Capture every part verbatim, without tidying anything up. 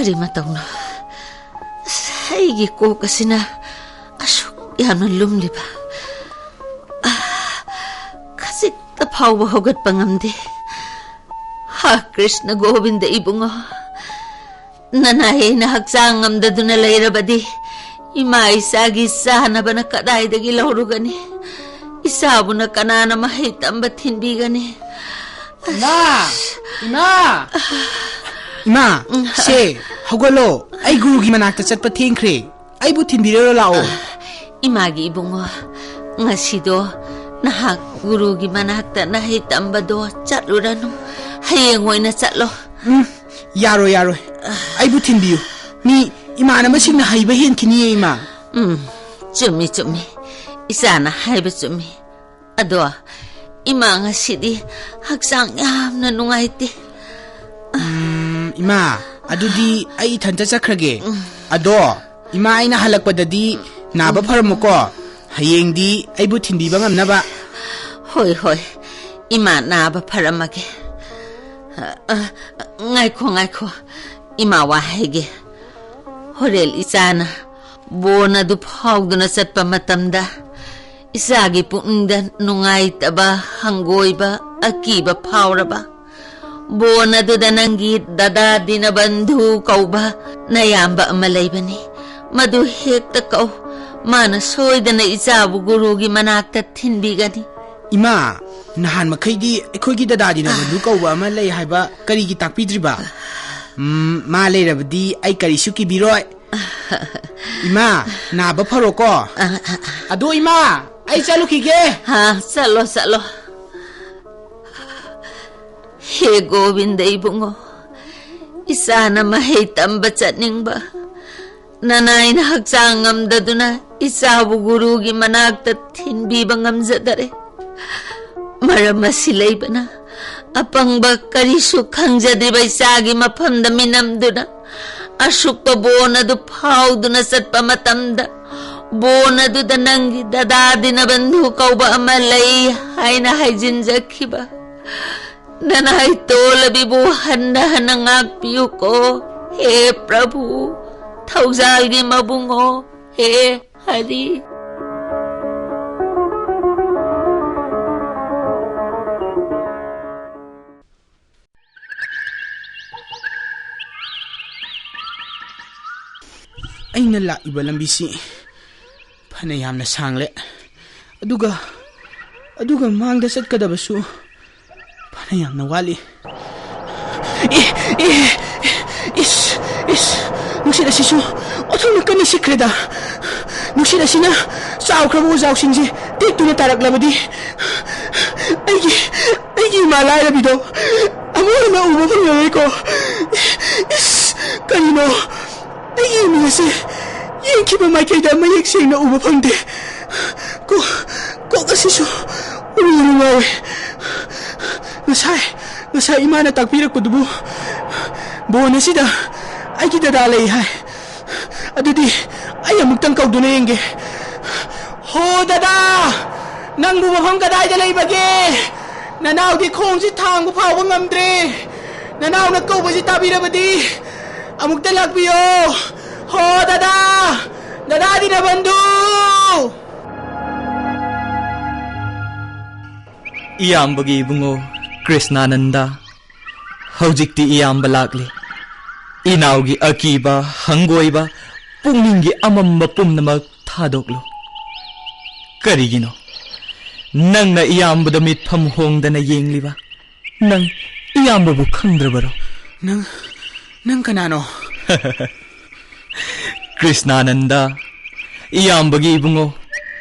ꯀꯔꯤ ꯃꯇꯧꯅꯣ? ꯑꯁ, ꯑꯩꯒꯤ ꯀꯣꯛ ꯑꯁꯤꯅ ꯑꯁꯨꯛ ꯌꯥꯝꯅ ꯂꯨꯝꯂꯤꯕ? ꯑꯥ, ꯈꯖꯤꯛꯇ ꯐꯥꯎꯕ ꯍꯧꯒꯠꯄ ꯉꯝꯗꯦ꯫ ꯍꯥ, ꯀ꯭ꯔꯤꯁꯅ ꯒꯣꯕꯤꯟꯗ ꯏꯕꯨꯡꯉꯣ, ꯅꯅꯥꯏ ꯑꯩꯅ ꯍꯛꯆꯥꯡ ꯉꯝꯗꯗꯨꯅ ꯂꯩꯔꯕꯗꯤ, ꯏꯃꯥ ꯏꯆꯥꯒꯤ ꯆꯥꯅꯕꯅ ꯀꯗꯥꯏꯗꯒꯤ ꯂꯧꯔꯨꯒꯅꯤ? ꯏꯆꯥꯕꯨꯅ ꯀꯅꯥꯅ ꯃꯍꯩ ꯇꯝꯕ ꯊꯤꯟꯕꯤꯒꯅꯤ? ꯏꯃꯥ! ꯏꯃꯥ! ꯏꯃꯥ, ꯁꯦ, ꯍꯧꯒꯠꯂꯣ꯫ ꯑꯩ ꯒꯨꯔꯨꯒꯤ ꯃꯅꯥꯛꯇ ꯆꯠꯄ ꯊꯦꯡꯈ꯭ꯔꯦ꯫ ꯑꯩꯕꯨ ꯊꯤꯟꯕꯤꯔꯔꯣ ꯂꯥꯛꯑꯣ꯫ ꯏꯃꯥꯒꯤ ꯏꯕꯨꯡꯉꯣ, ꯉꯁꯤꯗꯣ ꯅꯍꯥꯛ ꯒꯨꯔꯨꯒꯤ ꯃꯅꯥꯛꯇ ꯅꯍꯩ ꯇꯝꯕꯗꯣ ꯆꯠꯂꯨꯔꯅꯨ꯫ ꯍꯌꯦꯡ ꯑꯣꯏꯅ ꯆꯠꯂꯣ꯫ ꯎꯝ, ꯌꯥꯔꯣꯏ, ꯌꯥꯔꯣꯏ꯫ ꯑꯩꯕꯨ ꯊꯤꯟꯕꯤꯌꯨ꯫ ꯃꯤ ꯏꯃꯥꯟꯅꯕꯁꯤꯡꯅ ꯍꯩꯕ ꯍꯦꯟꯈꯤꯅꯤꯌꯦ, ꯏꯃꯥ꯫ ꯎꯝ, ꯆꯨꯝꯃꯤ, ꯆꯨꯝꯃꯤ꯫ ꯏꯆꯥꯅ ꯍꯥꯏꯕ ꯆꯨꯝꯃꯤ꯫ ꯑꯗꯣ, ꯏꯃꯥ ꯉꯁꯤꯗꯤ ꯍꯛꯆꯥꯡ ꯌꯥꯝꯅ ꯅꯨꯡꯉꯥꯏꯇꯦ꯫ ꯎꯝ, ꯏꯃꯥ, ꯑꯗꯨꯗꯤ ꯑꯩ ꯏꯊꯟꯇ ꯆꯠꯈ꯭ꯔꯒꯦ꯫ ꯑꯗꯣ, ꯏꯃꯥ, ꯑꯩꯅ ꯍꯜꯂꯛꯄꯗꯗꯤ ꯅꯥꯕ ꯐꯔꯝꯃꯨꯀꯣ꯫ ꯍꯌꯦꯡꯗꯤ ꯑꯩꯕꯨ ꯊꯤꯟꯕꯤꯕ ꯉꯝꯅꯕ꯫ ꯍꯣꯏ, ꯍꯣꯏ꯫ ꯏꯃꯥ ꯅꯥꯕ ꯐꯔꯝꯃꯒꯦ꯫ ꯑ, ꯑ, ꯉꯥꯏꯈꯣ, ꯉꯥꯏꯈꯣ꯫ ꯏꯃꯥ ꯋꯥ ꯍꯥꯏꯒꯦ꯫ ꯍꯣꯔꯦꯟ ꯏꯆꯥꯅ ꯕꯣꯟ ꯑꯗꯨ ꯐꯥꯎꯗꯨꯅ ꯆꯠꯄ ꯃꯇꯝꯗ, ꯏꯆꯥꯒꯤ ꯄꯨꯛꯅꯤꯡꯗ ꯅꯨꯡꯉꯥꯏꯇꯕ, ꯍꯪꯒꯣꯏꯕ, ꯑꯀꯤꯕ ꯐꯥꯎꯔꯕ, ꯕꯣꯟ ꯑꯗꯨꯗ ꯅꯪꯒꯤ ꯗꯗꯥ ꯗꯤꯅꯕꯟꯙꯨ ꯀꯧꯕ ꯅꯌꯥꯝꯕ ꯑꯃ ꯂꯩꯕꯅꯤ꯫ ꯃꯗꯨ ꯍꯦꯛꯇ ꯀꯧ꯫ ꯃꯥꯅ ꯁꯣꯏꯗꯅ ꯏꯆꯥꯕꯨ ꯒꯨꯔꯨꯒꯤ ꯃꯅꯥꯛꯇ ꯊꯤꯟꯕꯤꯒꯅꯤ꯫ ꯏꯃꯥ, ꯅꯍꯥꯟ ꯃꯈꯩꯗꯤ ꯑꯩꯈꯣꯏꯒꯤ ꯗꯗꯥ ꯗꯤꯅꯕꯟꯙꯨ ꯀꯧꯕ ꯑꯃ ꯂꯩ ꯍꯥꯏꯕ ꯀꯔꯤꯒꯤ ꯇꯥꯛꯄꯤꯗ꯭ꯔꯤꯕ? ꯎꯝ, ꯃꯥ ꯂꯩꯔꯕꯗꯤ ꯑꯩ ꯀꯔꯤꯁꯨ ꯀꯤꯕꯤꯔꯣꯏ꯫ ꯏꯃꯥ, ꯅꯥꯕ ꯐꯔꯣꯀꯣ꯫ ꯑ, ꯑ, ꯑ꯫ ꯑꯗꯣ ꯏꯃꯥ, ꯑꯩ ꯆꯠꯂꯨꯈꯤꯒꯦ꯫ ꯍꯥ, ꯆꯠꯂꯣ, ꯆꯠꯂꯣ꯫ ꯍꯦ ꯒꯣꯕꯤꯟꯗ ꯏꯕꯨꯡꯉꯣ, ꯏꯆꯥꯅ ꯃꯍꯩ ꯇꯝꯕ ꯆꯠꯅꯤꯡꯕ, ꯅꯅꯥꯏꯅ ꯍꯛꯆꯥꯡ ꯉꯝꯗꯗꯨꯅ ꯏꯆꯥꯕꯨ ꯒꯨꯔꯨꯒꯤ ꯃꯅꯥꯛꯇ ꯊꯤꯟꯕꯤꯕ ꯉꯝꯖꯗꯔꯦ꯫ ꯃꯔꯝ ꯑꯁꯤ ꯂꯩꯕꯅ, ꯑꯄꯪꯕ ꯀꯔꯤꯁꯨ ꯈꯪꯖꯗ꯭ꯔꯤꯕ ꯏꯆꯥꯒꯤ ꯃꯐꯝꯗ ꯃꯤꯅꯝꯗꯨꯅ, ꯑꯁꯨꯛꯄ ꯕꯣꯟ ꯑꯗꯨ ꯐꯥꯎꯗꯨꯅ ꯆꯠꯄ ꯃꯇꯝꯗ, ꯕꯣꯟ ꯑꯗꯨꯗ ꯅꯪꯒꯤ ꯗꯗꯥ ꯗꯤꯅꯕꯟꯙꯨ ꯀꯧꯕ ꯑꯃ ꯂꯩ ꯍꯥꯏꯅ ꯍꯥꯏꯖꯤꯟꯖꯈꯤꯕ ꯅꯅꯥꯏ ꯇꯣꯂꯕꯤꯕꯨ ꯍꯟꯅ ꯍꯟꯅ ꯉꯥꯛꯄꯤꯌꯨꯀꯣ꯫ ꯍꯦ ꯄ꯭ꯔꯚꯨ, ꯊꯧꯖꯥꯜꯒꯤ ꯃꯕꯨꯡꯉꯣ, ꯍꯦ ꯍꯔꯤ꯫ ꯑꯩꯅ ꯂꯥꯛꯏꯕ ꯂꯝꯕꯤꯁꯤ ꯐꯅ ꯌꯥꯝꯅ ꯁꯥꯡꯂꯦ, ꯑꯗꯨꯒ, ꯑꯗꯨꯒ ꯃꯥꯡꯗ ꯆꯠꯀꯗꯕꯁꯨ ꯐꯅ ꯌꯥꯝꯅ ꯋꯥꯠꯂꯤ꯫ ꯑꯦ, ꯑꯦ, ꯏꯁ, ꯏꯁ, ꯅꯨꯡꯁꯤꯠ ꯑꯁꯤꯁꯨ ꯑꯣꯟꯊꯣꯛꯅ ꯀꯟꯅ ꯁꯤꯠꯈ꯭ꯔꯦꯗ꯫ ꯅꯨꯡꯁꯤꯠ ꯑꯁꯤꯅ ꯆꯥꯎꯈ꯭ꯔꯕ ꯎꯖꯥꯎꯁꯤꯡꯁꯦ ꯇꯦꯛꯇꯨꯅ ꯇꯥꯔꯛꯂꯕꯗꯤ ꯑꯩꯒꯤ, ꯑꯩꯒꯤ ꯏꯃꯥ ꯂꯥꯏꯔꯕꯤꯗꯣ ꯑꯃꯨꯛ ꯍꯟꯅ ꯎꯕ ꯐꯪꯂꯔꯣꯏꯀꯣ꯫ ꯏꯁ, ꯀꯔꯤꯅꯣ? ꯑꯩꯒꯤ ꯏꯃꯦꯖꯁꯦ ꯌꯦꯡꯈꯤꯕ ꯃꯥꯏꯀꯩꯗ ꯃꯌꯦꯛ ꯁꯦꯡꯅ ꯎꯕ ꯐꯪꯗꯦ꯫ ꯀꯣ-, ꯀꯣꯛ ꯑꯁꯤꯁꯨ ꯎꯔꯨ ꯎꯔꯨ ꯉꯥꯎꯋꯦ꯫ ꯉꯁꯥꯏ, ꯉꯁꯥꯏ ꯏꯃꯥꯅ ꯇꯥꯛꯄꯤꯔꯛꯄꯗꯨꯕꯨ ꯕꯣꯟ ꯑꯁꯤꯗ ꯑꯩꯒꯤ ꯗꯗꯥ ꯂꯩ ꯍꯥꯏ꯫ ꯑꯗꯨꯗꯤ ꯑꯩ ꯑꯃꯨꯛꯇꯪ ꯀꯧꯗꯨꯅ ꯌꯦꯡꯒꯦ꯫ ꯍꯣ ꯗꯗꯥ, ꯅꯪꯕꯨ ꯃꯐꯝ ꯀꯗꯥꯏꯗ ꯂꯩꯕꯒꯦ? ꯅꯅꯥꯎꯗꯤ ꯈꯣꯡꯁꯤ ꯊꯥꯡꯕ ꯐꯥꯎꯕ ꯉꯝꯗ꯭ꯔꯦ꯫ ꯅꯅꯥꯎꯅ ꯀꯧꯕꯁꯤ ꯇꯥꯕꯤꯔꯕꯗꯤ ꯑꯃꯨꯛꯇ ꯂꯥꯛꯄꯤꯌꯣ꯫ ꯍꯣ ꯗꯗꯥ, ꯗꯗꯥ ꯗꯤꯅꯕꯟꯙꯨ꯫ ꯏꯌꯥꯝꯕꯒꯤ ꯏꯕꯨꯡꯉꯣ ꯀ꯭ꯔꯤꯁꯅꯥꯅꯟꯗ, ꯍꯧꯖꯤꯛꯇꯤ ꯏꯌꯥꯝꯕ ꯂꯥꯛꯂꯦ꯫ ꯏꯅꯥꯎꯒꯤ ꯑꯀꯤꯕ, ꯍꯪꯒꯣꯏꯕ, ꯄꯨꯛꯅꯤꯡꯒꯤ ꯑꯃꯝꯕ ꯄꯨꯝꯅꯃꯛ ꯊꯥꯗꯣꯛꯂꯨ꯫ ꯀꯔꯤꯒꯤꯅꯣ ꯅꯪꯅ ꯏꯌꯥꯝꯕꯗ ꯃꯤꯠꯐꯝ ꯍꯣꯡꯗꯅ ꯌꯦꯡꯂꯤꯕ? ꯅꯪ ꯏꯌꯥꯝꯕꯕꯨ ꯈꯪꯗ꯭ꯔꯕꯔꯣ? ꯅꯪ, ꯅꯪ ꯀꯅꯥꯅꯣ? ꯀ꯭ꯔꯤꯁꯅꯥꯅꯟꯗ, ꯏꯌꯥꯝꯕꯒꯤ ꯏꯕꯨꯡꯉꯣ,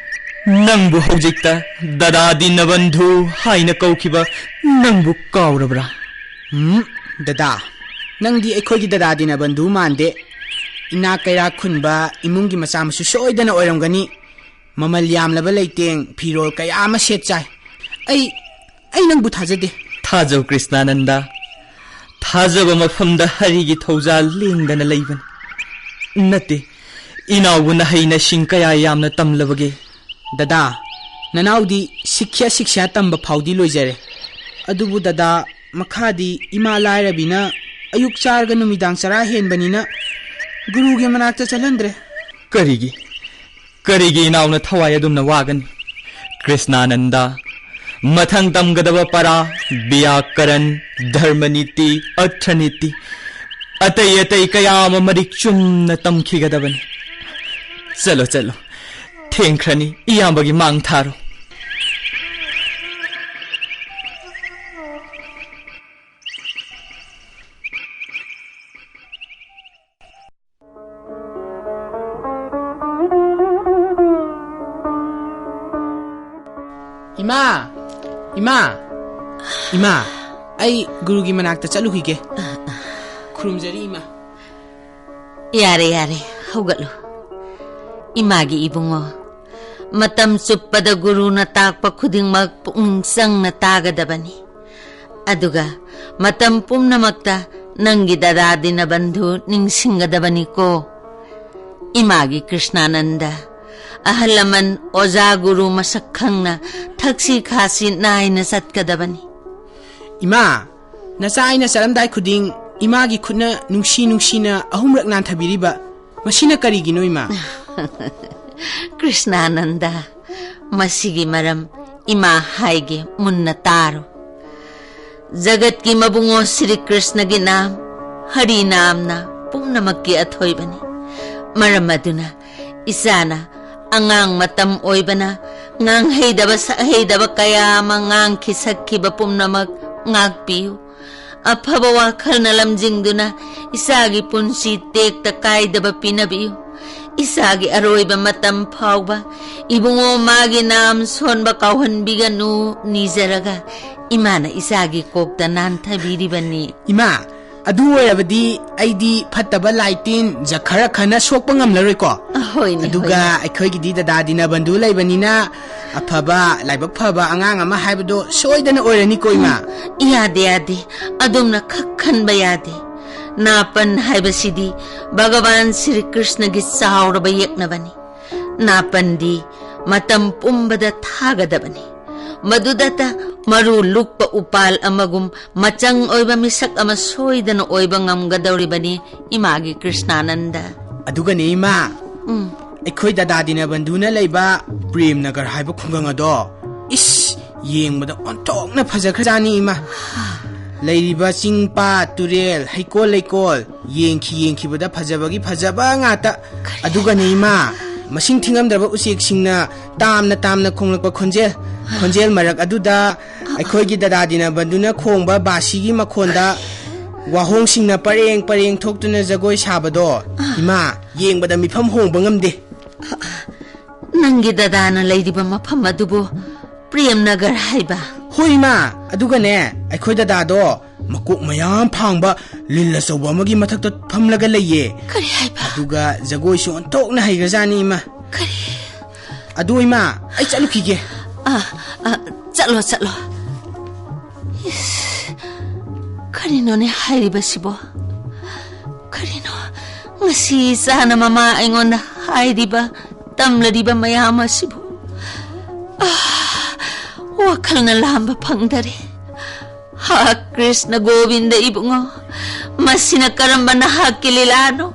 ꯅꯪꯕꯨ ꯍꯧꯖꯤꯛꯇ ꯗꯗꯥ ꯗꯤꯅꯕꯟꯙꯨ ꯍꯥꯏꯅ ꯀꯧꯈꯤꯕ ꯅꯪꯕꯨ ꯀꯥꯎꯔꯕ꯭ꯔꯥ? ꯎꯝ, ꯗꯗꯥ, ꯅꯪꯗꯤ ꯑꯩꯈꯣꯏꯒꯤ ꯗꯗꯥ ꯗꯤꯅꯕꯟꯙꯨ ꯃꯥꯟꯗꯦ꯫ ꯏꯅꯥꯛ ꯀꯩꯔꯥꯛ ꯈꯨꯟꯕ ꯏꯃꯨꯡꯒꯤ ꯃꯆꯥ ꯃꯁꯨ ꯁꯣꯏꯗꯅ ꯑꯣꯏꯔꯝꯒꯅꯤ꯫ ꯃꯃꯜ ꯌꯥꯝꯂꯕ ꯂꯩꯇꯦꯡ, ꯐꯤꯔꯣꯜ ꯀꯌꯥ ꯑꯃ ꯁꯦꯠ ꯆꯥꯏ꯫ ꯑꯩ, ꯑꯩ ꯅꯪꯕꯨ ꯊꯥꯖꯗꯦ꯫ ꯊꯥꯖꯧ ꯀ꯭ꯔꯤꯁꯅꯥꯅꯟꯗ, ꯊꯥꯖꯕ ꯃꯐꯝꯗ ꯍꯔꯤꯒꯤ ꯊꯧꯖꯥꯜ ꯂꯦꯡꯗꯅ ꯂꯩꯕꯅꯤ꯫ ꯅꯠꯇꯦ, ꯏꯅꯥꯎꯕꯨ ꯅꯍꯩ ꯅꯁꯤꯡ ꯀꯌꯥ ꯌꯥꯝꯅ ꯇꯝꯂꯕꯒꯦ? ꯗꯗꯥ, ꯅꯅꯥꯎꯗꯤ ꯁꯤꯈ꯭ꯌꯥ ꯁꯤꯛꯁꯥ ꯇꯝꯕ ꯐꯥꯎꯗꯤ ꯂꯣꯏꯖꯔꯦ꯫ ꯑꯗꯨꯕꯨ ꯗꯗꯥ, ꯃꯈꯥꯗꯤ ꯏꯃꯥ ꯂꯥꯏꯔꯕꯤꯅ ꯑꯌꯨꯛ ꯆꯥꯔꯒ ꯅꯨꯃꯤꯗꯥꯡ ꯆꯔꯥ ꯍꯦꯟꯕꯅꯤꯅ ꯒꯨꯔꯨꯒꯤ ꯃꯅꯥꯛꯇ ꯆꯠꯍꯟꯗ꯭ꯔꯦ꯫ ꯀꯔꯤꯒꯤ? ꯀꯔꯤꯒꯤ ꯏꯅꯥꯎꯅ ꯊꯋꯥꯏ ꯑꯗꯨꯝꯅ ꯋꯥꯒꯅꯤ? ꯀ꯭ꯔꯤꯁꯅꯥꯅꯟꯗ, ꯃꯊꯪ ꯇꯝꯒꯗꯕ ꯄꯔꯥ, ꯕ꯭ꯌꯥꯀꯔꯟ, ꯙꯔꯃꯅꯤꯇꯤ, ꯑꯔꯊꯅꯤꯇꯤ, ꯑꯇꯩ ꯑꯇꯩ ꯀꯌꯥ ꯑꯃ ꯃꯔꯤꯛ ꯆꯨꯝꯅ ꯇꯝꯈꯤꯒꯗꯕꯅꯤ꯫ ꯆꯠꯂꯣ, ꯆꯠꯂꯣ, ꯊꯦꯡꯈ꯭ꯔꯅꯤ, ꯏꯌꯥꯝꯕꯒꯤ ꯃꯥꯡ ꯊꯥꯔꯣ꯫ ꯏꯃꯥ! ꯏꯃꯥ! ꯏꯃꯥ! ꯑꯩ ꯒꯨꯔꯨꯒꯤ ꯃꯅꯥꯛꯇ ꯆꯠꯂꯨꯈꯤꯒꯦ꯫ ꯈꯨꯔꯨꯝꯖꯔꯤ, ꯏꯃꯥ꯫ ꯌꯥꯔꯦ, ꯌꯥꯔꯦ, ꯍꯧꯒꯠꯂꯨ꯫ ꯏꯃꯥꯒꯤ ꯏꯕꯨꯡꯉꯣ, ꯃꯇꯝ ꯆꯨꯞꯄꯗ ꯒꯨꯔꯨꯅ ꯇꯥꯛꯄ ꯈꯨꯗꯤꯡꯃꯛ ꯄꯨꯛꯅꯤꯡ ꯆꯪꯅ ꯇꯥꯒꯗꯕꯅꯤ꯫ ꯑꯗꯨꯒ ꯃꯇꯝ ꯄꯨꯝꯅꯃꯛꯇ ꯅꯪꯒꯤ ꯗꯗꯥ ꯗꯤꯅꯕꯟꯙꯨ ꯅꯤꯡꯁꯤꯡꯒꯗꯕꯅꯤꯀꯣ꯫ ꯏꯃꯥꯒꯤ ꯀ꯭ꯔꯤꯁꯅꯥꯅꯟꯗ, ꯑꯍꯜ ꯂꯃꯟ, ꯑꯣꯖꯥ ꯒꯨꯔꯨ ꯃꯁꯛ ꯈꯪꯅ ꯊꯛꯁꯤ ꯈꯥꯁꯤ ꯅꯥꯏꯅ ꯆꯠꯀꯗꯕꯅꯤ꯫ ꯏꯃꯥ, ꯅꯆꯥ ꯑꯩꯅ ꯆꯠꯂꯝꯗꯥꯏ ꯈꯨꯗꯤꯡ ꯏꯃꯥꯒꯤ ꯈꯨꯠꯅ ꯅꯨꯡꯁꯤ ꯅꯨꯡꯁꯤꯅ ꯑꯍꯨꯝꯔꯛ ꯅꯥꯟꯊꯕꯤꯔꯤꯕ, ꯃꯁꯤꯅ ꯀꯔꯤꯒꯤꯅꯣ, ꯏꯃꯥ? ꯀ꯭ꯔꯤꯁꯅꯥꯅꯟꯗ, ꯃꯁꯤꯒꯤ ꯃꯔꯝ ꯏꯃꯥ ꯍꯥꯏꯒꯦ, ꯃꯨꯟꯅ ꯇꯥꯔꯣ꯫ ꯖꯒꯠꯀꯤ ꯃꯕꯨꯡꯉꯣ ꯁ꯭ꯔꯤ ꯀ꯭ꯔꯤꯁꯅꯒꯤ ꯅꯥꯝ, ꯍꯔꯤ ꯅꯥꯝꯅ ꯄꯨꯝꯅꯃꯛꯀꯤ ꯑꯊꯣꯏꯕꯅꯤ꯫ ꯃꯔꯝ ꯑꯗꯨꯅ ꯏꯆꯥꯅ ꯑꯉꯥꯡ ꯃꯇꯝ ꯑꯣꯏꯕꯅ ꯉꯥꯡꯍꯩꯗꯕ ꯁꯛꯍꯩꯗꯕ ꯀꯌꯥ ꯑꯃ ꯉꯥꯡꯈꯤ ꯁꯛꯈꯤꯕ ꯄꯨꯝꯅꯃꯛ ꯉꯥꯛꯄꯤꯌꯨ꯫ ꯑꯐꯕ ꯋꯥꯈꯜꯅ ꯂꯝꯖꯤꯡꯗꯨꯅ ꯏꯆꯥꯒꯤ ꯄꯨꯟꯁꯤ ꯇꯦꯛꯇ ꯀꯥꯏꯗꯕ ꯄꯤꯅꯕꯤꯌꯨ꯫ ꯏꯆꯥꯒꯤ ꯑꯔꯣꯏꯕ ꯃꯇꯝ ꯐꯥꯎꯕ ꯏꯕꯨꯡꯉꯣ ꯃꯥꯒꯤ ꯅꯥꯝ ꯁꯣꯟꯕ ꯀꯥꯎꯍꯟꯕꯤꯒꯅꯨ ꯅꯤꯖꯔꯒ ꯏꯃꯥꯅ ꯏꯆꯥꯒꯤ ꯀꯣꯛꯇ ꯅꯥꯟꯊꯕꯤꯔꯤꯕꯅꯤ꯫ ꯏꯃꯥ, ꯑꯗꯨ ꯑꯣꯏꯔꯕꯗꯤ ꯑꯩꯗꯤ ꯐꯠꯇꯕ ꯂꯥꯏ ꯇꯤꯟ ꯖꯈꯔ ꯈꯅ ꯁꯣꯛꯄ ꯉꯝꯂꯔꯣꯏꯀꯣ? ꯍꯣꯏꯅꯦ, ꯑꯗꯨꯒ ꯍꯣꯏꯅꯦ꯫ ꯑꯩꯈꯣꯏꯒꯤꯗꯤ ꯗꯗꯥ ꯗꯤꯅꯕꯟꯙꯨ ꯂꯩꯕꯅꯤꯅ ꯑꯐꯕ, ꯂꯥꯏꯕꯛ ꯐꯕ ꯑꯉꯥꯡ ꯑꯃ ꯍꯥꯏꯕꯗꯣ ꯁꯣꯏꯗꯅ ꯑꯣꯏꯔꯅꯤꯀꯣ, ꯏꯃꯥ? ꯌꯥꯗꯦ, ꯌꯥꯗꯦ꯫ ꯑꯗꯨꯝꯅ ꯈꯛ ꯈꯟꯕ ꯌꯥꯗꯦ꯫ ꯅꯥꯄꯟ ꯍꯥꯏꯕꯁꯤꯗꯤ ꯚꯒꯋꯥꯟ ꯁ꯭ꯔꯤ ꯀ꯭ꯔꯤꯁꯅꯒꯤ ꯆꯥꯎꯔꯕ ꯌꯦꯛꯅꯕꯅꯤ꯫ ꯅꯥꯄꯟꯗꯤ ꯃꯇꯝ ꯄꯨꯝꯕꯗ ꯊꯥꯒꯗꯕꯅꯤ꯫ ꯃꯗꯨꯗꯇ ꯃꯔꯨ ꯂꯨꯛꯄ ꯎꯄꯥꯜ ꯑꯃꯒꯨꯝ ꯃꯆꯪ ꯑꯣꯏꯕ ꯃꯤꯁꯛ ꯑꯃ ꯁꯣꯏꯗꯅ ꯑꯣꯏꯕ ꯉꯝꯒꯗꯧꯔꯤꯕꯅꯤ, ꯏꯃꯥꯒꯤ ꯀ꯭ꯔꯤꯁꯅꯥꯅꯟꯗ꯫ ꯑꯗꯨꯒꯅꯦ, ꯏꯃꯥ, ꯎꯝ꯫ ꯑꯩꯈꯣꯏ ꯗꯗꯥ ꯗꯤꯅꯕꯟꯙꯨꯅ ꯂꯩꯕ ꯄ꯭ꯔꯦꯝ ꯅꯒꯔ ꯍꯥꯏꯕ ꯈꯨꯡꯒꯪ ꯑꯗꯣ, ꯏꯁ, ꯌꯦꯡꯕꯗ ꯑꯣꯟꯊꯣꯛꯅ ꯐꯖꯈ꯭ꯔꯖꯥꯠꯅꯤ, ꯏꯃꯥ꯫ ꯂꯩꯔꯤꯕ ꯆꯤꯡ, ꯄꯥꯠ, ꯇꯨꯔꯦꯜ, ꯍꯩꯀꯣꯜ, ꯂꯩꯀꯣꯜ, ꯌꯦꯡꯈꯤ ꯌꯦꯡꯈꯤꯕꯗ ꯐꯖꯕꯒꯤ ꯐꯖꯕ ꯉꯥꯛꯇ꯫ ꯑꯗꯨꯒꯅꯦ, ꯏꯃꯥ, ꯃꯁꯤꯡ ꯊꯤꯉꯝꯗ꯭ꯔꯕ ꯎꯆꯦꯛꯁꯤꯡꯅ ꯇꯥꯝꯅ ꯇꯥꯝꯅ ꯈꯣꯡꯂꯛꯄ ꯈꯣꯟꯖꯦꯜ, ꯈꯣꯟꯖꯦꯜ ꯃꯔꯛ ꯑꯗꯨꯗ ꯑꯩꯈꯣꯏꯒꯤ ꯗꯗꯥ ꯗꯤꯅꯕꯟꯙꯨꯅ ꯈꯣꯡꯕ ꯕꯥꯁꯤꯒꯤ ꯃꯈꯣꯟꯗ ꯋꯥꯍꯣꯡꯁꯤꯡꯅ ꯄꯔꯦꯡ ꯄꯔꯦꯡ ꯊꯣꯛꯇꯨꯅ ꯖꯒꯣꯏ ꯁꯥꯕꯗꯣ, ꯏꯃꯥ, ꯌꯦꯡꯕꯗ ꯃꯤꯐꯝ ꯍꯣꯡꯕ ꯉꯝꯗꯦ꯫ ꯅꯪꯒꯤ ꯗꯗꯥꯅ ꯂꯩꯔꯤꯕ ꯃꯐꯝ ꯑꯗꯨꯕꯨ ꯄ꯭ꯔꯦꯝ ꯅꯒꯔ ꯍꯥꯏꯕ? ꯍꯣꯏ, ꯏꯃꯥ꯫ ꯑꯗꯨꯒꯅꯦ, ꯑꯩꯈꯣꯏ ꯗꯗꯥꯗꯣ ꯃꯀꯣꯛ ꯃꯌꯥꯝ ꯐꯥꯡꯕ ꯂꯤꯟ ꯑꯆꯧꯕ ꯑꯃꯒꯤ ꯃꯊꯛꯇ ꯐꯝꯂꯒ ꯂꯩꯌꯦ꯫ ꯀꯔꯤ ꯍꯥꯏꯕ? ꯑꯗꯨꯒ ꯖꯒꯣꯏꯁꯨ ꯑꯣꯟꯊꯣꯛꯅ ꯍꯩꯈ꯭ꯔꯖꯥꯠꯅꯤ, ꯏꯃꯥ꯫ ꯀꯔꯤ? ꯑꯗꯨ, ꯏꯃꯥ, ꯑꯩ ꯆꯠꯂꯨꯈꯤꯒꯦ꯫ ꯑꯥ, ꯑꯥ, ꯆꯠꯂꯣ, ꯆꯠꯂꯣ꯫ ꯏꯁ, ꯀꯔꯤꯅꯣꯅꯦ ꯍꯥꯏꯔꯤꯕꯁꯤꯕꯣ? ꯀꯔꯤꯅꯣ ꯉꯁꯤ ꯏꯆꯥꯅ ꯃꯃꯥ ꯑꯩꯉꯣꯟꯗ ꯍꯥꯏꯔꯤꯕ, ꯇꯝꯂꯔꯤꯕ ꯃꯌꯥꯝ ꯑꯁꯤꯕꯨ? ꯑꯥ, ꯋꯥꯈꯜꯅ ꯂꯥꯝꯕ ꯐꯪꯗꯔꯦ꯫ ꯍꯥ ꯀ꯭ꯔꯤꯁꯅ ꯒꯣꯕꯤꯟꯗ ꯏꯕꯨꯡꯉꯣ, ꯃꯁꯤꯅ ꯀꯔꯝꯕ ꯅꯍꯥꯛꯀꯤ ꯂꯤꯂꯥꯅꯣ?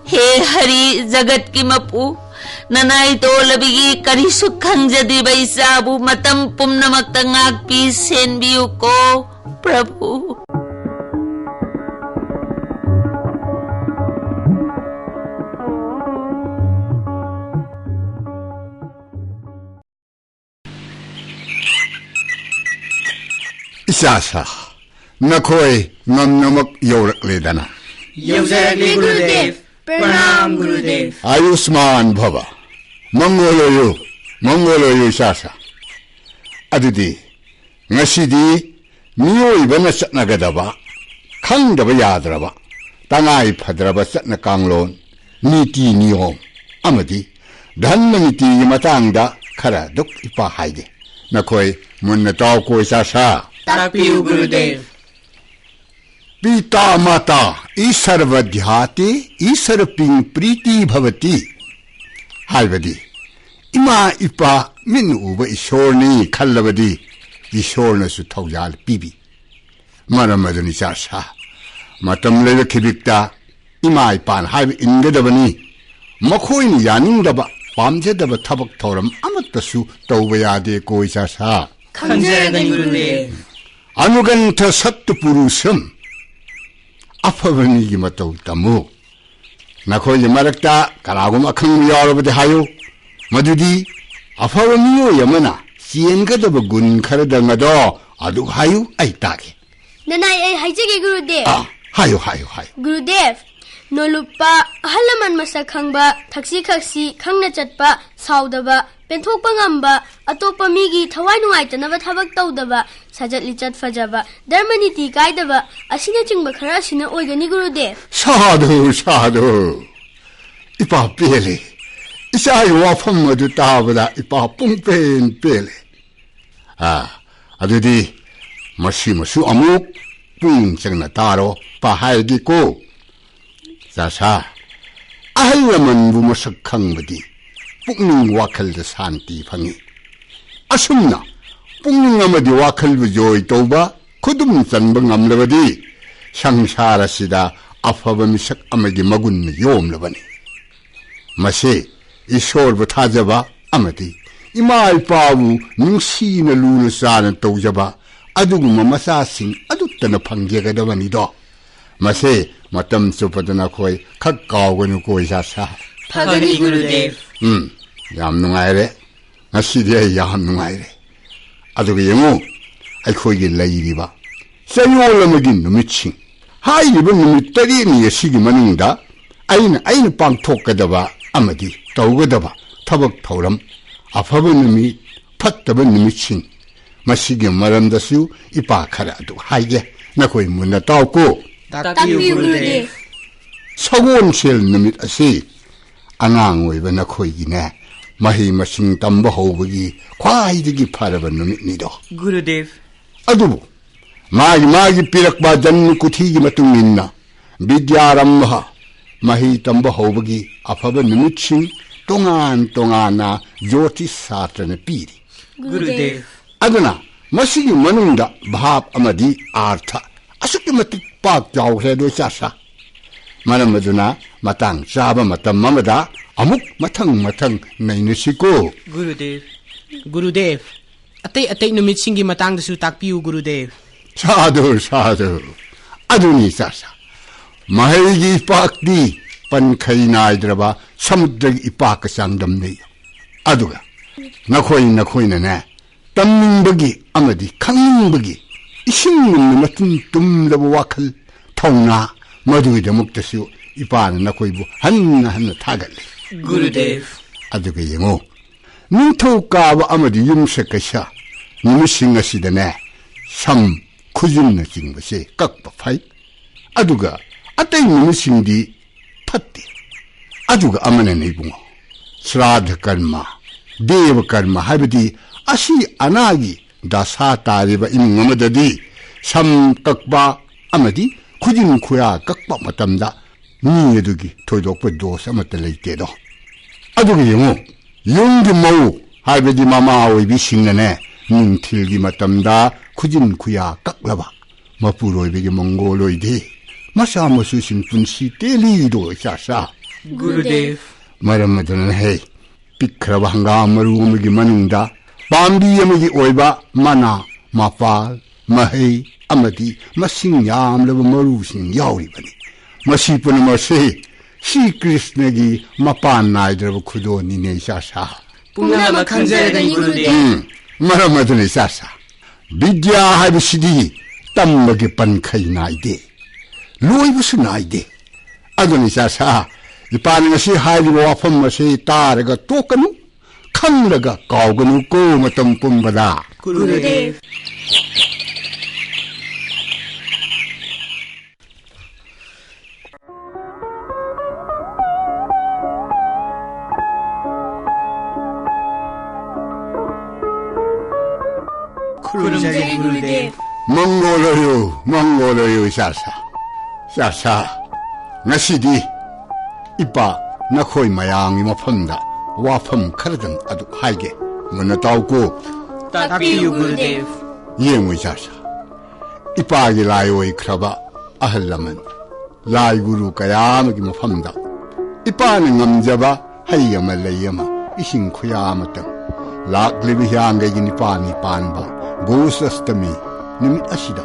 ꯍꯦ ꯍꯔꯤ, ꯖꯒꯠꯀꯤ ꯃꯄꯨ, ꯅꯅꯥꯏ ꯇꯣꯂꯕꯤꯒꯤ ꯀꯔꯤꯁꯨ ꯈꯪꯖꯗ꯭ꯔꯤꯕ ꯏꯆꯥꯕꯨ ꯃꯇꯝ ꯄꯨꯝꯅꯃꯛꯇ ꯉꯥꯛꯄꯤ ꯁꯦꯟꯕꯤꯌꯨꯀꯣ, ꯄ꯭ꯔꯚꯨ꯫ ꯏꯆꯥꯁꯥ, ꯅꯈꯣꯏ ꯉꯝꯅꯃꯛ ꯌꯧꯔꯛꯂꯦꯗꯅ꯫ ꯌꯧꯖꯔꯛꯂꯦ, ꯒꯨꯔꯨꯗꯦꯕ꯫ ꯄ꯭ꯔꯅꯥꯝ, ꯒꯨꯔꯨꯗꯦꯕ꯫ ꯑꯌꯨꯁꯃꯥꯟ ꯚꯕ꯫ ꯃꯪꯒꯣꯜ ꯑꯣꯏꯌꯨ, ꯃꯪꯒꯣꯜ ꯑꯣꯏꯌꯨ, ꯏꯆꯥꯁꯥ꯫ ꯑꯗꯨꯗꯤ ꯉꯁꯤꯗꯤ ꯃꯤꯑꯣꯏꯕꯅ ꯆꯠꯅꯒꯗꯕ, ꯈꯪꯗꯕ ꯌꯥꯗ꯭ꯔꯕ, ꯇꯉꯥꯏ ꯐꯗ꯭ꯔꯕ ꯆꯠꯅ ꯀꯥꯡꯂꯣꯟ, ꯅꯤꯇꯤ ꯅꯤꯌꯣꯝ ꯑꯃꯗꯤ ꯙꯔꯃ ꯅꯤꯇꯤꯒꯤ ꯃꯇꯥꯡꯗ ꯈꯔ ꯑꯗꯨꯛ ꯏꯄꯥ ꯍꯥꯏꯒꯦ꯫ ꯅꯈꯣꯏ ꯃꯨꯟꯅ ꯇꯥꯎꯀꯣ, ꯏꯆꯥꯁꯥ꯫ ꯇꯥꯛꯄꯤꯌꯨ, ꯒꯨꯔꯨꯗꯦꯕ꯫ ꯄꯤꯇꯥ ꯃꯥꯇꯥ ꯏꯁꯔꯕ ꯙ꯭ꯌꯥꯇꯦ ꯏꯁꯔꯄꯤꯡ ꯄ꯭ꯔꯤꯇꯤ ꯚꯕꯇꯤ ꯍꯥꯏꯕꯗꯤ, ꯏꯃꯥ ꯏꯄꯥ ꯃꯤꯠꯅ ꯎꯕ ꯏꯁꯣꯔꯅꯤ ꯈꯜꯂꯕꯗꯤ ꯏꯁꯣꯔꯅꯁꯨ ꯊꯧꯖꯥꯜ ꯄꯤꯕꯤ꯫ ꯃꯔꯝ ꯑꯗꯨꯅ ꯏꯆꯥ ꯁꯥ, ꯃꯇꯝ ꯂꯩꯕ ꯈꯤꯕꯤꯛꯇ ꯏꯃꯥ ꯏꯄꯥꯅ ꯍꯥꯏꯕ ꯏꯟꯒꯗꯕꯅꯤ꯫ ꯃꯈꯣꯏꯅ ꯌꯥꯅꯤꯡꯗꯕ, ꯄꯥꯝꯖꯗꯕ ꯊꯕꯛ ꯊꯧꯔꯝ ꯑꯃꯠꯇꯁꯨ ꯇꯧꯕ ꯌꯥꯗꯦꯀꯣ ꯏꯆꯥ ꯁꯥ꯫ ꯈꯪꯖꯔꯒꯅꯤ ꯒꯨꯔꯨꯗꯦꯕ꯫ ꯑꯅꯨꯒꯟꯊ ꯁꯠꯇꯨ ꯄꯨꯔꯨꯁꯝ, ꯑꯐꯕ ꯃꯤꯒꯤ ꯃꯇꯧ ꯇꯝꯃꯨ꯫ ꯅꯈꯣꯏꯒꯤ ꯃꯔꯛꯇ ꯀꯅꯥꯒꯨꯝꯕ ꯑꯈꯪꯕ ꯌꯥꯎꯔꯕꯗꯤ ꯍꯥꯏꯌꯨ꯫ ꯃꯗꯨꯗꯤ ꯑꯐꯕ ꯃꯤꯑꯣꯏ ꯑꯃꯅ ꯆꯦꯟꯒꯗꯕ ꯒꯨꯟ ꯈꯔꯗꯪ ꯑꯗꯣ ꯑꯗꯨ ꯍꯥꯏꯌꯨ, ꯑꯩ ꯇꯥꯒꯦ꯫ ꯅꯅꯥꯏ ꯑꯩ ꯍꯥꯏꯖꯒꯦ ꯒꯨꯔꯨꯗꯦꯕ꯫ ꯑꯥ, ꯍꯥꯏꯌꯨ, ꯍꯥꯏꯌꯨ, ꯍꯥꯏꯌꯨ꯫ ꯒꯨꯔꯨꯗꯦꯕ, ꯅꯣꯂꯨꯄꯥ, ꯑꯍꯜ ꯂꯃꯟ ꯃꯁꯛ ꯈꯪꯕ, ꯊꯛꯁꯤ ꯈꯛꯁꯤ ꯈꯪꯅ ꯆꯠꯄ, ꯁꯥꯎꯗꯕ, ꯄꯦꯟꯊꯣꯛꯄ ꯉꯝꯕ, ꯑꯇꯣꯞꯄ ꯃꯤꯒꯤ ꯊꯋꯥꯏ ꯅꯨꯡꯉꯥꯏꯇꯅꯕ ꯊꯕꯛ ꯇꯧꯗꯕ, ꯁꯥꯖꯠ ꯂꯤꯆꯠ ꯐꯖꯕ, ꯙꯔꯃ ꯅꯤꯇꯤ ꯀꯥꯏꯗꯕ, ꯑꯁꯤꯅꯆꯤꯡꯕ ꯈꯔ ꯑꯁꯤꯅ ꯑꯣꯏꯒꯅꯤ ꯒꯨꯔꯨꯗꯦꯕ꯫ ꯁꯥꯗꯨ, ꯁꯥꯗꯨ꯫ ꯏꯄꯥ ꯄꯦꯜꯂꯦ꯫ ꯏꯆꯥꯒꯤ ꯋꯥꯐꯝ ꯑꯗꯨ ꯇꯥꯕꯗ ꯏꯄꯥ ꯄꯨꯡꯄꯦꯟ ꯄꯦꯜꯂꯦ꯫ ꯑꯥ, ꯑꯗꯨꯗꯤ ꯃꯁꯤꯃꯁꯨ ꯑꯃꯨꯛ ꯄꯨꯛꯅꯤꯡ ꯆꯪꯅ ꯇꯥꯔꯣ, ꯄꯥ ꯍꯥꯏꯔꯒꯦꯀꯣ꯫ ꯆꯥꯁꯥ, ꯑꯍꯜ ꯂꯃꯟꯕꯨ ꯃꯁꯛ ꯈꯪꯕꯗꯤ ꯄꯨꯛꯅꯤꯡ ꯋꯥꯈꯜꯗ ꯁꯥꯟꯇꯤ ꯐꯪꯏ꯫ ꯑꯁꯨꯝꯅ ꯄꯨꯛꯅꯤꯡ ꯑꯃꯗꯤ ꯋꯥꯈꯜꯕꯨ ꯖꯣꯏ ꯇꯧꯕ, ꯈꯨꯗꯨꯝ ꯆꯟꯕ ꯉꯝꯂꯕꯗꯤ ꯁꯪꯁꯥꯔ ꯑꯁꯤꯗ ꯑꯐꯕ ꯃꯤꯁꯛ ꯑꯃꯒꯤ ꯃꯒꯨꯟꯅ ꯌꯣꯝꯂꯕꯅꯤ꯫ ꯃꯁꯤ ꯏꯁꯣꯔꯕꯨ ꯊꯥꯖꯕ ꯑꯃꯗꯤ ꯏꯃꯥ ꯏꯄꯥꯕꯨ ꯅꯨꯡꯁꯤꯅ ꯂꯨꯅ ꯆꯥꯅ ꯇꯧꯖꯕ ꯑꯗꯨꯒꯨꯝꯕ ꯃꯆꯥꯁꯤꯡ ꯑꯗꯨꯇꯅ ꯐꯪꯖꯒꯗꯕꯅꯤꯗꯣ꯫ ꯃꯁꯤ ꯃꯇꯝ ꯆꯨꯞꯄꯗ ꯅꯈꯣꯏ ꯈꯛ ꯀꯥꯎꯒꯅꯨꯀꯣ, ꯏꯆꯥ ꯁꯥ꯫ ꯐꯒꯅꯤ, ꯒꯨꯔꯨꯗꯦꯕ꯫ ꯎꯝ, ꯌꯥꯝ ꯅꯨꯡꯉꯥꯏꯔꯦ꯫ ꯉꯁꯤꯗꯤ ꯑꯩ ꯌꯥꯝ ꯅꯨꯡꯉꯥꯏꯔꯦ꯫ ꯑꯗꯨꯒ ꯌꯦꯡꯉꯨ, ꯑꯩꯈꯣꯏꯒꯤ ꯂꯩꯔꯤꯕ ꯆꯌꯣꯜ ꯑꯃꯒꯤ ꯅꯨꯃꯤꯠꯁꯤꯡ, ꯍꯥꯏꯔꯤꯕ ꯅꯨꯃꯤꯠ ꯇꯔꯦꯠꯅꯤ ꯑꯁꯤꯒꯤ ꯃꯅꯨꯡꯗ ꯑꯩꯅ, ꯑꯩꯅ ꯄꯥꯡꯊꯣꯛꯀꯗꯕ ꯑꯃꯗꯤ ꯇꯧꯒꯗꯕ ꯊꯕꯛ ꯊꯧꯔꯝ, ꯑꯐꯕ ꯅꯨꯃꯤꯠ, ꯐꯠꯇꯕ ꯅꯨꯃꯤꯠꯁꯤꯡ, ꯃꯁꯤꯒꯤ ꯃꯔꯝꯗꯁꯨ ꯏꯄꯥ ꯈꯔ ꯑꯗꯨ ꯍꯥꯏꯒꯦ, ꯅꯈꯣꯏ ꯃꯨꯟꯅ ꯇꯥꯎꯀꯣ꯫ ꯇꯥꯛꯄꯤꯌꯨ, ꯒꯨꯔꯨꯗꯦꯕ꯫ ꯁꯒꯣꯜꯁꯦꯜ ꯅꯨꯃꯤꯠ ꯑꯁꯤ ꯑꯉꯥꯡ ꯑꯣꯏꯕ ꯅꯈꯣꯏꯒꯤꯅꯦ, ꯃꯍꯩ ꯃꯁꯤꯡ ꯇꯝꯕ ꯍꯧꯕꯒꯤ ꯈ꯭ꯋꯥꯏꯗꯒꯤ ꯐꯔꯕ ꯅꯨꯃꯤꯠꯅꯤꯗꯣ꯫ ꯒꯨꯔꯨꯗꯦꯕ꯫ ꯑꯗꯨꯕꯨ ꯃꯥꯒꯤ ꯃꯥꯒꯤ ꯄꯤꯔꯛꯄ ꯖꯟꯃ ꯀꯨꯊꯤꯒꯤ ꯃꯇꯨꯡ ꯏꯟꯅ ꯕꯤꯗ꯭ꯌꯥꯔꯝꯚ, ꯃꯍꯩ ꯇꯝꯕ ꯍꯧꯕꯒꯤ ꯑꯐꯕ ꯅꯨꯃꯤꯠꯁꯤꯡ ꯇꯣꯉꯥꯟ ꯇꯣꯉꯥꯟꯅ ꯖꯣꯇꯤꯁ ꯁꯥꯁꯇ꯭ꯔꯅ ꯄꯤꯔꯤ꯫ ꯒꯨꯔꯨꯗꯦꯕ꯫ ꯑꯗꯨꯅ ꯃꯁꯤꯒꯤ ꯃꯅꯨꯡꯗ ꯚꯥꯕ ꯑꯃꯗꯤ ꯑꯥꯔꯊ ꯑꯁꯨꯛꯀꯤ ꯃꯇꯤꯛ ꯄꯥꯛ ꯆꯥꯎꯈ꯭ꯔꯦ ꯑꯗꯣ ꯏꯆꯥ ꯁꯥ꯫ ꯃꯔꯝ ꯑꯗꯨꯅ ꯃꯇꯥꯡ ꯆꯥꯕ ꯃꯇꯝ ꯑꯃꯗ ꯑꯃꯨꯛ ꯃꯊꯪ ꯃꯊꯪ ꯅꯩꯅꯁꯤꯀꯣ꯫ ꯒꯨꯔꯨꯗꯦꯕ, ꯒꯨꯔꯨꯗꯦꯕ, ꯑꯇꯩ ꯑꯇꯩ ꯅꯨꯃꯤꯠꯁꯤꯡꯒꯤ ꯃꯇꯥꯡꯗꯁꯨ ꯇꯥꯛꯄꯤꯌꯨ ꯒꯨꯔꯨꯗꯦꯕ꯫ ꯁꯥꯗꯨ, ꯁꯥꯗꯨ꯫ ꯑꯗꯨꯅꯤ ꯏꯆꯥ ꯁꯥ꯫ ꯃꯍꯩꯒꯤ ꯏꯄꯥꯛꯇꯤ ꯄꯟꯈꯩ ꯅꯥꯏꯗ꯭ꯔꯕ ꯁꯃꯨꯗ꯭ꯔꯒꯤ ꯏꯄꯥꯛꯀ ꯆꯥꯡꯗꯝꯅꯩ꯫ ꯑꯗꯨꯒ ꯅꯈꯣꯏ ꯅꯈꯣꯏꯅꯅꯦ ꯇꯝꯅꯤꯡꯕꯒꯤ ꯑꯃꯗꯤ ꯈꯪꯅꯤꯡꯕꯒꯤ ꯏꯁꯤꯡꯒꯨꯝꯅ ꯃꯇꯤꯟ ꯇꯨꯝꯂꯕ ꯋꯥꯈꯜ ꯊꯧꯅꯥ ꯃꯗꯨꯒꯤꯗꯃꯛꯇꯁꯨ ꯏꯄꯥꯅ ꯅꯈꯣꯏꯕꯨ ꯍꯟꯅ ꯍꯟꯅ ꯊꯥꯒꯠꯂꯤ꯫ ꯒꯨꯔꯨꯗꯦꯕ꯫ ꯑꯗꯨꯒ ꯌꯦꯡꯉꯨ, ꯅꯤꯡꯊꯧꯀꯥꯕ ꯑꯃꯗꯤ ꯌꯨꯝꯁꯀꯩꯁ ꯅꯨꯃꯤꯠꯁꯤꯡ ꯑꯁꯤꯗꯅꯦ ꯁꯝ ꯈꯨꯖꯤꯟꯅꯆꯤꯡꯕꯁꯦ ꯀꯛꯄ ꯐꯩ꯫ ꯑꯗꯨꯒ ꯑꯇꯩ ꯅꯨꯃꯤꯠꯁꯤꯡꯗꯤ ꯐꯠꯇꯦ꯫ ꯑꯗꯨꯒ ꯑꯃꯅꯅꯦ ꯏꯕꯨꯡꯉꯣ, ꯁ꯭ꯔꯥꯗ ꯀꯔꯃ, ꯗꯦꯕ ꯀꯔꯃ ꯍꯥꯏꯕꯗꯤ ꯑꯁꯤ ꯑꯅꯥꯒꯤ ꯗꯁꯥ ꯇꯥꯔꯤꯕ ꯏꯃꯨꯡ ꯑꯃꯗꯗꯤ ꯁꯝ ꯀꯛꯄ ꯑꯃꯗꯤ ꯈꯨꯖꯤꯟ ꯈꯨꯌꯥ ꯀꯛꯄ ꯃꯇꯝꯗ ꯃꯤ ꯑꯗꯨꯒꯤ ꯊꯣꯏꯗꯣꯛꯄ ꯗꯣꯁ ꯑꯃꯠꯇ ꯂꯩꯇꯦꯗꯣ꯫ ꯑꯗꯨꯒ ꯌꯦꯡꯉꯨ, ꯌꯨꯝꯒꯤ ꯃꯧ ꯍꯥꯏꯕꯗꯤ ꯃꯃꯥ ꯑꯣꯏꯕꯤꯁꯤꯡꯅꯅꯦ ꯅꯨꯡꯊꯤꯜꯒꯤ ꯃꯇꯝꯗ ꯈꯨꯖꯤꯟ ꯈꯨꯌꯥ ꯀꯛꯂꯕ ꯃꯄꯨꯔꯣꯏꯕꯒꯤ ꯃꯪꯒꯣꯜ ꯑꯣꯏꯗꯦ꯫ ꯃꯆꯥ ꯃꯁꯨꯁꯤꯡ ꯄꯨꯟꯁꯤ ꯇꯦꯜꯂꯤꯗꯣ ꯏꯆꯥ ꯁꯥ꯫ ꯒꯨꯔꯨꯗꯦꯕ꯫ ꯃꯔꯝ ꯑꯗꯨꯅ ꯍꯦ, ꯄꯤꯛꯈ꯭ꯔꯕ ꯍꯪꯒꯥꯝ ꯃꯔꯨ ꯑꯃꯒꯤ ꯃꯅꯨꯡꯗ ꯄꯥꯝꯕꯤ ꯑꯃꯒꯤ ꯑꯣꯏꯕ ꯃꯅꯥ, ꯃꯄꯥꯜ, ꯃꯍꯩ ꯑꯃꯗꯤ ꯃꯁꯤꯡ ꯌꯥꯝꯂꯕ ꯃꯔꯨꯁꯤꯡ ꯌꯥꯎꯔꯤꯕꯅꯤ꯫ ꯃꯁꯤ ꯄꯨꯝꯅꯃꯛꯁꯤ ꯁ꯭ꯔꯤ ꯀ꯭ꯔꯤꯁꯅꯒꯤ ꯃꯄꯥꯟ ꯅꯥꯏꯗ꯭ꯔꯕ ꯈꯨꯗꯣꯜꯅꯤꯅꯦ ꯏꯆꯥ ꯁꯥ꯫ ꯄꯨꯝꯅꯃꯛ ꯈꯪꯖꯔꯒꯅꯤ ꯒꯨꯔꯨꯗꯦꯕ꯫ ꯎꯝ, ꯃꯔꯝ ꯑꯗꯨꯅ ꯏꯆꯥ ꯁꯥ, ꯕꯤꯗ꯭ꯌꯥ ꯍꯥꯏꯕꯁꯤꯗꯤ ꯇꯝꯕꯒꯤ ꯄꯟꯈꯩ ꯅꯥꯏꯗꯦ, ꯂꯣꯏꯕꯁꯨ ꯅꯥꯏꯗꯦ꯫ ꯑꯗꯨꯅ ꯏꯆꯥ ꯁꯥ, ꯏꯄꯥꯅ ꯉꯁꯤ ꯍꯥꯏꯔꯤꯕ ꯋꯥꯐꯝ ꯑꯁꯤ ꯇꯥꯔꯒ ꯇꯣꯛꯀꯅꯨ, ꯈꯪꯂꯒ ꯀꯥꯎꯒꯅꯨꯀꯣ ꯃꯇꯝ ꯄꯨꯝꯕꯗ꯫ ꯒꯨꯔꯨꯗꯦꯕ꯫ ꯈꯨꯔꯨꯝꯖꯔꯤ ꯒꯨꯔꯨꯗꯦꯕ꯫ ꯃꯪꯒꯣꯜ ꯑꯣꯏꯌꯨ, ꯃꯪꯒꯣꯜ ꯑꯣꯏꯌꯨ ꯏꯆꯥ ꯁꯥ꯫ ꯏꯆꯥ ꯁꯥ, ꯉꯁꯤꯗꯤ ꯏꯄꯥ ꯅꯈꯣꯏ ꯃꯌꯥꯝꯒꯤ ꯃꯐꯝꯗ ꯋꯥꯐꯝ ꯈꯔꯗꯪ ꯑꯗꯨ ꯍꯥꯏꯒꯦ꯫ ꯃꯨꯟꯅ ꯇꯥꯎꯀꯣ꯫ ꯇꯥꯛꯄꯤꯌꯨ, ꯒꯨꯔꯨꯗꯦꯕ꯫ ꯌꯦꯡꯉꯨ, ꯏꯆꯥꯁꯥ, ꯏꯄꯥꯒꯤ ꯂꯥꯏ ꯑꯣꯏꯈ꯭ꯔꯕ ꯑꯍꯜ ꯂꯃꯟ, ꯂꯥꯏ ꯒꯨꯔꯨ ꯀꯌꯥ ꯑꯃꯒꯤ ꯃꯐꯝꯗ ꯏꯄꯥꯅ ꯉꯝꯖꯕ ꯍꯩ ꯑꯃ, ꯂꯩ ꯑꯃ, ꯏꯁꯤꯡ ꯈꯨꯌꯥ ꯑꯃꯇꯪ, ꯂꯥꯛꯂꯤꯕ ꯍꯤꯌꯥꯡꯒꯩꯒꯤ ꯅꯤꯄꯥꯜꯅꯤ ꯄꯥꯟꯕ ꯒꯣꯁ ꯑꯁꯇꯃꯤ ꯅꯨꯃꯤꯠ ꯑꯁꯤꯗ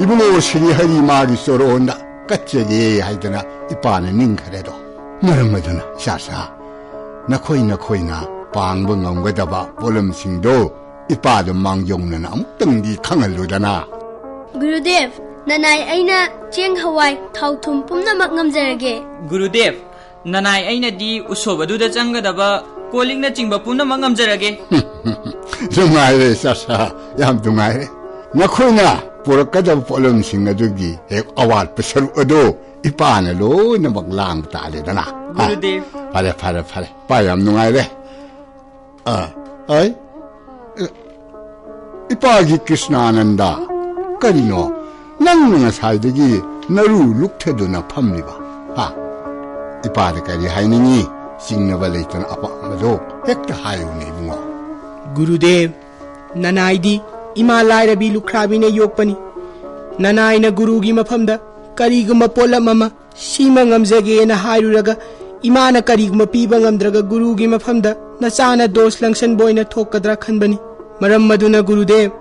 ꯏꯕꯨꯡꯉꯣ ꯁ꯭ꯔꯤ ꯍꯔꯤ ꯃꯥꯒꯤ ꯆꯣꯔꯣꯟꯗ ꯀꯠꯆꯒꯦ ꯍꯥꯏꯗꯅ ꯏꯄꯥꯅ ꯅꯤꯡꯈꯔꯦꯗꯣ꯫ ꯃꯔꯝ ꯑꯗꯨꯅ, ꯏꯆꯥꯁꯥ, ꯅꯈꯣꯏ ꯅꯈꯣꯏꯅ ꯄꯥꯡꯕ ꯉꯝꯒꯗꯕ ꯄꯣꯠꯂꯝꯁꯤꯡꯗꯣ ꯏꯄꯥꯗ ꯃꯥꯡꯖꯧꯅꯅ ꯑꯃꯨꯛꯇꯪꯗꯤ ꯈꯪꯍꯜꯂꯨꯗꯅ꯫ ꯒꯨꯔꯨꯗꯦꯕ, ꯅꯅꯥꯏ ꯑꯩꯅ ꯆꯦꯡ, ꯍꯋꯥꯏ, ꯊꯥꯎ, ꯊꯨꯝ ꯄꯨꯝꯅꯃꯛ ꯉꯝꯖꯔꯒꯦ꯫ ꯒꯨꯔꯨꯗꯦꯕ, ꯅꯅꯥꯏ ꯑꯩꯅꯗꯤ ꯎꯁꯣꯞ ꯑꯗꯨꯗ ꯆꯪꯒꯗꯕ ꯀꯣꯜ ꯂꯤꯛꯅꯆꯤꯡꯕ ꯄꯨꯝꯅꯃꯛ ꯉꯝꯖꯔꯒꯦ꯫ ꯅꯨꯡꯉꯥꯏꯔꯦ, ꯏꯆꯥꯁꯥ, ꯌꯥꯝ ꯅꯨꯡꯉꯥꯏꯔꯦ꯫ ꯅꯈꯣꯏꯅ ꯄꯨꯔꯛꯀꯗꯕ ꯄꯣꯠꯂꯝꯁꯤꯡ ꯑꯗꯨꯒꯤ ꯍꯦꯛ ꯑꯋꯥꯠꯄ ꯁꯔꯨꯛ ꯑꯗꯨ ꯏꯄꯥꯅ ꯂꯣꯏꯅꯃꯛ ꯂꯥꯡꯕ ꯇꯥꯔꯦꯗꯅ꯫ ꯍꯥ? ꯒꯨꯔꯨꯗꯦꯕ꯫ ꯐꯔꯦ, ꯐꯔꯦ, ꯐꯔꯦ꯫ ꯏꯄꯥ ꯌꯥꯝ ꯅꯨꯡꯉꯥꯏꯔꯦ꯫ ꯑ, ꯑꯩ? ꯏꯄꯥꯒꯤ ꯀ꯭ꯔꯤꯁꯅꯥꯅꯟꯗ, ꯀꯔꯤꯅꯣ ꯅꯪꯅ ꯉꯁꯥꯏꯗꯒꯤ ꯅꯔꯨ ꯂꯨꯛꯊꯗꯨꯅ ꯐꯝꯂꯤꯕ? ꯍꯥ? ꯏꯄꯥꯗ ꯀꯔꯤ ꯍꯥꯏꯅꯤꯡꯉꯤ? ꯆꯤꯡꯅꯕ ꯂꯩꯇꯅ ꯑꯄꯥꯝꯕꯗꯣ ꯍꯦꯛꯇ ꯍꯥꯏꯌꯨꯅꯦ, ꯏꯕꯨꯡꯉꯣ꯫ ꯒꯨꯔꯨꯗꯦꯕ, ꯅꯅꯥꯏꯗꯤ ꯏꯃꯥ ꯂꯥꯏꯔꯕꯤ ꯂꯨꯈ꯭ꯔꯥꯕꯤꯅ ꯌꯣꯛꯄꯅꯤ꯫ ꯅꯅꯥꯏꯅ ꯒꯨꯔꯨꯒꯤ ꯃꯐꯝꯗ ꯀꯔꯤꯒꯨꯝꯕ ꯄꯣꯠꯂꯝ ꯑꯃ ꯁꯤꯃ ꯉꯝꯖꯒꯦꯅ ꯍꯥꯏꯔꯨꯔꯒ, ꯏꯃꯥꯅ ꯀꯔꯤꯒꯨꯝꯕ ꯄꯤꯕ ꯉꯝꯗ꯭ꯔꯒ, ꯒꯨꯔꯨꯒꯤ ꯃꯐꯝꯗ ꯅꯆꯥꯅ ꯗꯣꯁ ꯂꯪꯁꯟꯕ ꯑꯣꯏꯅ ꯊꯣꯛꯀꯗ꯭ꯔꯥ ꯈꯟꯕꯅꯤ꯫ ꯃꯔꯝ ꯑꯗꯨꯅ, ꯒꯨꯔꯨꯗꯦꯕ,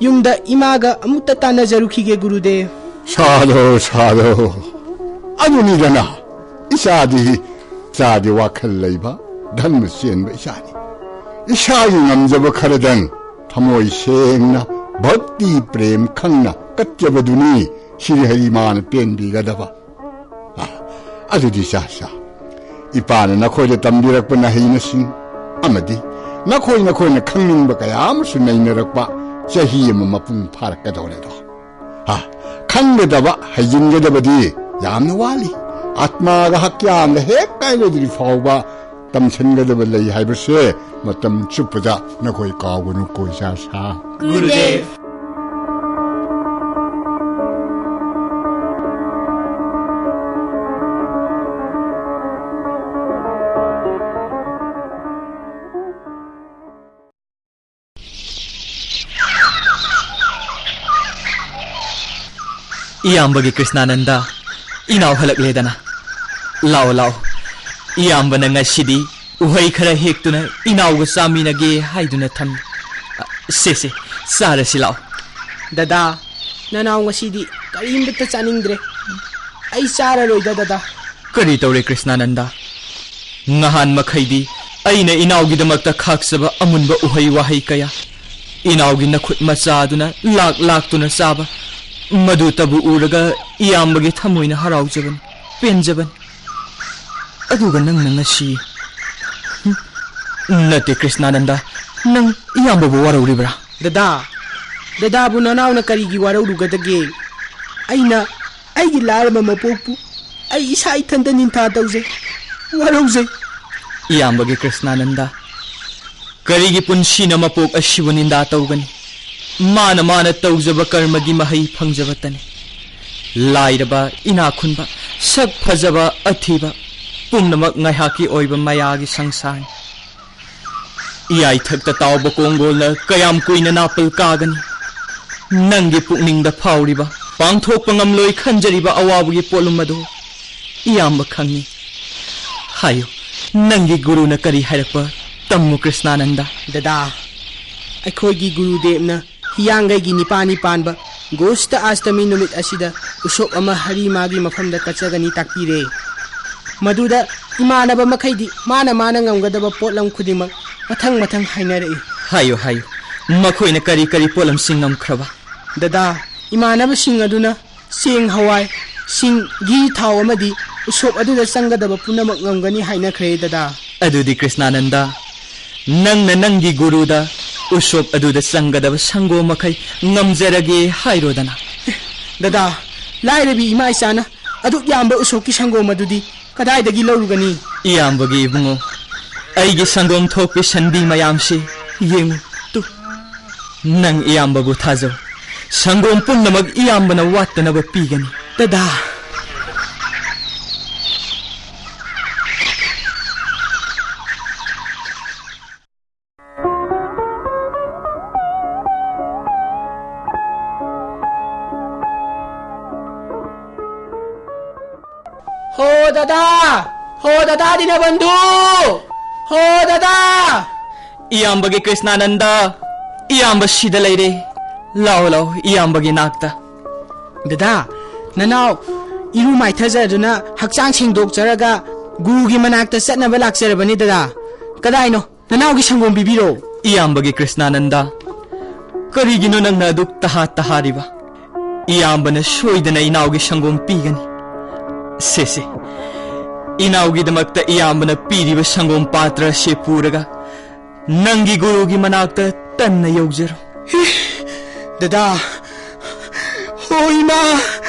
ꯌꯨꯝꯗ ꯏꯃꯥꯒ ꯑꯃꯨꯛꯇ ꯇꯥꯟꯅꯖꯔꯨꯈꯤꯒꯦ, ꯒꯨꯔꯨꯗꯦꯕ꯫ ꯁꯥꯗꯣ, ꯁꯥꯗꯣ꯫ ꯑꯗꯨꯅꯤꯗꯅ, ꯏꯆꯥꯗꯤ, ꯏꯆꯥꯗꯤ ꯋꯥꯈꯜ ꯂꯩꯕ, ꯙꯔꯃ ꯆꯦꯟꯕ ꯏꯆꯥꯅꯤ꯫ ꯏꯁꯥꯒꯤ ꯉꯝꯖꯕ ꯈꯔꯗꯪ ꯊꯃꯣꯏ ꯁꯦꯡꯅ, ꯚꯛꯇꯤ ꯄ꯭ꯔꯦꯝ ꯈꯪꯅ ꯀꯠꯆꯕꯗꯨꯅꯤ ꯁ꯭ꯔꯤ ꯍꯔꯤ ꯃꯥꯅ ꯄꯦꯟꯕꯤꯒꯗꯕ꯫ ꯑ, ꯑꯗꯨꯗꯤ ꯆꯥ ꯆꯥ꯫ ꯏꯄꯥꯅ ꯅꯈꯣꯏꯗ ꯇꯝꯕꯤꯔꯛꯄ ꯅꯍꯩꯅꯁꯤꯡ ꯑꯃꯗꯤ ꯅꯈꯣꯏ ꯅꯈꯣꯏꯅ ꯈꯪꯅꯤꯡꯕ ꯀꯌꯥ ꯑꯃꯁꯨ ꯅꯩꯅꯔꯛꯄ ꯆꯍꯤ ꯑꯃ ꯃꯄꯨꯡ ꯐꯥꯔꯛꯀꯗꯧꯔꯦꯗꯣ꯫ ꯑ, ꯈꯪꯒꯗꯕ, ꯍꯩꯖꯤꯟꯒꯗꯕꯗꯤ ꯌꯥꯝꯅ ꯋꯥꯠꯂꯤ꯫ ꯑꯥꯠꯃꯥꯒ ꯍꯛꯆꯥꯡꯒ ꯍꯦꯛ ꯀꯥꯏꯅꯗ꯭ꯔꯤ ꯐꯥꯎꯕ ꯇꯝꯁꯤꯟꯒꯗꯕ ꯂꯩ ꯍꯥꯏꯕꯁꯦ ꯃꯇꯝ ꯆꯨꯞꯄꯗ ꯅꯈꯣꯏ ꯀꯥꯎꯒꯅꯨꯀꯣ, ꯏꯆꯥ ꯁꯥ꯫ ꯒꯨꯔꯨꯗꯦꯕ꯫ ꯏꯌꯥꯝꯕꯒꯤ ꯀ꯭ꯔꯤꯁꯅꯥꯅꯟꯗ, ꯏꯅꯥꯎ ꯍꯜꯂꯛꯂꯦꯗꯅ꯫ ꯂꯥꯛꯑꯣ, ꯂꯥꯛꯑꯣ꯫ ꯏꯌꯥꯝꯕꯅ ꯉꯁꯤꯗꯤ ꯎꯍꯩ ꯈꯔ ꯍꯦꯛꯇꯨꯅ ꯏꯅꯥꯎꯒ ꯆꯥꯃꯤꯟꯅꯒꯦ ꯍꯥꯏꯗꯨꯅ ꯊꯝꯃꯤ꯫ ꯁꯦ, ꯁꯦ, ꯆꯥꯔꯁꯤ ꯂꯥꯛꯑꯣ꯫ ꯗꯗꯥ, ꯅꯅꯥꯎ ꯉꯁꯤꯗꯤ ꯀꯔꯤꯝꯇ ꯆꯥꯅꯤꯡꯗ꯭ꯔꯦ꯫ ꯑꯩ ꯆꯥꯔꯔꯣꯏꯗ, ꯗꯗꯥ꯫ ꯀꯔꯤ ꯇꯧꯔꯦ, ꯀ꯭ꯔꯤꯁꯅꯥꯅꯟꯗ? ꯉꯍꯥꯟ ꯃꯈꯩꯗꯤ ꯑꯩꯅ ꯏꯅꯥꯎꯒꯤꯗꯃꯛꯇ ꯈꯥꯛꯆꯕ ꯑꯃꯨꯟꯕ ꯎꯍꯩ ꯋꯥꯍꯩ ꯀꯌꯥ, ꯏꯅꯥꯎꯒꯤ ꯅꯈꯨꯠ ꯃꯆꯥꯗꯨꯅ ꯂꯥꯛ ꯂꯥꯛꯇꯨꯅ ꯆꯥꯕ, ꯃꯗꯨꯇꯕꯨ ꯎꯔꯒ ꯏꯌꯥꯝꯕꯒꯤ ꯊꯃꯣꯏꯅ ꯍꯔꯥꯎꯖꯕꯅꯤ, ꯄꯦꯟꯖꯕꯅꯤ꯫ ꯑꯗꯨꯒ ꯅꯪꯅ ꯉꯁꯤ, ꯍꯨꯝ? ꯅꯠꯇꯦ, ꯀ꯭ꯔꯤꯁꯅꯥꯅꯟꯗ, ꯅꯪ ꯏꯌꯥꯝꯕꯕꯨ ꯋꯥꯔꯧꯔꯤꯕ꯭ꯔꯥ? ꯗꯗꯥ, ꯗꯗꯥꯕꯨ ꯅꯅꯥꯎꯅ ꯀꯔꯤꯒꯤ ꯋꯥꯔꯧꯔꯨꯒꯗꯒꯦ? ꯑꯩꯅ ꯑꯩꯒꯤ ꯂꯥꯏꯔꯕ ꯃꯄꯣꯛꯄꯨ ꯑꯩ ꯏꯁꯥ ꯏꯊꯟꯇ ꯅꯤꯡꯊꯥ ꯇꯧꯖꯩ, ꯋꯥꯔꯧꯖꯩ꯫ ꯏꯌꯥꯝꯕꯒꯤ ꯀ꯭ꯔꯤꯁꯅꯥꯅꯟꯗ, ꯀꯔꯤꯒꯤ ꯄꯨꯟꯁꯤꯅ ꯃꯄꯣꯛ ꯑꯁꯤꯕꯨ ꯅꯤꯟꯗꯥ ꯇꯧꯒꯅꯤ? ꯃꯥꯅ ꯃꯥꯅ ꯇꯧꯖꯕ ꯀꯔꯃꯒꯤ ꯃꯍꯩ ꯐꯪꯖꯕꯇꯅꯤ꯫ ꯂꯥꯏꯔꯕ, ꯏꯅꯥꯛ ꯈꯨꯟꯕ, ꯁꯛ ꯐꯖꯕ, ꯑꯊꯤꯕ, ꯄꯨꯝꯅꯃꯛ ꯉꯥꯏꯍꯥꯛꯀꯤ ꯑꯣꯏꯕ ꯃꯌꯥꯒꯤ ꯁꯪꯁꯥꯔꯅꯤ꯫ ꯏꯌꯥꯏꯊꯛꯇ ꯇꯥꯎꯕ ꯀꯣꯡꯒꯣꯜꯅ ꯀꯌꯥꯝ ꯀꯨꯏꯅ ꯅꯥꯄꯜ ꯀꯥꯒꯅꯤ? ꯅꯪꯒꯤ ꯄꯨꯛꯅꯤꯡꯗ ꯐꯥꯎꯔꯤꯕ, ꯄꯥꯡꯊꯣꯛꯄ ꯉꯝꯂꯣꯏ ꯈꯟꯖꯔꯤꯕ ꯑꯋꯥꯕꯒꯤ ꯄꯣꯠꯂꯨꯝ ꯑꯗꯨ ꯏꯌꯥꯝꯕ ꯈꯪꯏ꯫ ꯍꯥꯏꯌꯨ, ꯅꯪꯒꯤ ꯒꯨꯔꯨꯅ ꯀꯔꯤ ꯍꯥꯏꯔꯛꯄ? ꯇꯝꯃꯨ, ꯀ꯭ꯔꯤꯁꯅꯥꯅꯟꯗ꯫ ꯗꯗꯥ, ꯑꯩꯈꯣꯏꯒꯤ ꯒꯨꯔꯨꯗꯦꯕꯅ ꯍꯤꯌꯥꯡꯒꯩꯒꯤ ꯅꯤꯄꯥꯅꯤ ꯄꯥꯟꯕ ꯒꯣꯁꯇ ꯑꯁꯇꯃꯤ ꯅꯨꯃꯤꯠ ꯑꯁꯤꯗ ꯎꯁꯣꯞ ꯑꯃ ꯍꯔꯤ ꯃꯥꯒꯤ ꯃꯐꯝꯗ ꯀꯠꯆꯒꯅꯤ ꯇꯥꯛꯄꯤꯔꯦ꯫ ꯃꯗꯨꯗ ꯏꯃꯥꯟꯅꯕ ꯃꯈꯩꯗꯤ ꯃꯥꯅ ꯃꯥꯅ ꯉꯝꯒꯗꯕ ꯄꯣꯠꯂꯝ ꯈꯨꯗꯤꯡꯃꯛ ꯃꯊꯪ ꯃꯊꯪ ꯍꯥꯏꯅꯔꯛꯏ꯫ ꯍꯥꯏꯌꯨ, ꯍꯥꯏꯌꯨ, ꯃꯈꯣꯏꯅ ꯀꯔꯤ ꯀꯔꯤ ꯄꯣꯠꯂꯝꯁꯤꯡ ꯉꯝꯈ꯭ꯔꯕ? ꯗꯗꯥ, ꯏꯃꯥꯟꯅꯕꯁꯤꯡ ꯑꯗꯨꯅ ꯆꯦꯡ, ꯍꯋꯥꯏ, ꯁꯤꯡ, ꯘꯤ, ꯊꯥꯎ ꯑꯃꯗꯤ ꯎꯁꯣꯞ ꯑꯗꯨꯗ ꯆꯪꯒꯗꯕ ꯄꯨꯝꯅꯃꯛ ꯉꯝꯒꯅꯤ ꯍꯥꯏꯅꯈ꯭ꯔꯦ, ꯗꯗꯥ꯫ ꯑꯗꯨꯗꯤ ꯀ꯭ꯔꯤꯁꯅꯥꯅꯟꯗ, ꯅꯪꯅ ꯅꯪꯒꯤ ꯒꯨꯔꯨꯗ ꯎꯁꯣꯞ ꯑꯗꯨꯗ ꯆꯪꯒꯗꯕ ꯁꯪꯒꯣꯝ ꯃꯈꯩ ꯉꯝꯖꯔꯒꯦ ꯍꯥꯏꯔꯣꯗꯅ꯫ ꯗꯗꯥ, ꯂꯥꯏꯔꯕꯤ ꯏꯃꯥ ꯏꯆꯥꯅ ꯑꯗꯨꯛ ꯌꯥꯝꯕ ꯎꯁꯣꯞꯀꯤ ꯁꯪꯒꯣꯝ ꯑꯗꯨꯗꯤ ꯀꯗꯥꯏꯗꯒꯤ ꯂꯧꯔꯨꯒꯅꯤ? ꯏꯌꯥꯝꯕꯒꯤ ꯏꯕꯨꯡꯉꯣ, ꯑꯩꯒꯤ ꯁꯪꯒꯣꯝ ꯊꯣꯛꯄꯤ ꯁꯟꯕꯤ ꯃꯌꯥꯝꯁꯤ ꯌꯦꯡꯉꯨ, ꯇꯨ꯫ ꯅꯪ ꯏꯌꯥꯝꯕꯕꯨ ꯊꯥꯖꯧ꯫ ꯁꯪꯒꯣꯝ ꯄꯨꯝꯅꯃꯛ ꯏꯌꯥꯝꯕꯅ ꯋꯥꯠꯇꯅꯕ ꯄꯤꯒꯅꯤ꯫ ꯗꯗꯥ꯫ ꯗꯥꯗꯥ! ꯍꯣ ꯗꯥꯗꯥ ꯗꯤꯅꯕꯟꯙꯨ! ꯍꯣ ꯗꯥꯗꯥ! ꯏꯌꯥꯝꯕꯒꯤ ꯀ꯭ꯔꯤꯁꯅꯥꯅꯟꯗ, ꯏꯌꯥꯝꯕ ꯁꯤꯗ ꯂꯩꯔꯦ꯫ ꯂꯥꯎ, ꯂꯥꯎ, ꯏꯌꯥꯝꯕꯒꯤ ꯅꯥꯛꯇ꯫ ꯗꯥꯗꯥ, ꯅꯅꯥꯎ ꯏꯔꯨ ꯃꯥꯏꯊꯖꯗꯨꯅ ꯍꯛꯆꯥꯡ ꯁꯦꯡꯗꯣꯛꯆꯔꯒ ꯒꯨꯔꯨꯒꯤ ꯃꯅꯥꯛꯇ ꯆꯠꯅꯕ ꯂꯥꯛꯆꯔꯕꯅꯤ ꯗꯥꯗꯥ꯫ ꯀꯗꯥꯏꯅꯣ? ꯅꯅꯥꯎꯒꯤ ꯁꯪꯒꯣꯝ ꯄꯤꯕꯤꯔꯣ꯫ ꯏꯌꯥꯝꯕꯒꯤ ꯀ꯭ꯔꯤꯁꯅꯥꯅꯟꯗ, ꯀꯔꯤꯒꯤꯅꯣ ꯅꯪꯅ ꯑꯗꯨꯛ ꯇꯍꯥ ꯇꯍꯥꯔꯤꯕ? ꯏꯌꯥꯝꯕꯅ ꯁꯣꯏꯗꯅ ꯏꯅꯥꯎꯒꯤ ꯁꯪꯒꯣꯝ ꯄꯤꯒꯅꯤ꯫ ꯁꯦ, ꯁꯦ, ꯏꯅꯥꯎꯒꯤꯗꯃꯛꯇ ꯏꯌꯥꯝꯕꯅ ꯄꯤꯔꯤꯕ ꯁꯪꯒꯣꯝ ꯄꯥꯇ꯭ꯔ ꯑꯁꯤ ꯄꯨꯔꯒ ꯅꯪꯒꯤ ꯒꯨꯔꯨꯒꯤ ꯃꯅꯥꯛꯇ ꯇꯟꯅ ꯌꯧꯖꯔꯣ꯫ ꯗꯥꯗꯥ, ꯑꯣ ꯏꯃꯥ,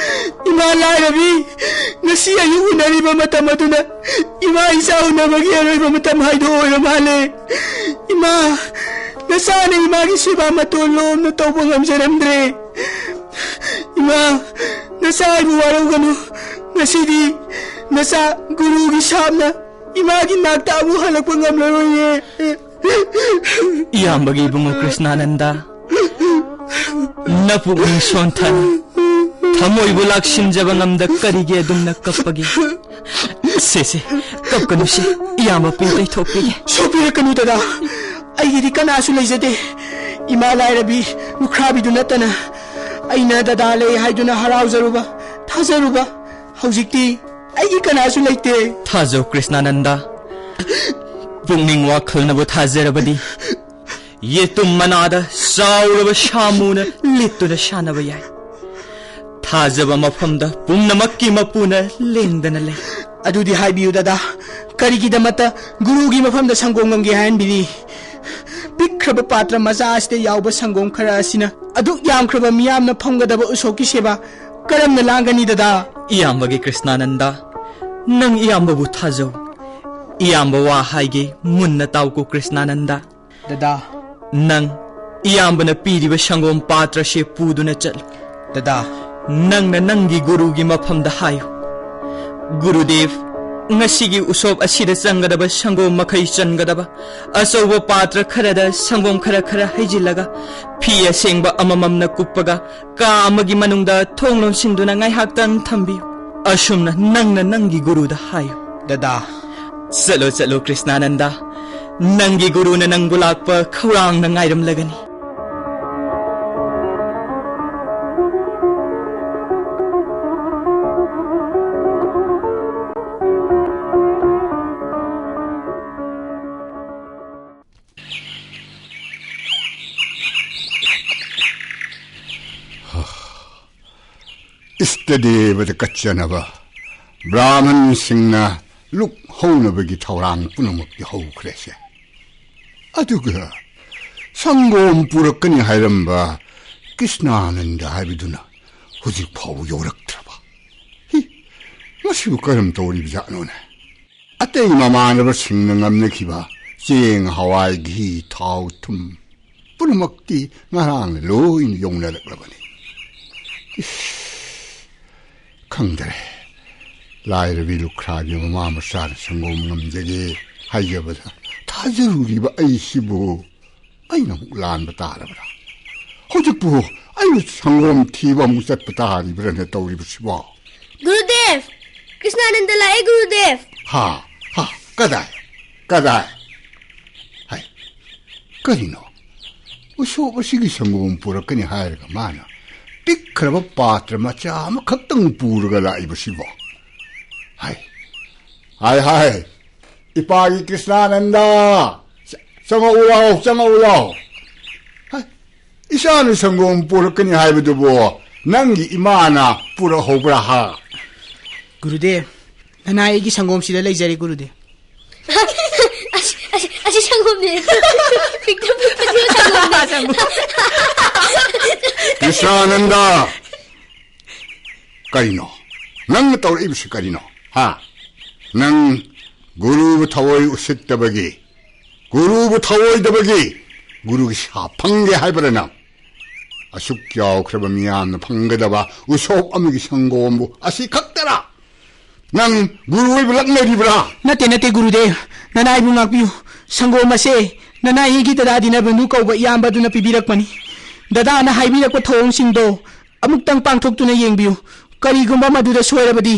ꯏꯃꯥ ꯂꯥꯏꯔꯕꯤ, ꯉꯁꯤ ꯑꯌꯨꯛ ꯎꯅꯔꯤꯕ ꯃꯇꯝ ꯑꯗꯨꯅ ꯏꯃꯥ ꯏꯆꯥ ꯎꯅꯕꯒꯤ ꯑꯔꯣꯏꯕ ꯃꯇꯝ ꯍꯥꯏꯗꯣ ꯑꯣꯏꯔ ꯃꯥꯜꯂꯦ꯫ ꯏꯃꯥ, ꯅꯆꯥꯅ ꯏꯃꯥꯒꯤ ꯁꯦꯕꯥ ꯃꯇꯣꯟ ꯂꯣꯝꯅ ꯇꯧꯕ ꯉꯝꯖꯔꯝꯗ꯭ꯔꯦ꯫ ꯏꯃꯥ, ꯅꯆꯥ ꯑꯩꯕꯨ ꯋꯥꯔꯧꯒꯅꯨ꯫ ꯉꯁꯤꯗꯤ ꯅꯆꯥ ꯒꯨꯔꯨꯒꯤ ꯁꯥꯞꯅ ꯏꯃꯥꯒꯤ ꯅꯥꯛꯇ ꯑꯃꯨꯛ ꯍꯜꯂꯛꯄ ꯉꯝꯂꯔꯣꯏꯌꯦ꯫ ꯏꯌꯥꯝꯕꯒꯤ ꯏꯕꯨꯡꯉꯣ ꯀ꯭ꯔꯤꯁꯅꯥꯅꯟꯗ, ꯅꯄꯨꯛꯅꯤꯡ ꯁꯣꯟꯊꯅ, ꯊꯃꯣꯏꯕꯨ ꯂꯥꯛꯁꯤꯟꯖꯕ ꯉꯝꯗ ꯀꯔꯤꯒꯤ ꯑꯗꯨꯝꯅ ꯀꯞꯄꯒꯦ? ꯁꯦ, ꯁꯦ, ꯀꯞꯀꯅꯨꯁꯦ, ꯏꯌꯥꯝꯕ ꯄꯦ ꯇꯩꯊꯣꯛꯄꯤꯒꯦ꯫ ꯁꯣꯛꯄꯤꯔꯛꯀꯅꯨ ꯗꯥꯗꯥ, ꯑꯩꯒꯤꯗꯤ ꯀꯅꯥꯁꯨ ꯂꯩꯖꯗꯦ꯫ ꯏꯃꯥ ꯂꯥꯏꯔꯕꯤ ꯂꯨꯈ꯭ꯔꯥꯕꯤꯗꯨ ꯅꯠꯇꯅ ꯑꯩꯅ ꯗꯥꯗꯥ ꯂꯩ ꯍꯥꯏꯗꯨꯅ ꯍꯔꯥꯎꯖꯔꯨꯕ, ꯊꯥꯖꯔꯨꯕ, ꯍꯧꯖꯤꯛꯇꯤ ꯑꯩꯒꯤ ꯀꯅꯥꯁꯨ ꯂꯩꯇꯦ꯫ ꯊꯥꯖꯧ ꯀ꯭ꯔꯤꯁꯅꯥꯅꯟꯗ, ꯄꯨꯛꯅꯤꯡ ꯋꯥꯈꯜꯅꯕꯨ ꯊꯥꯖꯔꯕꯗꯤ ꯌꯦꯇꯨꯝ ꯃꯅꯥꯗ ꯆꯥꯎꯔꯕ ꯁꯥꯃꯨꯅ ꯂꯤꯠꯇꯨꯅ ꯁꯥꯟꯅꯕ ꯌꯥꯏ꯫ ꯊꯥꯖꯕ ꯃꯐꯝꯗ ꯄꯨꯝꯅꯃꯛꯀꯤ ꯃꯄꯨꯅ ꯂꯦꯡꯗꯅ ꯂꯩ꯫ ꯑꯗꯨꯗꯤ ꯍꯥꯏꯕꯤꯌꯨ ꯗꯥꯗꯥ, ꯀꯔꯤꯒꯤꯗꯃꯛꯇ ꯒꯨꯔꯨꯒꯤ ꯃꯐꯝꯗ ꯁꯪꯒꯣꯝ ꯉꯝꯒꯦ ꯍꯥꯏꯍꯟꯕꯤꯔꯤ? ꯄꯤꯛꯈ꯭ꯔꯕ ꯄꯥꯇ꯭ꯔ ꯃꯆꯥ ꯑꯁꯤꯗ ꯌꯥꯎꯕ ꯁꯪꯒꯣꯝ ꯈꯔ ꯑꯁꯤꯅ ꯑꯗꯨꯛ ꯌꯥꯝꯈ꯭ꯔꯕ ꯃꯤꯌꯥꯝꯅ ꯐꯪꯒꯗꯕ ꯎꯁꯣꯞꯀꯤ ꯁꯦꯕꯥ ꯀꯔꯝꯅ ꯂꯥꯡꯒꯅꯤ ꯗꯥꯗꯥ? ꯏꯌꯥꯝꯕꯒꯤ ꯀ꯭ꯔꯤꯁꯅꯥꯅꯟꯗ, ꯅꯪ ꯏꯌꯥꯝꯕꯕꯨ ꯊꯥꯖꯧ꯫ ꯏꯌꯥꯝꯕ ꯋꯥ ꯍꯥꯏꯒꯦ, ꯃꯨꯟꯅ ꯇꯥꯎꯀꯣ ꯀ꯭ꯔꯤꯁꯅꯥꯅꯟꯗ꯫ ꯗꯥꯗꯥ꯫ ꯅꯪ ꯏꯌꯥꯝꯕꯅ ꯄꯤꯔꯤꯕ ꯁꯪꯒꯣꯝ ꯄꯥꯇ꯭ꯔꯁꯦ ꯄꯨꯗꯨꯅ ꯆꯠꯂꯨ꯫ ꯗꯥꯗꯥ꯫ ꯅꯪꯅ ꯅꯪꯒꯤ ꯒꯨꯔꯨꯒꯤ ꯃꯐꯝꯗ ꯍꯥꯏꯌꯨ, "ꯒꯨꯔꯨꯗꯦꯕ, ꯉꯁꯤꯒꯤ ꯎꯁꯣꯞ ꯑꯁꯤꯗ ꯆꯪꯒꯗꯕ ꯁꯪꯒꯣꯝ ꯃꯈꯩ ꯆꯟꯒꯗꯕ ꯑꯆꯧꯕ ꯄꯥꯇ꯭ꯔ ꯈꯔꯗ ꯁꯪꯒꯣꯝ ꯈꯔ ꯈꯔ ꯍꯩꯖꯤꯜꯂꯒ ꯐꯤ ꯑꯁꯦꯡꯕ ꯑꯃꯃꯝꯅ ꯀꯨꯞꯄꯒ ꯀꯥ ꯑꯃꯒꯤ ꯃꯅꯨꯡꯗ ꯊꯣꯡ ꯂꯣꯟꯁꯤꯟꯗꯨꯅ ꯉꯥꯏꯍꯥꯛꯇꯪ ꯊꯝꯕꯤꯌꯨ"꯫ ꯑꯁꯨꯝꯅ ꯅꯪꯅ ꯅꯪꯒꯤ ꯒꯨꯔꯨꯗ ꯍꯥꯏꯌꯨ꯫ ꯗꯗꯥ꯫ ꯆꯠꯂꯣ, ꯆꯠꯂꯣ, ꯀ꯭ꯔꯤꯁꯅꯥꯅꯟꯗ꯫ ꯅꯪꯒꯤ ꯒꯨꯔꯨꯅ ꯅꯪꯕꯨ ꯂꯥꯛꯄ ꯈꯧꯔꯥꯡꯅ ꯉꯥꯏꯔꯝꯂꯒꯅꯤ꯫ ꯏꯁꯇ ꯗꯦꯕꯗ ꯀꯠꯆꯅꯕ ꯕ꯭ꯔꯥꯍꯃꯟꯁꯤꯡꯅ ꯂꯨꯛ ꯍꯧꯅꯕꯒꯤ ꯊꯧꯔꯥꯡ ꯄꯨꯝꯅꯃꯛꯇꯤ ꯍꯧꯈ꯭ꯔꯦꯁꯦ꯫ ꯑꯗꯨꯒ ꯁꯪꯒꯣꯝ ꯄꯨꯔꯛꯀꯅꯤ ꯍꯥꯏꯔꯝꯕ ꯀ꯭ꯔꯤꯁꯅꯥꯅꯟꯗ ꯍꯥꯏꯕꯗꯨꯅ ꯍꯧꯖꯤꯛ ꯐꯥꯎꯕ ꯌꯧꯔꯛꯇ꯭ꯔꯕ? ꯍꯤ, ꯃꯁꯤꯕꯨ ꯀꯔꯝ ꯇꯧꯔꯤꯕꯖꯥꯠꯅꯣꯅꯦ? ꯑꯇꯩ ꯃꯃꯥꯟꯅꯕꯁꯤꯡꯅ ꯉꯝꯅꯈꯤꯕ ꯆꯦꯡ, ꯍꯋꯥꯏ, ꯘꯤ, ꯊꯥꯎ, ꯊꯨꯝ ꯄꯨꯝꯅꯃꯛꯇꯤ ꯉꯔꯥꯡꯅ ꯂꯣꯏꯅ ꯌꯧꯅꯔꯛꯂꯕꯅꯤ꯫ ꯏꯁ, ꯈꯪꯗꯔꯦ꯫ ꯂꯥꯏꯔꯕꯤ ꯂꯨꯈ꯭ꯔꯥꯕꯤ ꯃꯃꯥ ꯃꯆꯥꯅ ꯁꯪꯒꯣꯝ ꯉꯝꯖꯒꯦ ꯍꯥꯏꯖꯕꯗ ꯊꯥꯖꯔꯨꯔꯤꯕ ꯑꯩꯁꯤꯕꯨ ꯑꯩꯅ ꯑꯃꯨꯛ ꯂꯥꯟꯕ ꯇꯥꯔꯕ꯭ꯔꯥ? ꯍꯧꯖꯤꯛꯄꯨ ꯑꯩꯅ ꯁꯪꯒꯣꯝ ꯊꯤꯕ ꯑꯃꯨꯛ ꯆꯠꯄ ꯇꯥꯔꯤꯕ꯭ꯔꯥꯅꯦ ꯇꯧꯔꯤꯕꯁꯤꯕꯣ? ꯒꯨꯔꯨꯗꯦꯕ! ꯀ꯭ꯔꯤꯁꯅꯥꯅꯟꯗ ꯂꯥꯛꯑꯦ, ꯒꯨꯔꯨꯗꯦꯕ! ꯍꯥ? ꯍꯥ? ꯀꯗꯥꯏ? ꯀꯗꯥꯏ? ꯍꯥꯏ, ꯀꯔꯤꯅꯣ? ꯎꯁꯣꯞ ꯑꯁꯤꯒꯤ ꯁꯪꯒꯣꯝ ꯄꯨꯔꯛꯀꯅꯤ ꯍꯥꯏꯔꯒ ꯃꯥꯅ ꯄꯤꯛꯈ꯭ꯔꯕ ꯄꯥꯇ꯭ꯔ ꯃꯆꯥ ꯑꯃꯈꯛꯇꯪ ꯄꯨꯔꯒ ꯂꯥꯛꯏꯕꯁꯤꯕꯣ? ꯍꯥꯏ, ꯍꯥꯏ, ꯍꯥꯏ, ꯏꯄꯥꯒꯤ ꯀ꯭ꯔꯤꯁꯅꯥꯅꯟꯗ, ꯆ-, ꯆꯪꯉꯛꯎ ꯂꯥꯎ, ꯆꯪꯉꯛꯎ ꯂꯥꯎ꯫ ꯍꯥꯏ, ꯏꯆꯥꯅ ꯁꯪꯒꯣꯝ ꯄꯨꯔꯛꯀꯅꯤ ꯍꯥꯏꯕꯗꯨꯕꯨ ꯅꯪꯒꯤ ꯏꯃꯥꯅ ꯄꯨꯔꯛꯍꯧꯕ꯭ꯔꯥ ꯍꯥ? ꯒꯨꯔꯨꯗꯦꯕ, ꯅꯅꯥꯏ ꯑꯩꯒꯤ ꯁꯪꯒꯣꯝꯁꯤꯗ ꯂꯩꯖꯔꯦ, ꯒꯨꯔꯨꯗꯦꯕ꯫ ꯑꯁꯤ, ꯑꯁꯤ, ꯑꯁꯤ ꯁꯪꯒꯣꯝꯅꯦ꯫ ꯄꯤꯛꯇ꯭ꯔꯨ ꯄꯤꯛꯄꯁꯤꯕꯨ ꯁꯪꯒꯣꯝꯅꯦ꯫ ꯁꯪꯒꯣꯝ꯫ ꯀ꯭ꯔꯤꯁꯅꯥꯅꯟꯗ, ꯀꯔꯤꯅꯣ ꯅꯪꯅ ꯇꯧꯔꯛꯏꯕꯁꯤ? ꯀꯔꯤꯅꯣ? ꯍꯥ? ꯅꯪ ꯒꯨꯔꯨꯕꯨ ꯊꯑꯣꯏ ꯎꯁꯤꯠꯇꯕꯒꯤ, ꯒꯨꯔꯨꯕꯨ ꯊꯑꯣꯏꯗꯕꯒꯤ ꯒꯨꯔꯨꯒꯤ ꯁꯥ ꯐꯪꯒꯦ ꯍꯥꯏꯕ꯭ꯔꯥ ꯅꯪ? ꯑꯁꯨꯛ ꯆꯥꯎꯈ꯭ꯔꯕ ꯃꯤꯌꯥꯝꯅ ꯐꯪꯒꯗꯕ ꯎꯁꯣꯞ ꯑꯃꯒꯤ ꯁꯪꯒꯣꯝꯕꯨ ꯑꯁꯤ ꯈꯛꯇꯔꯥ? ꯅꯪ ꯒꯨꯔꯨ ꯑꯣꯏꯕ ꯂꯛꯅꯔꯤꯕ꯭ꯔꯥ? ꯅꯠꯇꯦ, ꯅꯠꯇꯦ, ꯒꯨꯔꯨꯗꯦꯕ꯫ ꯅꯅꯥꯏꯕꯨ ꯉꯥꯛꯄꯤꯌꯨ꯫ ꯁꯪꯒꯣꯝ ꯑꯁꯦ ꯅꯅꯥꯏꯒꯤ ꯗꯗꯥ ꯗꯤꯅꯕꯟꯙꯨ ꯀꯧꯕ ꯏꯌꯥꯝꯕ ꯑꯗꯨꯅ ꯄꯤꯕꯤꯔꯛꯄꯅꯤ꯫ ꯗꯗꯥꯅ ꯍꯥꯏꯕꯤꯔꯛꯄ ꯊꯧꯑꯣꯡꯁꯤꯡꯗꯣ ꯑꯃꯨꯛꯇꯪ ꯄꯥꯡꯊꯣꯛꯇꯨꯅ ꯌꯦꯡꯕꯤꯌꯨ꯫ ꯀꯔꯤꯒꯨꯝꯕ ꯃꯗꯨꯗ ꯁꯣꯏꯔꯕꯗꯤ,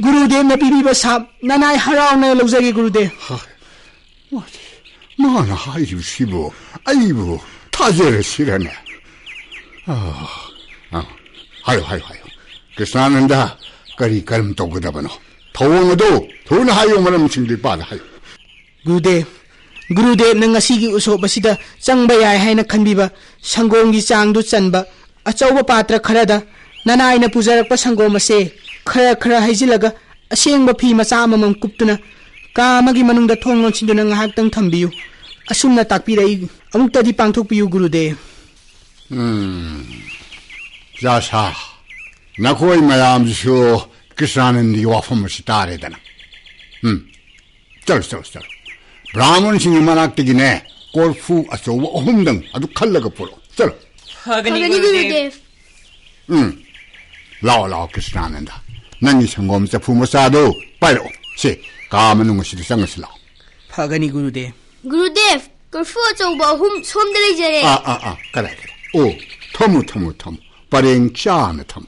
ꯒꯨꯔꯨꯗꯦꯕꯅ ꯄꯤꯕꯤꯕ ꯁꯥꯞ ꯅꯅꯥꯏ ꯍꯔꯥꯎꯅ ꯂꯧꯖꯒꯦ, ꯒꯨꯔꯨꯗꯦꯕ꯫ ꯍꯥ, ꯃꯥꯅ ꯍꯥꯏꯔꯤꯕꯁꯤꯕꯨ ꯑꯩꯕꯨ ꯊꯥꯖꯔꯁꯤꯔꯅꯦ? ꯑꯥ, ꯑꯥ, ꯍꯥꯏꯌꯨ, ꯍꯥꯏꯌꯨ, ꯍꯥꯏꯌꯨ꯫ ꯀ꯭ꯔꯤꯁꯅꯥꯅꯟꯗ, ꯀꯔꯤ ꯀꯔꯝ ꯇꯧꯒꯗꯕꯅꯣ? ꯊꯧꯑꯣꯡ ꯑꯗꯨ ꯊꯨꯅ ꯍꯥꯏꯌꯨ, ꯃꯔꯝꯁꯤꯡꯗꯨ ꯏꯄꯥꯗ ꯍꯥꯏꯌꯨ꯫ ꯒꯨꯔꯨꯗꯦꯕ, ꯒꯨꯔꯨꯗꯦꯕꯅ ꯉꯁꯤꯒꯤ ꯎꯁꯣꯞ ꯑꯁꯤꯗ ꯆꯪꯕ ꯌꯥꯏ ꯍꯥꯏꯅ ꯈꯟꯕꯤꯕ ꯁꯪꯒꯣꯝꯒꯤ ꯆꯥꯡꯗꯨ ꯆꯟꯕ ꯑꯆꯧꯕ ꯄꯥꯇ꯭ꯔ ꯈꯔꯗ ꯅꯅꯥꯏꯅ ꯄꯨꯖꯔꯛꯄ ꯁꯪꯒꯣꯝ ꯑꯁꯦ ꯈꯔ ꯈꯔ ꯍꯩꯖꯤꯜꯂꯒ ꯑꯁꯦꯡꯕ ꯐꯤ ꯃꯆꯥ ꯑꯃꯃꯝ ꯀꯨꯞꯇꯨꯅ ꯀꯥ ꯑꯃꯒꯤ ꯃꯅꯨꯡꯗ ꯊꯣꯡ ꯂꯣꯟꯁꯤꯟꯗꯨꯅ ꯉꯥꯏꯍꯥꯛꯇꯪ ꯊꯝꯕꯤꯌꯨ꯫ ꯑꯁꯨꯝꯅ ꯇꯥꯛꯄꯤꯔꯛꯏ꯫ ꯑꯃꯨꯛꯇꯗꯤ ꯄꯥꯡꯊꯣꯛꯄꯤꯌꯨ, ꯒꯨꯔꯨꯗꯦꯕ꯫ ꯎꯝ, ꯌꯥꯁꯥ, ꯅꯈꯣꯏ ꯃꯌꯥꯝꯁꯤꯁꯨ ꯀ꯭ꯔꯤꯁꯅꯥꯅꯟꯗꯒꯤ ꯋꯥꯐꯝ ꯑꯁꯤ ꯇꯥꯔꯦꯗꯅ꯫ ꯎꯝ, ꯆꯠꯂꯣ, ꯆꯠꯂꯣ, ꯆꯠꯂꯣ꯫ ꯕ꯭ꯔꯥꯍꯃꯟꯁꯤꯡꯒꯤ ꯃꯅꯥꯛꯇꯒꯤꯅꯦ, ꯀꯣꯔꯐꯨ ꯑꯆꯧꯕ ꯑꯍꯨꯝꯗꯪ ꯑꯗꯨ ꯈꯜꯂꯒ ꯄꯨꯔꯛꯑꯣ꯫ ꯆꯠꯂꯣ꯫ ꯐꯒꯅꯤ, ꯐꯒꯅꯤ, ꯒꯨꯔꯨꯗꯦꯕ꯫ ꯒꯨꯔꯨꯗꯦꯕ꯫ ꯎꯝ꯫ ꯂꯥꯛꯑꯣ, ꯂꯥꯛꯑꯣ, ꯀ꯭ꯔꯤꯁꯅꯥꯅꯟꯗ꯫ ꯅꯪꯒꯤ ꯁꯪꯒꯣꯝ ꯆꯐꯨ ꯃꯆꯥꯗꯣ ꯄꯥꯏꯔꯛꯑꯣ꯫ ꯁꯦ, ꯀꯥ ꯃꯅꯨꯡ ꯑꯁꯤꯗ ꯆꯪꯉꯁꯤ ꯂꯥꯛꯑꯣ꯫ ꯐꯒꯅꯤ, ꯒꯨꯔꯨꯗꯦꯕ꯫ ꯒꯨꯔꯨꯗꯦꯕ, ꯀꯣꯔꯐꯨ ꯑꯆꯧꯕ ꯑꯍꯨꯝ ꯁꯣꯝꯗ ꯂꯩꯖꯔꯦ꯫ ꯑꯥ, ꯑꯥ, ꯑꯥ, ꯀꯗꯥꯏ, ꯀꯗꯥꯏ? ꯑꯣ, ꯊꯝꯃꯨ, ꯊꯝꯃꯨ, ꯊꯝꯃꯨ꯫ ꯄꯔꯦꯡ ꯆꯥꯅ ꯊꯝꯃꯨ꯫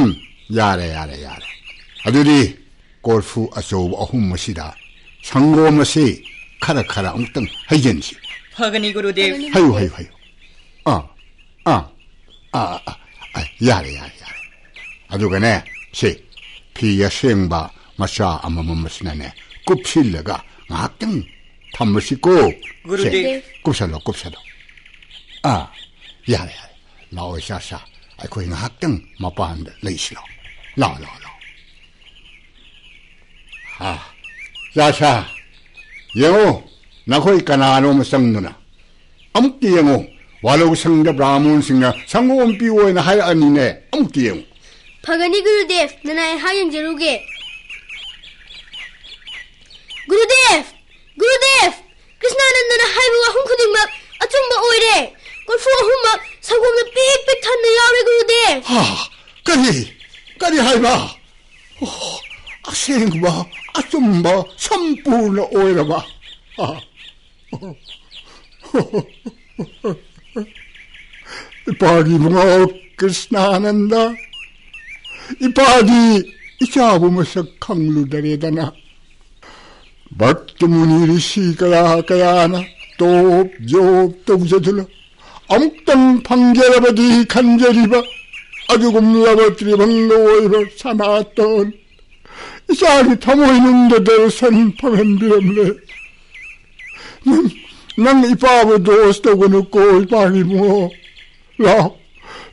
ꯎꯝ, ꯌꯥꯔꯦ, ꯌꯥꯔꯦ, ꯌꯥꯔꯦ꯫ ꯑꯗꯨꯗꯤ ꯀꯣꯔꯐꯨ ꯑꯆꯧꯕ ꯑꯍꯨꯝ ꯑꯁꯤꯗ ꯁꯪꯒꯣꯝ ꯑꯁꯤ ꯈꯔ ꯈꯔ ꯑꯃꯨꯛꯇꯪ ꯍꯩꯖꯤꯟꯁꯤ꯫ ꯐꯒꯅꯤ, ꯒꯨꯔꯨꯗꯦꯕ꯫ ꯍꯩꯌꯨ, ꯍꯩꯌꯨ, ꯍꯩꯌꯨ꯫ ꯑꯥ, ꯑꯥ, ꯑꯥ, ꯑꯥ, ꯑꯥ, ꯌꯥꯔꯦ, ꯌꯥꯔꯦ, ꯌꯥꯔꯦ꯫ ꯑꯗꯨꯒꯅꯦ, ꯁꯤ ꯐꯤ ꯑꯁꯦꯡꯕ ꯃꯆꯥ ꯑꯃꯃꯝ ꯑꯁꯤꯅꯅꯦ, ꯀꯨꯞꯁꯤꯜꯂꯒ ꯉꯥꯏꯍꯥꯛꯇꯪ ꯊꯝꯃꯁꯤꯀꯣ꯫ ꯁꯦ, ꯒꯨꯔꯨꯗꯦꯕ꯫ ꯀꯨꯞꯁꯜꯂꯣ, ꯀꯨꯞꯁꯜꯂꯣ꯫ ꯑꯥ, ꯌꯥꯔꯦ, ꯌꯥꯔꯦ꯫ ꯂꯥꯛꯑꯣ, ꯏꯆꯥꯁꯥ꯫ ꯑꯩꯈꯣꯏ ꯉꯥꯏꯍꯥꯛꯇꯪ ꯃꯄꯥꯟꯗ ꯂꯩꯁꯤ ꯂꯥꯛꯑꯣ꯫ ꯂꯥꯛꯑꯣ, ꯂꯥꯛꯑꯣ, ꯂꯥꯛꯑꯣ꯫ ꯑꯥ, ꯏꯆꯥꯁꯥ, ꯌꯦꯡꯉꯨ, ꯅꯈꯣꯏ ꯀꯅꯥꯅꯣ ꯑꯃ ꯆꯪꯗꯨꯅ꯫ ꯑꯃꯨꯛꯇ ꯌꯦꯡꯉꯨ, ꯋꯥꯂꯧꯁꯪꯗ ꯕ꯭ꯔꯥꯍꯃꯣꯟꯁꯤꯡꯅ ꯁꯪꯒꯣꯝ ꯄꯤꯌꯣꯅ ꯍꯥꯏꯔꯛꯑꯅꯤꯅꯦ꯫ ꯑꯃꯨꯛꯇ ꯌꯦꯡꯉꯨ꯫ ꯐꯒꯅꯤ, ꯒꯨꯔꯨꯗꯦꯕ, ꯅꯅꯥꯏ ꯑꯩꯍꯥꯛ ꯌꯦꯡꯖꯔꯨꯒꯦ꯫ ꯒꯨꯔꯨꯗꯦꯕ! ꯒꯨꯔꯨꯗꯦꯕ! ꯀ꯭ꯔꯤꯁꯅꯥꯅꯟꯗꯅ ꯍꯥꯏꯕ ꯋꯥꯐꯝ ꯈꯨꯗꯤꯡꯃꯛ ꯑꯆꯨꯝꯕ ꯑꯣꯏꯔꯦ꯫ ꯀꯣꯔꯐꯨ ꯑꯍꯨꯝꯃꯛ ꯁꯪꯒꯣꯝꯅ ꯄꯤꯛ ꯄꯤꯛ ꯊꯟꯅ ꯌꯥꯎꯔꯦ, ꯒꯨꯔꯨꯗꯦꯕ꯫ ꯍꯥ? ꯀꯔꯤ? ꯀꯔꯤ ꯍꯥꯏꯕ? ꯑꯣ, ꯑꯁꯦꯡꯕ, ꯑꯆꯨꯝꯕ, ꯁꯝꯄꯨꯔꯅ ꯑꯣꯏꯔꯕ꯫ ꯍꯥ? ꯏꯄꯥꯒꯤ ꯏꯕꯨꯡꯉꯣ ꯀ꯭ꯔꯤꯁꯅꯥꯅꯟꯗ, ꯏꯄꯥꯗꯤ ꯏꯆꯥꯕꯨ ꯃꯁꯛ ꯈꯪꯂꯨꯗꯔꯦꯗꯅ꯫ ꯚꯔꯇꯃꯨꯅꯤ ꯔꯤꯁꯤ ꯀꯌꯥ ꯀꯌꯥꯅ ꯇꯣꯞ ꯖꯣꯞ ꯇꯧꯖꯗꯨꯅ ꯑꯃꯨꯛꯇꯪ ꯐꯪꯖꯔꯕꯗꯤ ꯈꯟꯖꯔꯤꯕ ꯑꯗꯨꯒꯨꯝꯂꯕ ꯇ꯭ꯔꯤꯚꯪꯒ ꯑꯣꯏꯕ ꯁꯅꯥꯇꯣꯟ ꯏꯆꯥꯒꯤ ꯊꯃꯣꯏꯅꯨꯡꯗ ꯗꯔꯁꯟ ꯐꯪꯍꯟꯕꯤꯔꯝꯂꯦ꯫ ꯅꯪ, ꯅꯪ ꯏꯄꯥꯕꯨ ꯗꯣꯁ ꯇꯧꯒꯅꯨꯀꯣ, ꯏꯄꯥꯒꯤ ꯏꯕꯨꯡꯉꯣ꯫ ꯂꯥꯎ,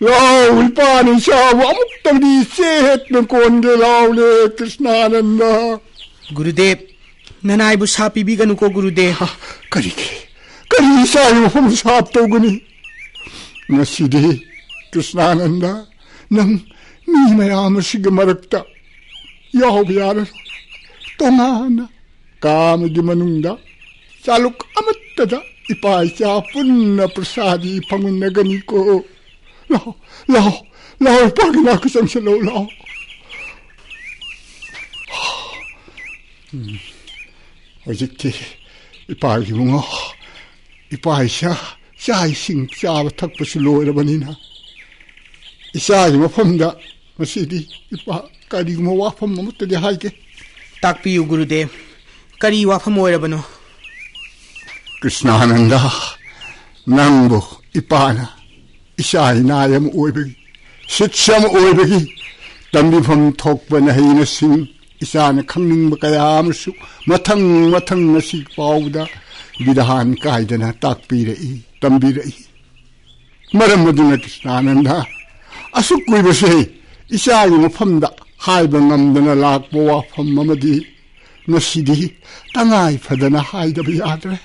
ꯂꯥꯎ, ꯏꯄꯥꯅ ꯏꯆꯥꯕꯨ ꯑꯃꯨꯛꯇꯪꯗꯤ ꯆꯦꯠꯅ ꯀꯣꯟꯒꯦ ꯂꯥꯎꯅꯦ, ꯀ꯭ꯔꯤꯁꯅꯥꯅꯟꯗ꯫ ꯒꯨꯔꯨꯗꯦꯕ, ꯅꯅꯥꯏꯕꯨ ꯁꯥꯞ ꯄꯤꯕꯤꯒꯅꯨꯀꯣ, ꯒꯨꯔꯨꯗꯦꯕ꯫ ꯀꯔꯤꯒꯤ, ꯀꯔꯤ ꯏꯆꯥꯒꯤ ꯃꯐꯝ ꯁꯥꯞ ꯇꯧꯒꯅꯤ? ꯉꯁꯤꯗꯤ, ꯀ꯭ꯔꯤꯁꯅꯥꯅꯟꯗ, ꯅꯪ ꯃꯤ ꯃꯌꯥꯝ ꯑꯁꯤꯒꯤ ꯃꯔꯛꯇ ꯌꯥꯎꯕ ꯌꯥꯔꯔꯣꯏ꯫ ꯇꯣꯉꯥꯟꯅ ꯀꯥ ꯑꯃꯒꯤ ꯃꯅꯨꯡꯗ ꯆꯥꯂꯨꯛ ꯑꯃꯠꯇꯗ ꯏꯄꯥ ꯏꯆꯥ ꯄꯨꯟꯅ ꯄ꯭ꯔꯁꯥꯗꯤ ꯐꯪꯃꯤꯟꯅꯒꯅꯤꯀꯣ꯫ ꯂꯥꯛꯑꯣ, ꯂꯥꯛꯑꯣ, ꯂꯥꯛꯑꯣ, ꯏꯄꯥꯒꯤ ꯅꯥꯛꯇ ꯆꯪꯁꯤꯜꯂꯛꯑꯣ, ꯂꯥꯛꯑꯣ꯫ ꯎꯝ, ꯍꯧꯖꯤꯛꯇꯤ ꯏꯄꯥꯒꯤ ꯏꯕꯨꯡꯉꯣ, ꯏꯄꯥ ꯏꯆꯥ, ꯆꯥꯛ ꯏꯁꯤꯡ ꯆꯥꯕ ꯊꯛꯄꯁꯨ ꯂꯣꯏꯔꯕꯅꯤꯅ, ꯏꯆꯥꯒꯤ ꯃꯐꯝꯗ ꯉꯁꯤꯗꯤ ꯏꯄꯥ ꯀꯔꯤꯒꯨꯝꯕ ꯋꯥꯐꯝ ꯑꯃꯠꯇꯗꯤ ꯍꯥꯏꯒꯦ꯫ ꯇꯥꯛꯄꯤꯌꯨ ꯒꯨꯔꯨꯗꯦꯕ, ꯀꯔꯤ ꯋꯥꯐꯝ ꯑꯣꯏꯔꯕꯅꯣ? ꯀ꯭ꯔꯤꯁꯅꯥꯅꯟꯗ, ꯅꯪꯕꯨ ꯏꯄꯥꯅ ꯏꯆꯥ ꯏꯅꯥꯏ ꯑꯃ ꯑꯣꯏꯕꯒꯤ, ꯁꯤꯠꯁ ꯑꯃ ꯑꯣꯏꯕꯒꯤ ꯇꯝꯕꯤꯐꯝ ꯊꯣꯛꯄ ꯅꯍꯩꯅꯁꯤꯡ ꯏꯆꯥꯅ ꯈꯪꯅꯤꯡꯕ ꯀꯌꯥ ꯑꯃꯁꯨ ꯃꯊꯪ ꯃꯊꯪ ꯉꯁꯤ ꯐꯥꯎꯕꯗ ꯕꯤꯙꯥꯟ ꯀꯥꯏꯗꯅ ꯇꯥꯛꯄꯤꯔꯛꯏ, ꯇꯝꯕꯤꯔꯛꯏ꯫ ꯃꯔꯝ ꯑꯗꯨꯅ ꯀ꯭ꯔꯤꯁꯅꯥꯅꯟꯗ, ꯑꯁꯨꯛ ꯀꯨꯏꯕꯁꯦ ꯏꯆꯥꯒꯤ ꯃꯐꯝꯗ ꯍꯥꯏꯕ ꯉꯝꯗꯅ ꯂꯥꯛꯄ ꯋꯥꯐꯝ ꯑꯃꯗꯤ ꯉꯁꯤꯗꯤ ꯇꯉꯥꯏ ꯐꯗꯅ ꯍꯥꯏꯗꯕ ꯌꯥꯗ꯭ꯔꯦ꯫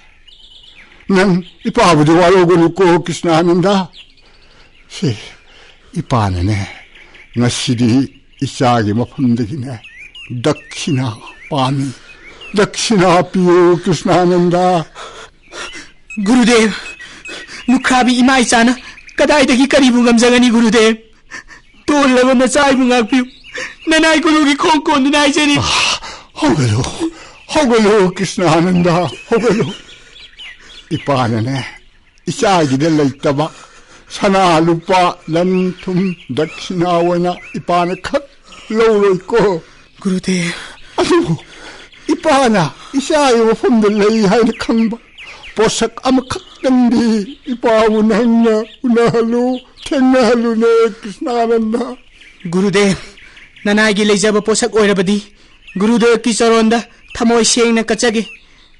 ꯅꯪ ꯏꯄꯥꯕꯨꯗꯤ ꯋꯥꯔꯧꯒꯅꯨꯀꯣ ꯀ꯭ꯔꯤꯁꯅꯥꯅꯟꯗ꯫ ꯁꯦ, ꯏꯄꯥꯅꯅꯦ ꯉꯁꯤꯗꯤ ꯏꯆꯥꯒꯤ ꯃꯐꯝꯗꯒꯤꯅꯦ ꯗꯛꯈꯤꯅꯥ ꯄꯥꯝꯃꯤ꯫ ꯗꯛꯈꯤꯅꯥ ꯄꯤꯌꯨ ꯀ꯭ꯔꯤꯁꯅꯥꯅꯟꯗ꯫ ꯒꯨꯔꯨꯗꯦꯕ, ꯂꯨꯈ꯭ꯔꯥꯕꯤ ꯏꯃꯥ ꯏꯆꯥꯅ ꯀꯗꯥꯏꯗꯒꯤ ꯀꯔꯤꯕꯨ ꯉꯝꯖꯒꯅꯤ ꯒꯨꯔꯨꯗꯦꯕ? ꯇꯣꯜꯂꯕ ꯅꯆꯥ ꯑꯩꯕꯨ ꯉꯥꯛꯄꯤꯌꯨ꯫ ꯅꯅꯥꯏ ꯀꯣꯂꯨꯒꯤ ꯈꯣꯡ ꯀꯣꯟꯗꯨꯅ ꯍꯥꯏꯖꯔꯤ꯫ ꯍꯧꯒꯠꯂꯨ, ꯍꯧꯒꯠꯂꯨ ꯀ꯭ꯔꯤꯁꯅꯥꯅꯟꯗ, ꯍꯧꯒꯠꯂꯨ꯫ ꯏꯄꯥꯅꯅꯦ ꯏꯆꯥꯒꯤꯗ ꯂꯩꯇꯕ ꯁꯅꯥ ꯂꯨꯄꯥ ꯂꯟ ꯊꯨꯝ ꯗꯛꯁꯤꯅꯥ ꯑꯣꯏꯅ ꯏꯄꯥꯅ ꯈꯛ ꯂꯧꯔꯣꯏꯀꯣ꯫ ꯒꯨꯔꯨꯗꯦꯕ꯫ ꯑꯗꯨꯕꯨ ꯏꯄꯥꯅ ꯏꯆꯥꯒꯤ ꯃꯐꯝꯗ ꯂꯩ ꯍꯥꯏꯅ ꯈꯪꯕ ꯄꯣꯠꯁꯛ ꯑꯃꯈꯛꯇꯪꯗꯤ ꯏꯄꯥꯕꯨ ꯅꯪꯅ ꯎꯅꯍꯜꯂꯨ, ꯊꯦꯡꯅꯍꯜꯂꯨꯅꯦ, ꯀ꯭ꯔꯤꯁꯅꯥꯅꯟꯗ꯫ ꯒꯨꯔꯨꯗꯦꯕ, ꯅꯅꯥꯏꯒꯤ ꯂꯩꯖꯕ ꯄꯣꯠꯁꯛ ꯑꯣꯏꯔꯕꯗꯤ ꯒꯨꯔꯨꯗꯦꯕꯀꯤ ꯆꯔꯣꯟꯗ ꯊꯃꯣꯏ ꯁꯦꯡꯅ ꯀꯠꯆꯒꯦ꯫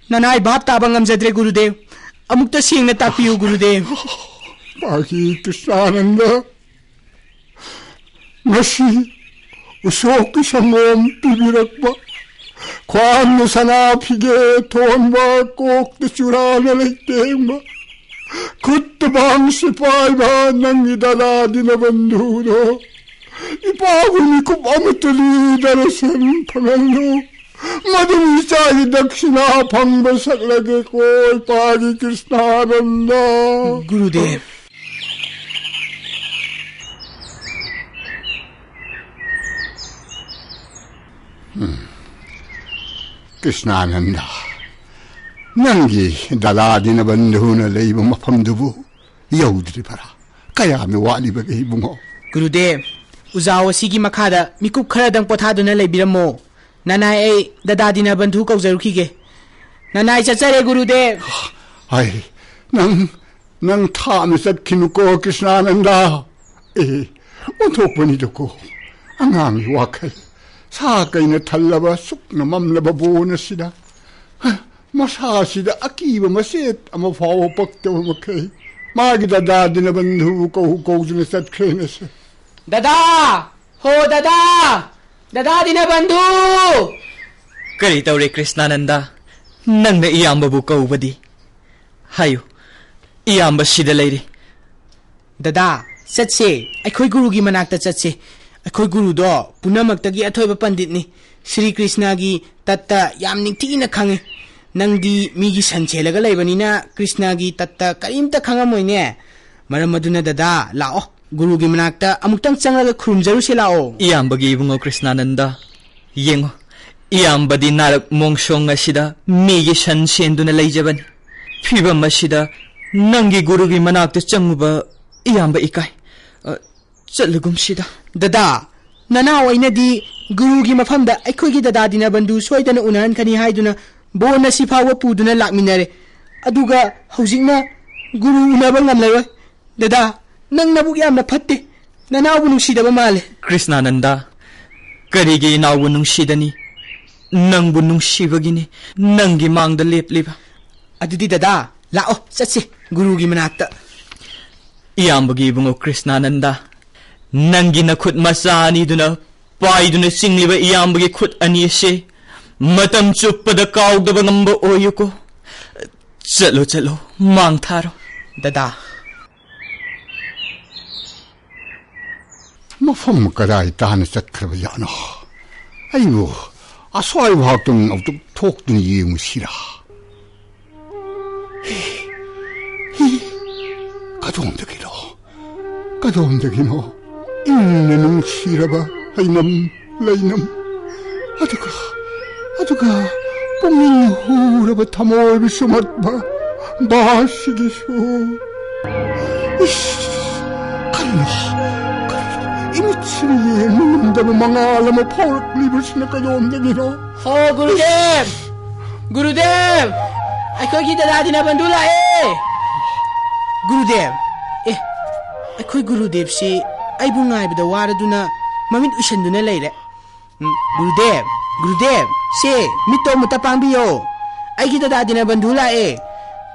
ꯅꯅꯥꯏ ꯚꯥꯞ ꯇꯥꯕ ꯉꯝꯖꯗ꯭ꯔꯦ ꯒꯨꯔꯨꯗꯦꯕ꯫ ꯑꯃꯨꯛꯇ ꯁꯦꯡꯅ ꯇꯥꯛꯄꯤꯌꯨ ꯒꯨꯔꯨꯗꯦꯕ꯫ ꯄꯥꯒꯤ ꯀ꯭ꯔꯤꯁꯅꯥꯅꯟꯗ, ꯉꯁꯤ ꯎꯁꯣꯛꯀꯤ ꯁꯪꯒꯣꯝ ꯄꯤꯕꯤꯔꯛꯄ, ꯈ꯭ꯋꯥꯡꯗ ꯁꯅꯥ ꯐꯤꯒꯦ ꯊꯣꯟꯕ, ꯀꯣꯛꯇ ꯆꯨꯔꯥꯅ ꯂꯩꯇꯦꯡꯕ, ꯈꯨꯠꯇ ꯕꯥꯡꯁꯤ ꯄꯥꯏꯕ ꯅꯪꯒꯤ ꯗꯗꯥ ꯗꯤꯅꯕꯟꯙꯨꯗꯣ ꯏꯄꯥꯕꯨ ꯃꯤꯀꯨꯞ ꯑꯃꯠꯇꯗꯤ ꯗꯔꯁꯟ ꯐꯪꯍꯜꯂꯨ꯫ ꯃꯗꯨ ꯏꯆꯥꯒꯤ ꯗꯛꯁꯤꯅꯥ ꯐꯪꯕ ꯁꯛꯂꯒꯦꯀꯣ, ꯏꯄꯥꯒꯤ ꯀ꯭ꯔꯤꯁꯅꯥꯅꯟꯗ꯫ ꯒꯨꯔꯨꯗꯦꯕ꯫ ꯀ꯭ꯔꯤꯁꯅꯥꯅꯟꯗ, ꯅꯪꯒꯤ ꯗꯗꯥ ꯗꯤꯅꯕꯟꯙꯨꯅ ꯂꯩꯕ ꯃꯐꯝꯗꯨꯕꯨ ꯌꯧꯗ꯭ꯔꯤꯕꯔꯥ? ꯀꯌꯥꯝ ꯋꯥꯠꯂꯤꯕꯒꯦ, ꯏꯕꯨꯡꯉꯣ? ꯒꯨꯔꯨꯗꯦꯕ, ꯎꯖꯥꯎ ꯑꯁꯤꯒꯤ ꯃꯈꯥꯗ ꯃꯤꯀꯨꯞ ꯈꯔꯗꯪ ꯄꯣꯊꯥꯗꯨꯅ ꯂꯩꯕꯤꯔꯝꯃꯣ꯫ ꯅꯅꯥꯏ, ꯑꯩ ꯗꯗꯥ ꯗꯤꯅꯕꯟꯙꯨ ꯀꯧꯖꯔꯨꯈꯤꯒꯦ꯫ ꯅꯅꯥꯏ, ꯆꯠꯆꯔꯦ, ꯒꯨꯔꯨꯗꯦꯕ꯫ ꯍꯥꯏ, ꯅꯪ, ꯅꯪ ꯊꯥꯞꯅ ꯆꯠꯈꯤꯅꯨꯀꯣ, ꯀ꯭ꯔꯤꯁꯅꯥꯅꯟꯗ꯫ ꯑꯦ, ꯑꯣꯟꯊꯣꯛꯄꯅꯤꯗꯀꯣ꯫ ꯑꯉꯥꯡꯒꯤ ꯋꯥꯈꯜ꯫ ꯁꯥ ꯀꯩꯅ ꯊꯜꯂꯕ, ꯁꯨꯛꯅ ꯃꯝꯂꯕ ꯕꯣꯟ ꯑꯁꯤꯗ꯫ ꯍ, ꯃꯁꯥꯁꯤꯗ ꯑꯀꯤꯕ ꯃꯆꯦꯠ ꯑꯃ ꯐꯥꯎꯕ ꯄꯛꯇꯕ ꯃꯈꯩ ꯃꯥꯒꯤ ꯗꯗꯥ ꯗꯤꯅꯕꯟꯙꯨꯕꯨ ꯀꯧ ꯀꯧꯗꯨꯅ ꯆꯠꯈ꯭ꯔꯦꯅꯦꯁꯦ꯫ ꯗꯗꯥ! ꯍꯣ ꯗꯗꯥ! ꯗꯗꯥ ꯗꯤꯅꯕꯟꯙꯨ! ꯀꯔꯤ ꯇꯧꯔꯦ, ꯀ꯭ꯔꯤꯁꯅꯥꯅꯟꯗ? ꯅꯪꯅ ꯏꯌꯥꯝꯕꯕꯨ ꯀꯧꯕꯗꯤ? ꯍꯥꯏꯌꯨ, ꯏꯌꯥꯝꯕ ꯁꯤꯗ ꯂꯩꯔꯤ꯫ ꯗꯗꯥ, ꯆꯠꯁꯦ, ꯑꯩꯈꯣꯏ ꯒꯨꯔꯨꯒꯤ ꯃꯅꯥꯛꯇ ꯆꯠꯁꯦ꯫ ꯑꯩꯈꯣꯏ ꯒꯨꯔꯨꯗꯣ ꯄꯨꯝꯅꯃꯛꯇꯒꯤ ꯑꯊꯣꯏꯕ ꯄꯟꯗꯤꯠꯅꯤ꯫ ꯁ꯭ꯔꯤ ꯀ꯭ꯔꯤꯁꯅꯒꯤ ꯇꯠꯇ ꯌꯥꯝ ꯅꯤꯡꯊꯤꯅ ꯈꯪꯉꯤ꯫ ꯅꯪꯗꯤ ꯃꯤꯒꯤ ꯁꯟ ꯁꯦꯜꯂꯒ ꯂꯩꯕꯅꯤꯅ ꯀ꯭ꯔꯤꯁꯅꯒꯤ ꯇꯠꯇ ꯀꯔꯤꯝꯇ ꯈꯪꯉꯝꯃꯣꯏꯅꯦ꯫ ꯃꯔꯝ ꯑꯗꯨꯅ ꯗꯗꯥ, ꯂꯥꯛꯑꯣ, ꯒꯨꯔꯨꯒꯤ ꯃꯅꯥꯛꯇ ꯑꯃꯨꯛꯇꯪ ꯆꯪꯂꯒ ꯈꯨꯔꯨꯝꯖꯔꯨꯁꯦ, ꯂꯥꯛꯑꯣ꯫ ꯏꯌꯥꯝꯕꯒꯤ ꯏꯕꯨꯡꯉꯣ ꯀ꯭ꯔꯤꯁꯅꯥꯅꯟꯗ, ꯌꯦꯡꯉꯨ, ꯏꯌꯥꯝꯕꯗꯤ ꯅꯥꯔꯛ ꯃꯣꯡꯁꯣꯡ ꯑꯁꯤꯗ ꯃꯤꯒꯤ ꯁꯟ ꯁꯦꯟꯗꯨꯅ ꯂꯩꯖꯕꯅꯤ꯫ ꯐꯤꯕꯝ ꯑꯁꯤꯗ ꯅꯪꯒꯤ ꯒꯨꯔꯨꯒꯤ ꯃꯅꯥꯛꯇ ꯆꯪꯉꯨꯕ ꯏꯌꯥꯝꯕ ꯏꯀꯥꯏ꯫ ꯑ, ꯆꯠꯂꯒꯨꯝꯁꯤꯗ꯫ ꯗꯗꯥ, ꯅꯅꯥꯎ ꯑꯩꯅꯗꯤ ꯒꯨꯔꯨꯒꯤ ꯃꯐꯝꯗ ꯑꯩꯈꯣꯏꯒꯤ ꯗꯗꯥ ꯗꯤꯅꯕꯟꯙꯨ ꯁꯣꯏꯗꯅ ꯎꯅꯍꯟꯒꯅꯤ ꯍꯥꯏꯗꯨꯅ ꯕꯣꯟ ꯑꯁꯤ ꯐꯥꯎꯕ ꯄꯨꯗꯨꯅ ꯂꯥꯛꯃꯤꯟꯅꯔꯦ꯫ ꯑꯗꯨꯒ ꯍꯧꯖꯤꯛꯅ ꯒꯨꯔꯨ ꯎꯅꯕ ꯉꯝꯂꯔꯣꯏ꯫ ꯗꯗꯥ, ꯅꯪ ꯅꯕꯨꯛ ꯌꯥꯝꯅ ꯐꯠꯇꯦ꯫ ꯅꯅꯥꯎꯕꯨ ꯅꯨꯡꯁꯤꯗꯕ ꯃꯥꯜꯂꯦ꯫ ꯀ꯭ꯔꯤꯁꯅꯥꯅꯟꯗ, ꯀꯔꯤꯒꯤ ꯏꯅꯥꯎꯕꯨ ꯅꯨꯡꯁꯤꯗꯅꯤ? ꯅꯪꯕꯨ ꯅꯨꯡꯁꯤꯕꯒꯤꯅꯤ ꯅꯪꯒꯤ ꯃꯥꯡꯗ ꯂꯦꯞꯂꯤꯕ꯫ ꯑꯗꯨꯗꯤ ꯗꯗꯥ, ꯂꯥꯛꯑꯣ, ꯆꯠꯁꯤ ꯒꯨꯔꯨꯒꯤ ꯃꯅꯥꯛꯇ꯫ ꯏꯌꯥꯝꯕꯒꯤ ꯏꯕꯨꯡꯉꯣ ꯀ꯭ꯔꯤꯁꯅꯥꯅꯟꯗ, ꯅꯪꯒꯤ ꯅꯈꯨꯠ ꯃꯆꯥ ꯑꯅꯤꯗꯨꯅ ꯄꯥꯏꯗꯨꯅ ꯆꯤꯡꯂꯤꯕ ꯏꯌꯥꯝꯕꯒꯤ ꯈꯨꯠ ꯑꯅꯤ ꯑꯁꯤ ꯃꯇꯝ ꯆꯨꯞꯄꯗ ꯀꯥꯎꯗꯕ ꯉꯝꯕ ꯑꯣꯏꯌꯨꯀꯣ꯫ ꯆꯠꯂꯣ, ꯆꯠꯂꯣ, ꯃꯥꯡ ꯊꯥꯔꯣ꯫ ꯗꯗꯥ꯫ ꯃꯐꯝ ꯀꯗꯥꯏ ꯇꯥꯅ ꯆꯠꯈ꯭ꯔꯕ ꯖꯥꯠꯅꯣ? ꯑꯩꯕꯨ ꯑꯁ꯭ꯋꯥꯏ ꯚꯥꯎꯇꯪ ꯑꯃꯨꯛꯇꯪ ꯊꯣꯛꯇꯨꯅ ꯌꯦꯡꯉꯨꯁꯤꯔꯥ? ꯍꯤ, ꯍꯤ, ꯀꯗꯣꯝꯗꯒꯤꯅꯣ? ꯀꯗꯣꯝꯗꯒꯤꯅꯣ? ꯏꯪꯅ ꯅꯨꯡꯁꯤꯔꯕ ꯍꯩꯅꯝ ꯂꯩꯅꯝ꯫ ꯑꯗꯨꯒ, ꯑꯗꯨꯒ ꯄꯨꯛꯅꯤꯡ ꯍꯨꯔꯕ ꯊꯃꯣꯏꯕꯨ ꯁꯨꯝꯍꯠꯄ ꯕꯥꯁꯤꯒꯤꯁꯨ꯫ ꯏꯁ! ꯀꯔꯤꯅꯣ? ꯀꯔꯤꯅꯣ? ꯏꯃꯤꯠꯁꯤꯅ ꯌꯦꯡꯕ ꯉꯝꯗꯕ ꯃꯉꯥꯜ ꯑꯃ ꯐꯥꯎꯔꯛꯂꯤꯕꯁꯤꯅ ꯀꯗꯣꯝꯗꯒꯤꯅꯣ? ꯑꯣ, ꯒꯨꯔꯨꯗꯦꯕ! ꯒꯨꯔꯨꯗꯦꯕ! ꯑꯩꯈꯣꯏꯒꯤ ꯗꯗꯥ ꯗꯤꯅꯕꯟꯙꯨ ꯂꯥꯛꯑꯦ! ꯒꯨꯔꯨꯗꯦꯕ! ꯑꯦ, ꯑꯩꯈꯣꯏ ꯒꯨꯔꯨꯗꯦꯕꯁꯤ ꯑꯩꯕꯨ ꯉꯥꯏꯕꯗ ꯋꯥꯔꯗꯨꯅ ꯃꯃꯤꯠ ꯎꯏꯁꯟꯗꯨꯅ ꯂꯩꯔꯦ꯫ ꯎꯝ, ꯒꯨꯔꯨꯗꯦꯕ, ꯒꯨꯔꯨꯗꯦꯕ, ꯁꯦ, ꯃꯤꯠꯇꯣ ꯑꯃꯨꯛꯇ ꯄꯥꯡꯕꯤꯌꯣ꯫ ꯑꯩꯒꯤ ꯗꯗꯥ ꯗꯤꯅꯕꯟꯙꯨ ꯂꯥꯛꯑꯦ꯫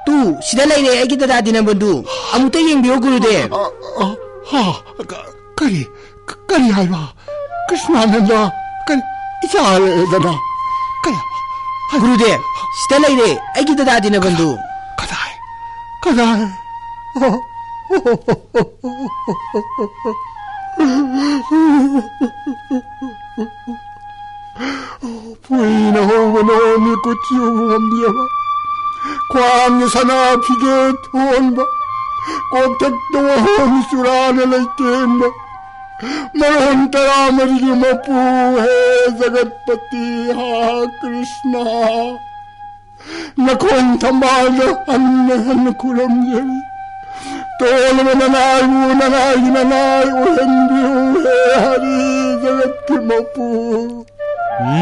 ꯇꯨ, ꯁꯤꯗ ꯂꯩꯔꯦ ꯑꯩꯒꯤ ꯗꯗꯥ ꯗꯤꯅꯕꯟꯙꯨ꯫ ꯑꯃꯨꯛꯇ ꯌꯦꯡꯕꯤꯌꯨ, ꯒꯨꯔꯨꯗꯦꯕ꯫ ꯑ, ꯑ, ꯍꯥ, ꯀ-, ꯀꯔꯤ, ꯀ-, ꯀꯔꯤ ꯍꯥꯏꯕ? ꯀ꯭ꯔꯤꯁꯅꯥꯅꯟꯗ, ꯀꯔꯤ, ꯏꯆꯥ ꯂꯩꯔꯗꯅ? ꯀꯔꯤ? ꯍꯥꯏ-, ꯒꯨꯔꯨꯗꯦꯕ, ꯁꯤꯗ ꯂꯩꯔꯦ ꯑꯩꯒꯤ ꯗꯗꯥ ꯗꯤꯅꯕꯟꯙꯨ꯫ ꯀꯗꯥꯏ? ꯀꯗꯥꯏ? ꯐꯨꯏꯅ ꯍꯧꯕ ꯅꯣꯡꯒꯤ ꯀꯨꯠꯁꯨ ꯎꯕ ꯉꯝꯗ꯭ꯔꯕ, ꯈ꯭ꯋꯥꯡꯒꯤ ꯁꯅꯥ ꯐꯤꯖꯦꯠ ꯍꯣꯟꯕ, ꯀꯣꯛꯊꯛꯇ ꯋꯥꯍꯣꯡ ꯆꯨꯔꯥꯅ ꯂꯩꯇꯦꯡꯕ, ꯃꯔꯣꯟ ꯇꯔꯥꯃꯔꯤꯒꯤ ꯃꯄꯨ, ꯍꯦ ꯖꯒꯠꯄꯇꯤ, ꯍꯥ ꯀ꯭ꯔꯤꯁꯅ, ꯅꯈꯣꯡ ꯊꯝꯕꯥꯜꯗ ꯍꯟꯅ ꯍꯟꯅ ꯈꯨꯔꯨꯝꯖꯔꯤ꯫ ꯁꯣꯜꯂꯕ ꯅꯅꯥꯏꯕꯨ ꯅꯅꯥꯏꯒꯤ ꯅꯅꯥꯏ ꯑꯣꯏꯍꯟꯕꯤꯌꯨ, ꯍꯦ ꯍꯔꯤ, ꯖꯒꯠꯀꯤ ꯃꯄꯨ꯫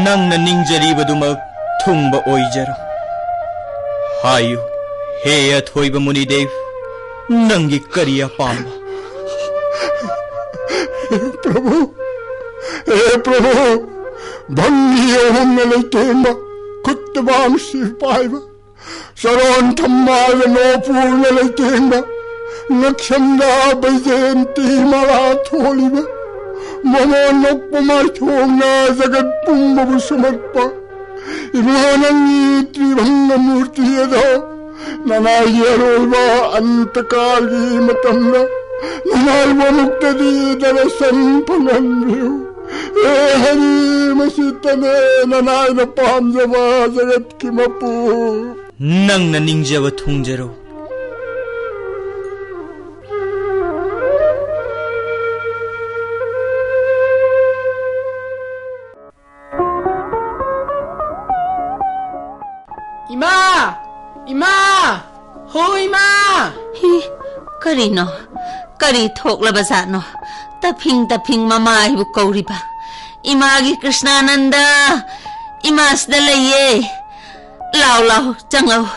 ꯅꯪꯅ ꯅꯤꯡꯖꯔꯤꯕꯗꯨꯃꯛ ꯊꯨꯡꯕ ꯑꯣꯏꯖꯔꯣ꯫ ꯍꯥꯏꯌꯨ, ꯍꯦ ꯑꯊꯣꯏꯕ ꯃꯨꯅꯤꯗꯦꯕ, ꯅꯪꯒꯤ ꯀꯔꯤ ꯑꯄꯥꯝꯕ? ꯄ꯭ꯔꯚꯨ, ꯍꯦ ꯄ꯭ꯔꯚꯨ, ꯚꯪꯒꯤ ꯑꯍꯨꯝꯅ ꯂꯩꯇꯦꯡꯕ, ꯈꯨꯠꯇ ꯕꯥꯝꯁꯤ ꯄꯥꯏꯕ, ꯆꯔꯣꯟ ꯊꯝꯕꯥꯜꯅ ꯅꯣꯄꯨꯔꯅ ꯂꯩꯇꯦꯡꯕ, ꯉꯛꯁꯝꯗ ꯕꯩꯖꯦꯟꯇꯤ ꯃꯥꯂꯥ ꯊꯣꯜꯂꯤꯕ, ꯃꯃꯣꯟ ꯅꯣꯛꯄ ꯃꯥꯏꯊꯣꯡꯅ ꯖꯒꯠ ꯄꯨꯝꯕꯕꯨ ꯁꯨꯝꯍꯠꯄ, ꯏꯃꯥ ꯅꯪꯒꯤ ꯇ꯭ꯔꯤꯚꯪꯒ ꯃꯨꯔꯇꯤ ꯑꯗꯣ ꯅꯅꯥꯏꯒꯤ ꯑꯔꯣꯏꯕ ꯑꯟꯇꯀꯥꯜꯒꯤ ꯃꯇꯝꯗ ꯅꯅꯥꯏꯕꯨ ꯑꯃꯨꯛꯇꯗꯤ ꯗꯔꯁꯟ ꯐꯪꯍꯟꯕꯤꯌꯨ꯫ ꯍꯦ ꯍꯔꯤ, ꯃꯁꯤꯇꯅꯦ ꯅꯅꯥꯏꯅ ꯄꯥꯝꯖꯕ ꯖꯒꯠꯀꯤ ꯃꯄꯨ꯫ ꯅꯪꯅ ꯅꯤꯡꯖꯕ ꯊꯨꯡꯖꯔꯣ꯫ ꯏꯃꯥ! ꯏꯃꯥ! ꯍꯣ ꯏꯃꯥ! ꯍꯤ, ꯀꯔꯤꯅꯣ? ꯀꯔꯤ ꯊꯣꯛꯂꯕꯖꯥꯠꯅꯣ? ꯇꯞꯐꯤꯡ ꯇꯞꯐꯤꯡ ꯃꯃꯥ ꯑꯩꯕꯨ ꯀꯧꯔꯤꯕ꯫ ꯏꯃꯥꯒꯤ ꯀ꯭ꯔꯤꯁꯅꯥꯅꯟꯗ! ꯏꯃꯥꯁꯤꯗ ꯂꯩꯌꯦ꯫ ꯂꯥꯎ, ꯂꯥꯎ, ꯆꯪꯉꯧ꯫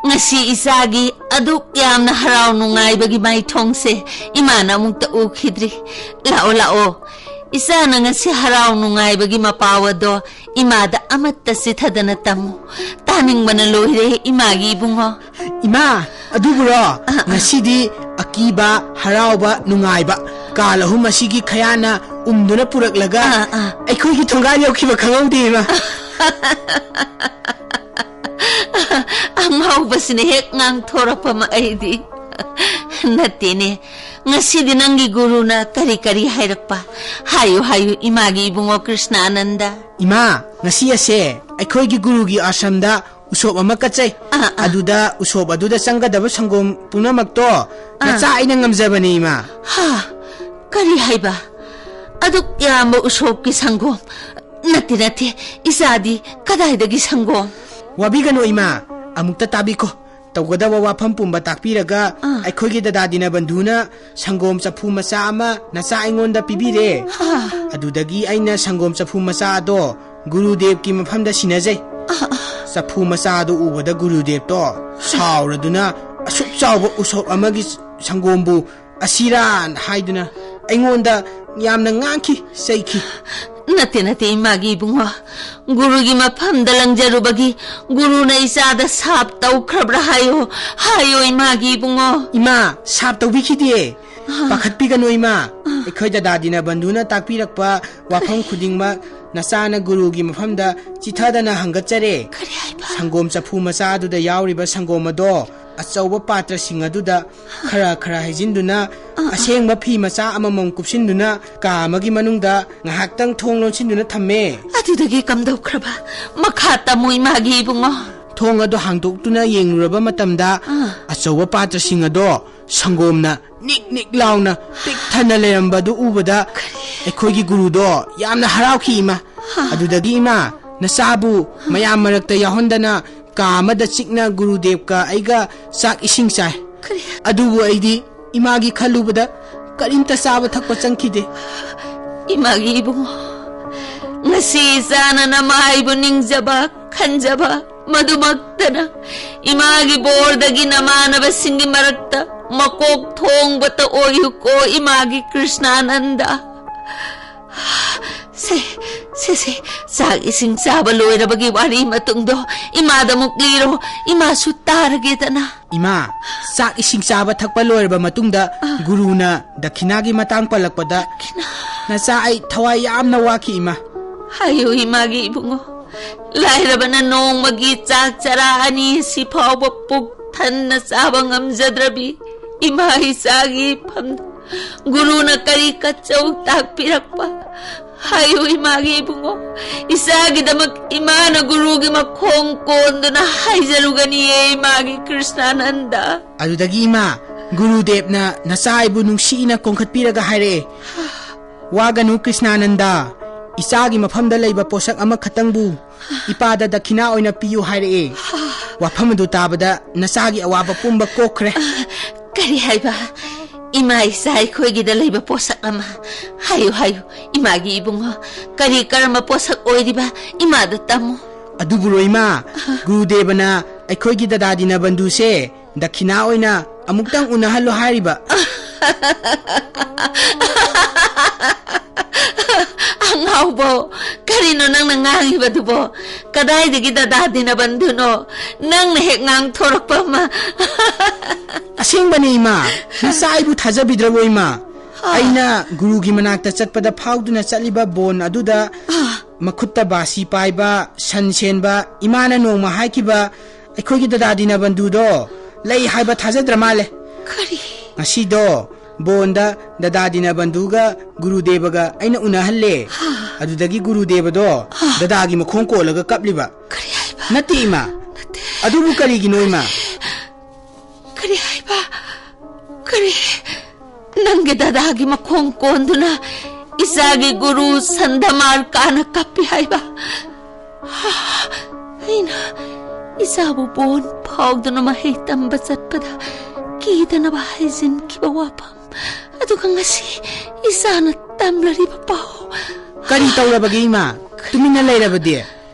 ꯉꯁꯤ ꯏꯆꯥꯒꯤ ꯑꯗꯨꯛ ꯌꯥꯝꯅ ꯍꯔꯥꯎ ꯅꯨꯡꯉꯥꯏꯕꯒꯤ ꯃꯥꯏꯊꯣꯡꯁꯦ ꯏꯃꯥꯅ ꯑꯃꯨꯛꯇ ꯎꯈꯤꯗ꯭ꯔꯤ꯫ ꯂꯥꯛꯑꯣ, ꯂꯥꯛꯑꯣ꯫ ꯏꯆꯥꯅ ꯉꯁꯤ ꯍꯔꯥꯎ ꯅꯨꯡꯉꯥꯏꯕꯒꯤ ꯃꯄꯥꯎ ꯑꯗꯣ ꯏꯃꯥꯗ ꯑꯃꯠꯇ ꯆꯤꯊꯗꯅ ꯇꯝꯃꯨ꯫ ꯇꯥꯅꯤꯡꯕꯅ ꯂꯣꯏꯔꯦ, ꯏꯃꯥꯒꯤ ꯏꯕꯨꯡꯉꯣ꯫ ꯏꯃꯥ, ꯑꯗꯨꯕꯨꯔꯣ? ꯑ, ꯑ꯫ ꯉꯁꯤꯗꯤ ꯑꯀꯤꯕ, ꯍꯔꯥꯎꯕ, ꯅꯨꯡꯉꯥꯏꯕ, ꯀꯥꯜ ꯑꯍꯨꯝ ꯑꯁꯤꯒꯤ ꯈꯌꯥꯅ ꯎꯝꯗꯨꯅ ꯄꯨꯔꯛꯂꯒ ꯑ, ꯑ꯫ ꯑꯩꯈꯣꯏꯒꯤ ꯊꯣꯡꯒꯥꯟ ꯌꯧꯈꯤꯕ ꯈꯪꯍꯧꯗꯦ, ꯏꯃꯥ꯫ ꯑꯉꯥꯎꯕꯁꯤꯅ ꯍꯦꯛ ꯉꯥꯡꯊꯣꯔꯛꯄ ꯑꯃ ꯑꯩꯗꯤ꯫ ꯅꯠꯇꯦꯅꯦ, ꯉꯁꯤꯗꯤ ꯅꯪꯒꯤ ꯒꯨꯔꯨꯅ ꯀꯔꯤ ꯀꯔꯤ ꯍꯥꯏꯔꯛꯄ? ꯍꯥꯏꯌꯨ, ꯍꯥꯏꯌꯨ, ꯏꯃꯥꯒꯤ ꯏꯕꯨꯡꯉꯣ ꯀ꯭ꯔꯤꯁꯅꯥꯅꯟꯗ꯫ ꯏꯃꯥ, ꯉꯁꯤ ꯑꯁꯦ ꯑꯩꯈꯣꯏꯒꯤ ꯒꯨꯔꯨꯒꯤ ꯑꯥꯁ꯭ꯔꯝꯗ ꯎꯁꯣꯞ ꯑꯃ ꯀꯠꯆꯩ꯫ ꯑꯥ, ꯑꯥ꯫ ꯑꯗꯨꯗ ꯎꯁꯣꯞ ꯑꯗꯨꯗ ꯆꯪꯒꯗꯕ ꯁꯪꯒꯣꯝ ꯄꯨꯝꯅꯃꯛꯇꯣ ꯅꯆꯥ ꯑꯩꯅ ꯉꯝꯖꯕꯅꯦ, ꯏꯃꯥ꯫ ꯍꯥ? ꯀꯔꯤ ꯍꯥꯏꯕ? ꯑꯗꯨꯛ ꯌꯥꯝꯕ ꯎꯁꯣꯞꯀꯤ ꯁꯪꯒꯣꯝ? ꯅꯠꯇꯦ, ꯅꯠꯇꯦ, ꯏꯆꯥꯗꯤ ꯀꯗꯥꯏꯗꯒꯤ ꯁꯪꯒꯣꯝ? ꯋꯥꯕꯤꯒꯅꯨ, ꯏꯃꯥ꯫ ꯑꯃꯨꯛꯇ ꯇꯥꯕꯤꯈꯣ꯫ ꯇꯧꯒꯗꯕ ꯋꯥꯐꯝ ꯄꯨꯝꯕ ꯇꯥꯛꯄꯤꯔꯒ, ꯑꯥ꯫ ꯑꯩꯈꯣꯏꯒꯤ ꯗꯗꯥ ꯗꯤꯅꯕꯟꯙꯨꯅ ꯁꯪꯒꯣꯝ ꯆꯐꯨ ꯃꯆꯥ ꯑꯃ ꯅꯆꯥ ꯑꯩꯉꯣꯟꯗ ꯄꯤꯕꯤꯔꯦ꯫ ꯑꯥ꯫ ꯑꯗꯨꯗꯒꯤ ꯑꯩꯅ ꯁꯪꯒꯣꯝ ꯆꯐꯨ ꯃꯆꯥ ꯑꯗꯣ ꯒꯨꯔꯨꯗꯦꯕꯀꯤ ꯃꯐꯝꯗ ꯁꯤꯟꯅꯖꯩ꯫ ꯑꯥ, ꯑꯥ꯫ ꯆꯐꯨ ꯃꯆꯥ ꯑꯗꯨ ꯎꯕꯗ ꯒꯨꯔꯨꯗꯦꯕꯇꯣ ꯁꯥꯎꯔꯗꯨꯅ, "ꯑꯁꯨꯛ ꯆꯥꯎꯕ ꯎꯁꯣꯞ ꯑꯃꯒꯤ ꯁꯪꯒꯣꯝꯕꯨ ꯑꯁꯤꯔꯥ?" ꯍꯥꯏꯗꯨꯅ ꯑꯩꯉꯣꯟꯗ ꯌꯥꯝꯅ ꯉꯥꯡꯈꯤ, ꯆꯩꯈꯤ꯫ "ꯅꯠꯇꯦ, ꯅꯠꯇꯦ, ꯏꯃꯥꯒꯤ ꯏꯕꯨꯡꯉꯣ꯫ ꯒꯨꯔꯨꯒꯤ ꯃꯐꯝꯗ ꯂꯪꯖꯔꯨꯕꯒꯤ ꯒꯨꯔꯨꯅ ꯏꯆꯥꯗ ꯁꯥꯞ ꯇꯧꯈ꯭ꯔꯕ꯭ꯔꯥ ꯍꯥꯏꯌꯣ, ꯍꯥꯏꯌꯣ, ꯏꯃꯥꯒꯤ ꯏꯕꯨꯡꯉꯣ꯫" "ꯏꯃꯥ, ꯁꯥꯞ ꯇꯧꯕꯤꯈꯤꯗꯦ꯫ ꯑꯥ꯫ ꯄꯥꯈꯠꯄꯤꯒꯅꯨ, ꯏꯃꯥ꯫ ꯑꯥ꯫ ꯑꯩꯈꯣꯏ ꯗꯗꯥ ꯗꯤꯅꯕꯟꯙꯨꯅ ꯇꯥꯛꯄꯤꯔꯛꯄ ꯋꯥꯐꯝ ꯈꯨꯗꯤꯡꯃꯛ ꯅꯆꯥꯅ ꯒꯨꯔꯨꯒꯤ ꯃꯐꯝꯗ ꯆꯤꯊꯗꯅ ꯍꯪꯒꯠꯆꯔꯦ꯫ ꯀꯔꯤ ꯍꯥꯏꯕ?" ꯁꯪꯒꯣꯝ ꯆꯐꯨ ꯃꯆꯥ ꯑꯗꯨꯗ ꯌꯥꯎꯔꯤꯕ ꯁꯪꯒꯣꯝ ꯑꯗꯣ ꯑꯆꯧꯕ ꯄꯥꯇ꯭ꯔꯁꯤꯡ ꯑꯗꯨꯗ ꯈꯔ ꯈꯔ ꯍꯩꯖꯤꯟꯗꯨꯅ, ꯑꯥ, ꯑꯥ꯫ ꯑꯁꯦꯡꯕ ꯐꯤ ꯃꯆꯥ ꯑꯃꯃꯝ ꯀꯨꯞꯁꯤꯟꯗꯨꯅ ꯀꯥ ꯑꯃꯒꯤ ꯃꯅꯨꯡꯗ ꯉꯥꯏꯍꯥꯛꯇꯪ ꯊꯣꯡ ꯂꯣꯟꯁꯤꯟꯗꯨꯅ ꯊꯝꯃꯦ꯫ ꯑꯗꯨꯗꯒꯤ ꯀꯝꯗꯧꯈ꯭ꯔꯕ? ꯃꯈꯥ ꯇꯝꯃꯨ, ꯏꯃꯥꯒꯤ ꯏꯕꯨꯡꯉꯣ꯫ ꯊꯣꯡ ꯑꯗꯨ ꯍꯥꯡꯗꯣꯛꯇꯨꯅ ꯌꯦꯡꯂꯨꯔꯕ ꯃꯇꯝꯗ, ꯑꯥ꯫ ꯑꯆꯧꯕ ꯄꯥꯇ꯭ꯔꯁꯤꯡ ꯑꯗꯣ ꯁꯪꯒꯣꯝꯅ ꯅꯤꯛ ꯅꯤꯛ ꯂꯥꯎꯅ ꯄꯤꯛ ꯊꯟꯅ ꯂꯩꯔꯝꯕꯗꯨ ꯎꯕꯗ, ꯀꯔꯤ? ꯑꯩꯈꯣꯏꯒꯤ ꯒꯨꯔꯨꯗꯣ ꯌꯥꯝꯅ ꯍꯔꯥꯎꯈꯤ, ꯏꯃꯥ꯫ ꯍꯥ? ꯑꯗꯨꯗꯒꯤ, ꯏꯃꯥ, ꯅꯆꯥꯕꯨ ꯃꯌꯥꯝ ꯃꯔꯛꯇ ꯌꯥꯎꯍꯟꯗꯅ ꯀꯥ ꯑꯃꯗ ꯆꯤꯛꯅ ꯒꯨꯔꯨꯗꯦꯕꯀ ꯑꯩꯒ ꯆꯥꯛ ꯏꯁꯤꯡ ꯆꯥꯏ꯫ ꯀꯔꯤ? ꯑꯗꯨꯕꯨ ꯑꯩꯗꯤ ꯏꯃꯥꯒꯤ ꯈꯜꯂꯨꯕꯗ ꯀꯔꯤꯝꯇ ꯆꯥꯕ ꯊꯛꯄ ꯆꯪꯈꯤꯗꯦ꯫ ꯏꯃꯥꯒꯤ ꯏꯕꯨꯡꯉꯣ, ꯉꯁꯤ ꯏꯆꯥꯅ ꯅꯃꯥꯏꯕꯨ ꯅꯤꯡꯖꯕ, ꯈꯟꯖꯕ, ꯃꯗꯨꯃꯛꯇꯅ ꯏꯃꯥꯒꯤ ꯕꯣꯔꯗꯒꯤ ꯅꯃꯥꯟꯅꯕꯁꯤꯡꯒꯤ ꯃꯔꯛꯇ ꯃꯀꯣꯛ ꯊꯣꯡꯕꯇ ꯑꯣꯏꯌꯨꯀꯣ, ꯏꯃꯥꯒꯤ ꯀ꯭ꯔꯤꯁꯅꯥꯅꯟꯗ꯫ ꯁꯦ, ꯁꯦ, ꯁꯦ, ꯆꯥꯛ ꯏꯁꯤꯡ ꯆꯥꯕ ꯂꯣꯏꯔꯕꯒꯤ ꯋꯥꯔꯤ ꯃꯇꯨꯡꯗꯣ ꯏꯃꯥꯗ ꯑꯃꯨꯛ ꯂꯤꯔꯣ, ꯏꯃꯥꯁꯨ ꯇꯥꯔꯒꯦꯗꯅ꯫ ꯏꯃꯥ, ꯆꯥꯛ ꯏꯁꯤꯡ ꯆꯥꯕ ꯊꯛꯄ ꯂꯣꯏꯔꯕ ꯃꯇꯨꯡꯗ, ꯑꯥ꯫ ꯒꯨꯔꯨꯅ ꯗꯈꯤꯅꯥꯒꯤ ꯃꯇꯥꯡ ꯄꯜꯂꯛꯄꯗ, ꯗꯈꯤꯅꯥ꯫ ꯅꯆꯥ ꯑꯩ ꯊꯋꯥꯏ ꯌꯥꯝꯅ ꯋꯥꯈꯤ, ꯏꯃꯥ꯫ ꯍꯥꯏꯌꯨ, ꯏꯃꯥꯒꯤ ꯏꯕꯨꯡꯉꯣ, ꯂꯥꯏꯔꯕꯅ ꯅꯣꯡꯃꯒꯤ ꯆꯥꯛ ꯆꯔꯥ ꯑꯅꯤ ꯑꯁꯤ ꯐꯥꯎꯕ ꯄꯨꯛ ꯊꯟꯅ ꯆꯥꯕ ꯉꯝꯖꯗ꯭ꯔꯕꯤ ꯏꯃꯥ ꯏꯆꯥꯒꯤ ꯏꯐꯝꯗ ꯒꯨꯔꯨꯅ ꯀꯔꯤ ꯀꯠꯆꯧ ꯇꯥꯛꯄꯤꯔꯛꯄ? ꯍꯥꯏꯌꯨ, ꯏꯃꯥꯒꯤ ꯏꯕꯨꯡꯉꯣ, ꯏꯆꯥꯒꯤꯗꯃꯛ ꯏꯃꯥꯅ ꯒꯨꯔꯨꯒꯤ ꯃꯈꯣꯡ ꯀꯣꯟꯗꯨꯅ ꯍꯥꯏꯖꯔꯨꯒꯅꯤꯌꯦ, ꯏꯃꯥꯒꯤ ꯀ꯭ꯔꯤꯁꯅꯥꯅꯟꯗ꯫ ꯑꯗꯨꯗꯒꯤ, ꯏꯃꯥ, ꯒꯨꯔꯨꯗꯦꯕꯅ ꯅꯆꯥ ꯑꯩꯕꯨ ꯅꯨꯡꯁꯤꯅ ꯀꯣꯟꯈꯠꯄꯤꯔꯒ ꯍꯥꯏꯔꯛꯑꯦ, "ꯋꯥꯒꯅꯨ ꯀ꯭ꯔꯤꯁꯅꯥꯅꯟꯗ, ꯏꯆꯥꯒꯤ ꯃꯐꯝꯗ ꯂꯩꯕ ꯄꯣꯠꯁꯛ ꯑꯃꯈꯛꯇꯪꯕꯨ ꯏꯄꯥꯗ ꯗꯈꯤꯅꯥ ꯑꯣꯏꯅ ꯄꯤꯌꯨ" ꯍꯥꯏꯔꯛꯑꯦ꯫ ꯋꯥꯐꯝ ꯑꯗꯨ ꯇꯥꯕꯗ ꯅꯆꯥꯒꯤ ꯑꯋꯥꯕ ꯄꯨꯝꯕ ꯀꯣꯛꯈ꯭ꯔꯦ꯫ ꯀꯔꯤ ꯍꯥꯏꯕ? ꯏꯃꯥ ꯏꯆꯥ ꯑꯩꯈꯣꯏꯒꯤꯗ ꯂꯩꯕ ꯄꯣꯠꯁꯛ ꯑꯃ? ꯍꯥꯏꯌꯨ, ꯍꯥꯏꯌꯨ, ꯏꯃꯥꯒꯤ ꯏꯕꯨꯡꯉꯣ, ꯀꯔꯤ ꯀꯔꯝꯕ ꯄꯣꯠꯁꯛ ꯑꯣꯏꯔꯤꯕ? ꯏꯃꯥꯗ ꯇꯝꯃꯨ꯫ ꯑꯗꯨꯕꯨꯔꯣ ꯏꯃꯥ, ꯒꯨꯔꯨꯗꯦꯕꯅ ꯑꯩꯈꯣꯏꯒꯤ ꯗꯗꯥ ꯗꯤꯅꯕꯟꯙꯨꯁꯦ ꯗꯈꯤꯅꯥ ꯑꯣꯏꯅ ꯑꯃꯨꯛꯇꯪ ꯎꯅꯍꯜꯂꯣ ꯍꯥꯏꯔꯤꯕ꯫ ꯑꯉꯥꯎꯕꯧ, ꯀꯔꯤꯅꯣ ꯅꯪꯅ ꯉꯥꯡꯉꯤꯕꯗꯨꯕꯣ? ꯀꯗꯥꯏꯗꯒꯤ ꯗꯗꯥ ꯗꯤꯅꯕꯟꯙꯨꯅꯣ? ꯅꯪꯅ ꯍꯦꯛ ꯉꯥꯡꯊꯣꯔꯛꯄ ꯑꯃ꯫ ꯑꯁꯦꯡꯕꯅꯤ ꯏꯃꯥ, ꯅꯆꯥ ꯑꯩꯕꯨ ꯊꯥꯖꯕꯤꯗ꯭ꯔꯕꯣ ꯏꯃꯥ? ꯑꯩꯅ ꯒꯨꯔꯨꯒꯤ ꯃꯅꯥꯛꯇ ꯆꯠꯄꯗ ꯐꯥꯎꯗꯨꯅ ꯆꯠꯂꯤꯕ ꯕꯣꯟ ꯑꯗꯨꯗ ꯃꯈꯨꯠꯇ ꯕꯥꯁꯤ ꯄꯥꯏꯕ, ꯁꯟ ꯁꯦꯟꯕ, ꯏꯃꯥꯅ ꯅꯣꯡꯃ ꯍꯥꯏꯈꯤꯕ ꯑꯩꯈꯣꯏꯒꯤ ꯗꯗꯥ ꯗꯤꯅꯕꯟꯙꯨꯗꯣ ꯂꯩ ꯍꯥꯏꯕ ꯊꯥꯖꯗ꯭ꯔ ꯃꯥꯜꯂꯦ꯫ ꯀꯔꯤ? ꯉꯁꯤꯗꯣ ꯕꯣꯟꯗ ꯗꯗꯥ ꯗꯤꯅꯕꯟꯙꯨꯒ ꯒꯨꯔꯨꯗꯦꯕꯒ ꯑꯩꯅ ꯎꯅꯍꯜꯂꯦ꯫ ꯑꯗꯨꯗꯒꯤ ꯒꯨꯔꯨꯗꯦꯕꯗꯣ ꯗꯗꯥꯒꯤ ꯃꯈꯣꯡ ꯀꯣꯜꯂꯒ ꯀꯞꯂꯤꯕ꯫ ꯀꯔꯤ ꯍꯥꯏꯕ? ꯅꯠꯇꯦ ꯏꯃꯥ, ꯅꯠꯇꯦ꯫ ꯑꯗꯨꯕꯨ ꯀꯔꯤꯒꯤꯅꯣ ꯏꯃꯥ? ꯀꯔꯤ ꯍꯥꯏꯕ? ꯀꯔꯤ? ꯅꯪꯒꯤ ꯗꯗꯥꯒꯤ ꯃꯈꯣꯡ ꯀꯣꯟꯗꯨꯅ ꯏꯆꯥꯒꯤ ꯒꯨꯔꯨ ꯁꯟꯗꯃꯥꯔꯀꯥꯅ ꯀꯞꯄꯤ ꯍꯥꯏꯕ? ꯑꯩꯅ ꯏꯆꯥꯕꯨ ꯕꯣꯟ ꯐꯥꯎꯗꯨꯅ ꯃꯍꯩ ꯇꯝꯕ ꯆꯠꯄꯗ ꯀꯤꯗꯅꯕ ꯍꯥꯏꯖꯤꯟꯈꯤꯕ ꯋꯥꯐꯝ, ꯑꯗꯨꯒ ꯉꯁꯤ ꯏꯆꯥꯅ ꯇꯝꯂꯔꯤꯕ ꯄꯥꯎ꯫ ꯀꯔꯤ ꯇꯧꯔꯕꯒꯦ ꯏꯃꯥ? ꯇꯨꯃꯤꯟꯅ ꯂꯩꯔꯕꯗꯤ?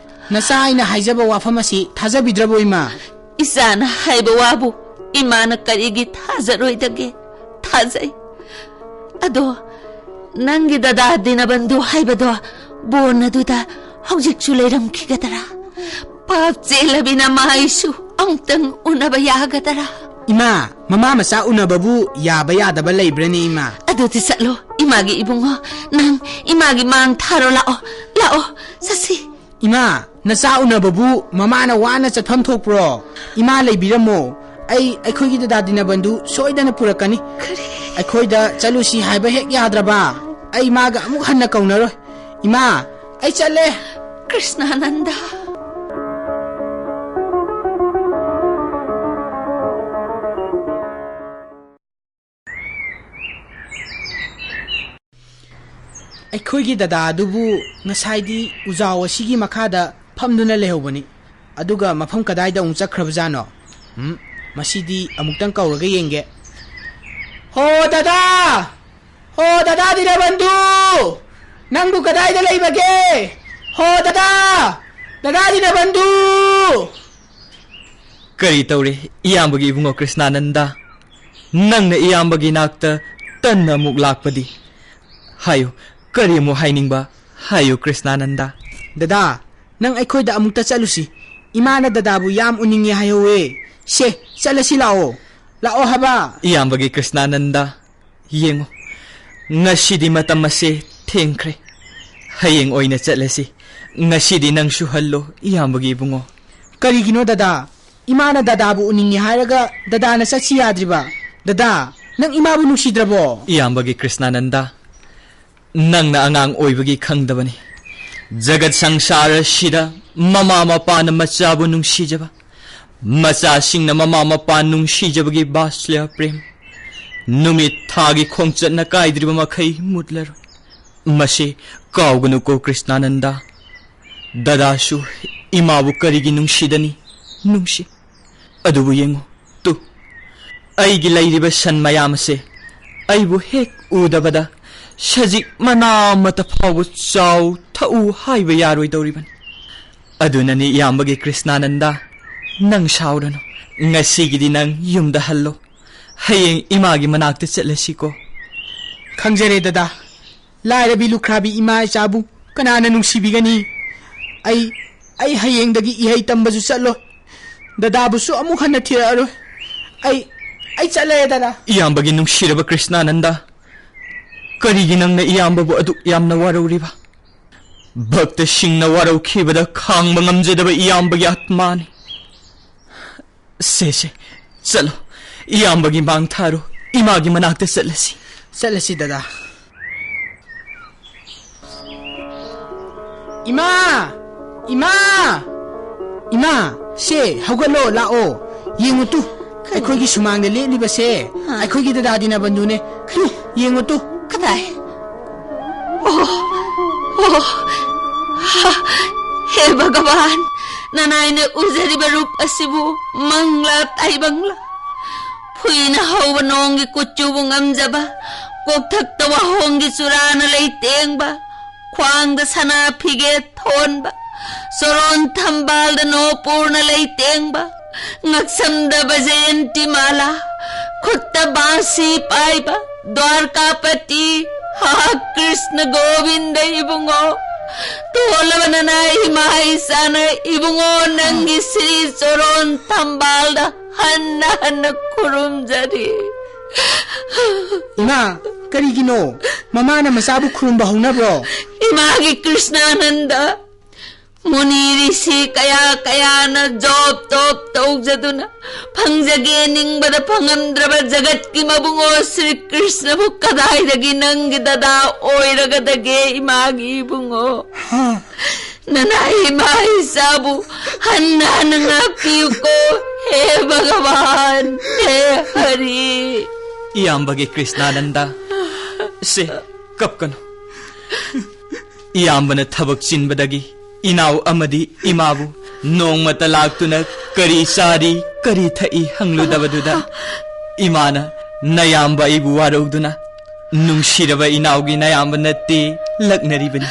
ꯅꯆꯥ ꯑꯩꯅ ꯍꯥꯏꯖꯕ ꯋꯥꯐꯝ ꯑꯁꯤ ꯊꯥꯖꯕꯤꯗ꯭ꯔꯕꯣ ꯏꯃꯥ? ꯏꯆꯥꯅ ꯍꯥꯏꯕ ꯋꯥꯕꯨ ꯏꯃꯥꯅ ꯀꯔꯤꯒꯤ ꯊꯥꯖꯔꯣꯏꯗꯒꯦ? ꯊꯥꯖꯩ꯫ ꯑꯗꯣ ꯅꯪꯒꯤ ꯗꯗꯥ ꯗꯤꯅꯕꯟꯙꯨ ꯍꯥꯏꯕꯗꯣ ꯕꯣꯟ ꯑꯗꯨꯗ ꯍꯧꯖꯤꯛꯁꯨ ꯂꯩꯔꯝꯈꯤꯒꯗꯔꯥ? ꯄꯥꯞ ꯆꯦꯜꯂꯕꯤꯅ ꯃꯥꯏꯁꯨ ꯑꯃꯨꯛꯇꯪ ꯎꯅꯕ ꯌꯥꯒꯗꯔꯥ? ꯏꯃꯥ, ꯃꯃꯥ ꯃꯆꯥ ꯎꯅꯕꯕꯨ ꯌꯥꯕ ꯌꯥꯗꯕ ꯂꯩꯕ꯭ꯔꯅꯦ ꯏꯃꯥ? ꯑꯗꯨꯗꯤ ꯆꯠꯂꯣ, ꯏꯃꯥꯒꯤ ꯏꯕꯨꯡꯉꯣ, ꯅꯪ ꯏꯃꯥꯒꯤ ꯃꯥꯡ ꯊꯥꯔꯣ, ꯂꯥꯛꯑꯣ, ꯂꯥꯛꯑꯣ, ꯆꯠꯁꯤ꯫ ꯏꯃꯥ, ꯅꯆꯥ ꯎꯅꯕꯕꯨ ꯃꯃꯥꯅ ꯋꯥꯅ ꯆꯠꯐꯝ ꯊꯣꯛꯄ꯭ꯔꯣ? ꯏꯃꯥ ꯂꯩꯕꯤꯔꯝꯃꯣ, ꯑꯩ ꯑꯩꯈꯣꯏꯒꯤ ꯗꯗꯥ ꯗꯤꯅꯕꯟꯙꯨ ꯁꯣꯏꯗꯅ ꯄꯨꯔꯛꯀꯅꯤ꯫ ꯀꯔꯤ? ꯑꯩꯈꯣꯏꯗ ꯆꯠꯂꯨꯁꯤ ꯍꯥꯏꯕ ꯍꯦꯛ ꯌꯥꯗ꯭ꯔꯕ, ꯑꯩ ꯃꯥꯒ ꯑꯃꯨꯛ ꯍꯟꯅ ꯀꯧꯅꯔꯣꯏ꯫ ꯏꯃꯥ, ꯑꯩ ꯆꯠꯂꯦ꯫ ꯀ꯭ꯔꯤꯁꯅꯥꯅꯟꯗ꯫ ꯑꯩꯈꯣꯏꯒꯤ ꯗꯗꯥ ꯑꯗꯨꯕꯨ ꯉꯁꯥꯏꯗꯤ ꯎꯖꯥꯎ ꯑꯁꯤꯒꯤ ꯃꯈꯥꯗ ꯐꯝꯗꯨꯅ ꯂꯩꯍꯧꯕꯅꯤ꯫ ꯑꯗꯨꯒ ꯃꯐꯝ ꯀꯗꯥꯏꯗ ꯑꯃꯨꯛ ꯆꯠꯈ꯭ꯔꯕꯖꯥꯠꯅꯣ? ꯎꯝ, ꯃꯁꯤꯗꯤ ꯑꯃꯨꯛꯇꯪ ꯀꯧꯔꯒ ꯌꯦꯡꯒꯦ꯫ ꯍꯣ ꯗꯗꯥ! ꯍꯣ ꯗꯗꯥ ꯗꯤꯅꯕꯟꯙꯨ! ꯅꯪꯕꯨ ꯀꯗꯥꯏꯗ ꯂꯩꯕꯒꯦ? ꯍꯣ ꯗꯗꯥ! ꯗꯗꯥ ꯗꯤꯅꯕꯟꯙꯨ! ꯀꯔꯤ ꯇꯧꯔꯦ, ꯏꯌꯥꯝꯕꯒꯤ ꯏꯕꯨꯡꯉꯣ ꯀ꯭ꯔꯤꯁꯅꯥꯅꯟꯗ? ꯅꯪꯅ ꯏꯌꯥꯝꯕꯒꯤ ꯅꯥꯛꯇ ꯇꯟꯅ ꯑꯃꯨꯛ ꯂꯥꯛꯄꯗꯤ? ꯍꯥꯏꯌꯨ, ꯀꯔꯤ ꯑꯃꯨꯛ ꯍꯥꯏꯅꯤꯡꯕ? ꯍꯥꯏꯌꯨ, ꯀ꯭ꯔꯤꯁꯅꯥꯅꯟꯗ꯫ ꯗꯗꯥ, ꯅꯪ ꯑꯩꯈꯣꯏꯗ ꯑꯃꯨꯛꯇ ꯆꯠꯂꯨꯁꯤ꯫ ꯏꯃꯥꯅ ꯗꯗꯥꯕꯨ ꯌꯥꯝ ꯎꯅꯤꯡꯉꯦ ꯍꯥꯏꯍꯧꯋꯦ꯫ ꯁꯦ, ꯆꯠꯂꯁꯤ ꯂꯥꯛꯑꯣ꯫ ꯂꯥꯛꯑꯣ ꯍꯥꯏꯕ꯫ ꯏꯌꯥꯝꯕꯒꯤ ꯀ꯭ꯔꯤꯁꯅꯥꯅꯟꯗ, ꯌꯦꯡꯉꯨ, ꯉꯁꯤꯗꯤ ꯃꯇꯝ ꯑꯁꯦ ꯊꯦꯡꯈ꯭ꯔꯦ꯫ ꯍꯌꯦꯡ ꯑꯣꯏꯅ ꯆꯠꯂꯁꯤ꯫ ꯉꯁꯤꯗꯤ ꯅꯪꯁꯨ ꯍꯜꯂꯣ, ꯏꯌꯥꯝꯕꯒꯤ ꯏꯕꯨꯡꯉꯣ꯫ ꯀꯔꯤꯒꯤꯅꯣ ꯗꯗꯥ? ꯏꯃꯥꯅ ꯗꯗꯥꯕꯨ ꯎꯅꯤꯡꯉꯦ ꯍꯥꯏꯔꯒ ꯗꯗꯥꯅ ꯆꯠꯁꯤ ꯌꯥꯗ꯭ꯔꯤꯕ? ꯗꯗꯥ, ꯅꯪ ꯏꯃꯥꯕꯨ ꯅꯨꯡꯁꯤꯗ꯭ꯔꯕꯣ? ꯏꯌꯥꯝꯕꯒꯤ ꯀ꯭ꯔꯤꯁꯅꯥꯅꯟꯗ, ꯅꯪꯅ ꯑꯉꯥꯡ ꯑꯣꯏꯕꯒꯤ ꯈꯪꯗꯕꯅꯤ꯫ ꯖꯒꯠ ꯁꯪꯁꯥꯔ ꯑꯁꯤꯗ ꯃꯃꯥ ꯃꯄꯥꯅ ꯃꯆꯥꯕꯨ ꯅꯨꯡꯁꯤꯖꯕ, ꯃꯆꯥꯁꯤꯡꯅ ꯃꯃꯥ ꯃꯄꯥ ꯅꯨꯡꯁꯤꯖꯕꯒꯤ ꯕꯥꯁꯂ꯭ꯌ ꯄ꯭ꯔꯦꯝ, ꯅꯨꯃꯤꯠ ꯊꯥꯒꯤ ꯈꯣꯡꯆꯠꯅ ꯀꯥꯏꯗ꯭ꯔꯤꯕ ꯃꯈꯩ ꯃꯨꯠꯂꯔꯣꯏ꯫ ꯃꯁꯤ ꯀꯥꯎꯒꯅꯨꯀꯣ ꯀ꯭ꯔꯤꯁꯅꯥꯅꯟꯗ꯫ ꯗꯗꯥꯁꯨ ꯏꯃꯥꯕꯨ ꯀꯔꯤꯒꯤ ꯅꯨꯡꯁꯤꯗꯅꯤ? ꯅꯨꯡꯁꯤ꯫ ꯑꯗꯨꯕꯨ ꯌꯦꯡꯉꯨ, ꯇꯨ, ꯑꯩꯒꯤ ꯂꯩꯔꯤꯕ ꯁꯟ ꯃꯌꯥꯝ ꯑꯁꯦ ꯑꯩꯕꯨ ꯍꯦꯛ ꯎꯗꯕꯗ ꯁꯖꯤꯛ ꯃꯅꯥ ꯑꯃꯠꯇ ꯐꯥꯎꯕ ꯆꯥꯎ ꯊꯛꯎ ꯍꯥꯏꯕ ꯌꯥꯔꯣꯏꯗꯧꯔꯤꯕꯅꯤ꯫ ꯑꯗꯨꯅꯅꯤ ꯏꯌꯥꯝꯕꯒꯤ ꯀ꯭ꯔꯤꯁꯅꯥꯅꯟꯗ, ꯅꯪ ꯁꯥꯎꯔꯅꯨ꯫ ꯉꯁꯤꯒꯤꯗꯤ ꯅꯪ ꯌꯨꯝꯗ ꯍꯜꯂꯣ꯫ ꯍꯌꯦꯡ ꯏꯃꯥꯒꯤ ꯃꯅꯥꯛꯇ ꯆꯠꯂꯁꯤꯀꯣ꯫ ꯈꯪꯖꯔꯦ ꯗꯗꯥ꯫ ꯂꯥꯏꯔꯕꯤ ꯂꯨꯈ꯭ꯔꯥꯕꯤ ꯏꯃꯥ ꯏꯆꯥꯕꯨ ꯀꯅꯥꯅ ꯅꯨꯡꯁꯤꯕꯤꯒꯅꯤ? ꯑꯩ, ꯑꯩ ꯍꯌꯦꯡꯗꯒꯤ ꯏꯍꯩ ꯇꯝꯕꯁꯨ ꯆꯠꯂꯣꯏ꯫ ꯗꯗꯥꯕꯨꯁꯨ ꯑꯃꯨꯛ ꯍꯟꯅ ꯊꯤꯔꯛꯑꯔꯣꯏ꯫ ꯑꯩ, ꯑꯩ ꯆꯠꯂꯦ ꯗꯗꯥ꯫ ꯏꯌꯥꯝꯕꯒꯤ ꯅꯨꯡꯁꯤꯔꯕ ꯀ꯭ꯔꯤꯁꯅꯥꯅꯟꯗ, ꯀꯔꯤꯒꯤ ꯅꯪꯅ ꯏꯌꯥꯝꯕꯕꯨ ꯑꯗꯨꯛ ꯌꯥꯝꯅ ꯋꯥꯔꯧꯔꯤꯕ? ꯚꯛꯇꯁꯤꯡꯅ ꯋꯥꯔꯧꯈꯤꯕꯗ ꯈꯥꯡꯕ ꯉꯝꯖꯗꯕ ꯏꯌꯥꯝꯕꯒꯤ ꯑꯥꯠꯃꯥꯅꯤ꯫ ꯁꯦ, ꯁꯦ, ꯆꯠꯂꯣ꯫ ꯏꯌꯥꯝꯕꯒꯤ ꯃꯥꯡ ꯊꯥꯔꯣ꯫ ꯏꯃꯥꯒꯤ ꯃꯅꯥꯛꯇ ꯆꯠꯂꯁꯤ꯫ ꯆꯠꯂꯁꯤ, ꯗꯗꯥ꯫ ꯏꯃꯥ! ꯏꯃꯥ! ꯏꯃꯥ, ꯁꯦ, ꯍꯧꯒꯠꯂꯣ, ꯂꯥꯛꯑꯣ꯫ ꯌꯦꯡꯉꯨ ꯇꯨ, ꯑꯩꯈꯣꯏꯒꯤ ꯁꯨꯃꯥꯡꯗ ꯂꯦꯞꯂꯤꯕꯁꯦ, ꯍꯥ? ꯑꯩꯈꯣꯏꯒꯤ ꯗꯗꯥ ꯗꯤꯅꯕꯟꯙꯨꯅꯦ꯫ ꯇꯨ, ꯌꯦꯡꯉꯨ ꯇꯨ꯫ ꯀꯗꯥꯏ? ꯑꯣ, ꯑꯣ, ꯍꯥ, ꯍꯦ ꯚꯒꯋꯥꯟ, ꯅꯅꯥꯏꯅ ꯎꯖꯔꯤꯕ ꯔꯨꯞ ꯑꯁꯤꯕꯨ ꯃꯪꯂꯥ ꯇꯥꯏꯕꯪꯂꯥ? ꯐꯨꯏꯅ ꯍꯧꯕ ꯅꯣꯡꯒꯤ ꯀꯨꯆꯨꯕꯨ ꯉꯝꯖꯕ, ꯀꯣꯛꯊꯛꯇ ꯋꯥꯍꯣꯡꯒꯤ ꯆꯨꯔꯥꯅ ꯂꯩꯇꯦꯡꯕ, ꯈ꯭ꯋꯥꯡꯗ ꯁꯅꯥ ꯐꯤꯒꯦ ꯊꯣꯟꯕ, ꯆꯣꯔꯣꯟ ꯊꯝꯕꯥꯜꯗ ꯅꯣꯄꯨꯔꯅ ꯂꯩꯇꯦꯡꯕ, ꯉꯛꯁꯝꯗ ꯕꯖꯌꯟꯇꯤ ꯃꯥꯂꯥ, ꯈꯨꯠꯇ ꯕꯥꯡꯁꯤ ꯄꯥꯏꯕ, ꯗ꯭ꯋꯥꯔꯀꯥꯄꯇꯤ, ꯍꯥ, ꯀ꯭ꯔꯤꯁꯅ ꯒꯣꯕꯤꯟꯗ ꯏꯕꯨꯡꯉꯣ, ꯇꯣꯜꯂꯕ ꯅꯅꯥꯏ ꯏꯃꯥ ꯏꯆꯥꯅ ꯏꯕꯨꯡꯉꯣ ꯅꯪꯒꯤ ꯁꯤꯔꯤ ꯆꯣꯔꯣꯟ ꯊꯝꯕꯥꯜꯗ ꯍꯟꯅ ꯍꯟꯅ ꯈꯨꯔꯨꯝꯖꯔꯤ꯫ ꯏꯃꯥ, ꯀꯔꯤꯒꯤꯅꯣ? ꯃꯃꯥꯅ ꯃꯆꯥꯕꯨ ꯈꯨꯔꯨꯝꯕ ꯍꯧꯅꯕ꯭ꯔꯣ? ꯏꯃꯥꯒꯤ ꯀ꯭ꯔꯤꯁꯅꯥꯅꯟꯗ, ꯃꯨꯅꯤ ꯔꯤꯁꯤ ꯀꯌꯥ ꯀꯌꯥꯅ ꯖꯣꯞ ꯇꯣꯞ ꯇꯧꯖꯗꯨꯅ ꯐꯪꯖꯒꯦ ꯅꯤꯡꯕꯗ ꯐꯪꯉꯝꯗ꯭ꯔꯕ ꯖꯒꯠꯀꯤ ꯃꯕꯨꯡꯉꯣ ꯁ꯭ꯔꯤ ꯀ꯭ꯔꯤꯁꯅꯕꯨ ꯀꯗꯥꯏꯗꯒꯤ ꯅꯪꯒꯤ ꯗꯗꯥ ꯑꯣꯏꯔꯒꯗꯒꯦ, ꯏꯃꯥꯒꯤ ꯏꯕꯨꯡꯉꯣ? ꯍꯥ? ꯅꯅꯥꯏ ꯏꯃꯥ ꯏꯆꯥꯕꯨ ꯍꯟꯅ ꯍꯟꯅ ꯉꯥꯛꯄꯤꯌꯨꯀꯣ, ꯍꯦ ꯚꯒꯋꯥꯟ, ꯍꯦ ꯍꯔꯤ꯫ ꯏꯌꯥꯝꯕꯒꯤ ꯀ꯭ꯔꯤꯁꯅꯥꯅꯟꯗ, ꯁꯦ, ꯀꯞꯀꯅꯨ꯫ ꯏꯌꯥꯝꯕꯅ ꯊꯕꯛ ꯆꯤꯟꯕꯗꯒꯤ ꯏꯅꯥꯎ ꯑꯃꯗꯤ ꯏꯃꯥꯕꯨ ꯅꯣꯡꯃꯇ ꯂꯥꯛꯇꯨꯅ ꯀꯔꯤ ꯆꯥꯔꯤ, ꯀꯔꯤ ꯊꯛꯏ ꯍꯪꯂꯨꯗꯕꯗꯨꯗ ꯏꯃꯥꯅ ꯅꯌꯥꯝꯕ ꯑꯩꯕꯨ ꯋꯥꯔꯧꯗꯨꯅ ꯅꯨꯡꯁꯤꯔꯕ ꯏꯅꯥꯎꯒꯤ ꯅꯌꯥꯝꯕ ꯅꯠꯇꯦ ꯂꯛꯅꯔꯤꯕꯅꯤ꯫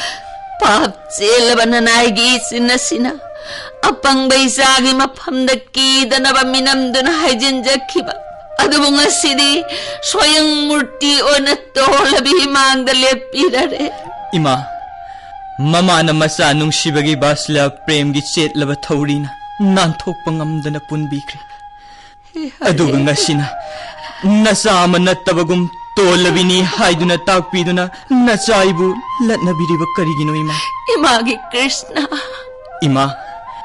ꯄꯥꯞ ꯆꯦꯜꯂꯕ ꯅꯅꯥꯏꯒꯤ ꯏꯆꯤꯟ ꯑꯁꯤꯅ ꯑꯄꯪꯕ ꯏꯆꯥꯒꯤ ꯃꯐꯝꯗ ꯀꯤꯗꯅꯕ ꯃꯤꯅꯝꯗꯨꯅ ꯍꯥꯏꯖꯤꯟꯖꯈꯤꯕ ꯑꯗꯨꯕꯨ ꯉꯁꯤꯗꯤ ꯁ꯭ꯋꯌꯪ ꯃꯨꯔꯇꯤ ꯑꯣꯏꯅ ꯇꯣꯜꯂꯕꯤ ꯏꯃꯥꯡꯗ ꯂꯦꯞꯄꯤꯔꯔꯦ꯫ ꯏꯃꯥ, ꯃꯃꯥꯅ ꯃꯆꯥ ꯅꯨꯡꯁꯤꯕꯒꯤ ꯕꯥꯁꯂ ꯄ꯭ꯔꯦꯝꯒꯤ ꯆꯦꯠꯂꯕ ꯊꯧꯔꯤꯅ ꯅꯥꯟꯊꯣꯛꯄ ꯉꯝꯗꯅ ꯄꯨꯟꯕꯤꯈ꯭ꯔꯦ꯫ ꯑꯗꯨꯒ ꯉꯁꯤꯅ ꯅꯆꯥ ꯑꯃ ꯅꯠꯇꯕꯒꯨꯝ ꯇꯣꯜꯂꯕꯤꯅꯤ ꯍꯥꯏꯗꯨꯅ ꯇꯥꯛꯄꯤꯗꯨꯅ ꯅꯆꯥ ꯑꯩꯕꯨ ꯂꯠꯅꯕꯤꯔꯤꯕ ꯀꯔꯤꯒꯤꯅꯣ, ꯏꯃꯥ? ꯏꯃꯥꯒꯤ ꯀ꯭ꯔꯤꯁꯅ꯫ ꯏꯃꯥ,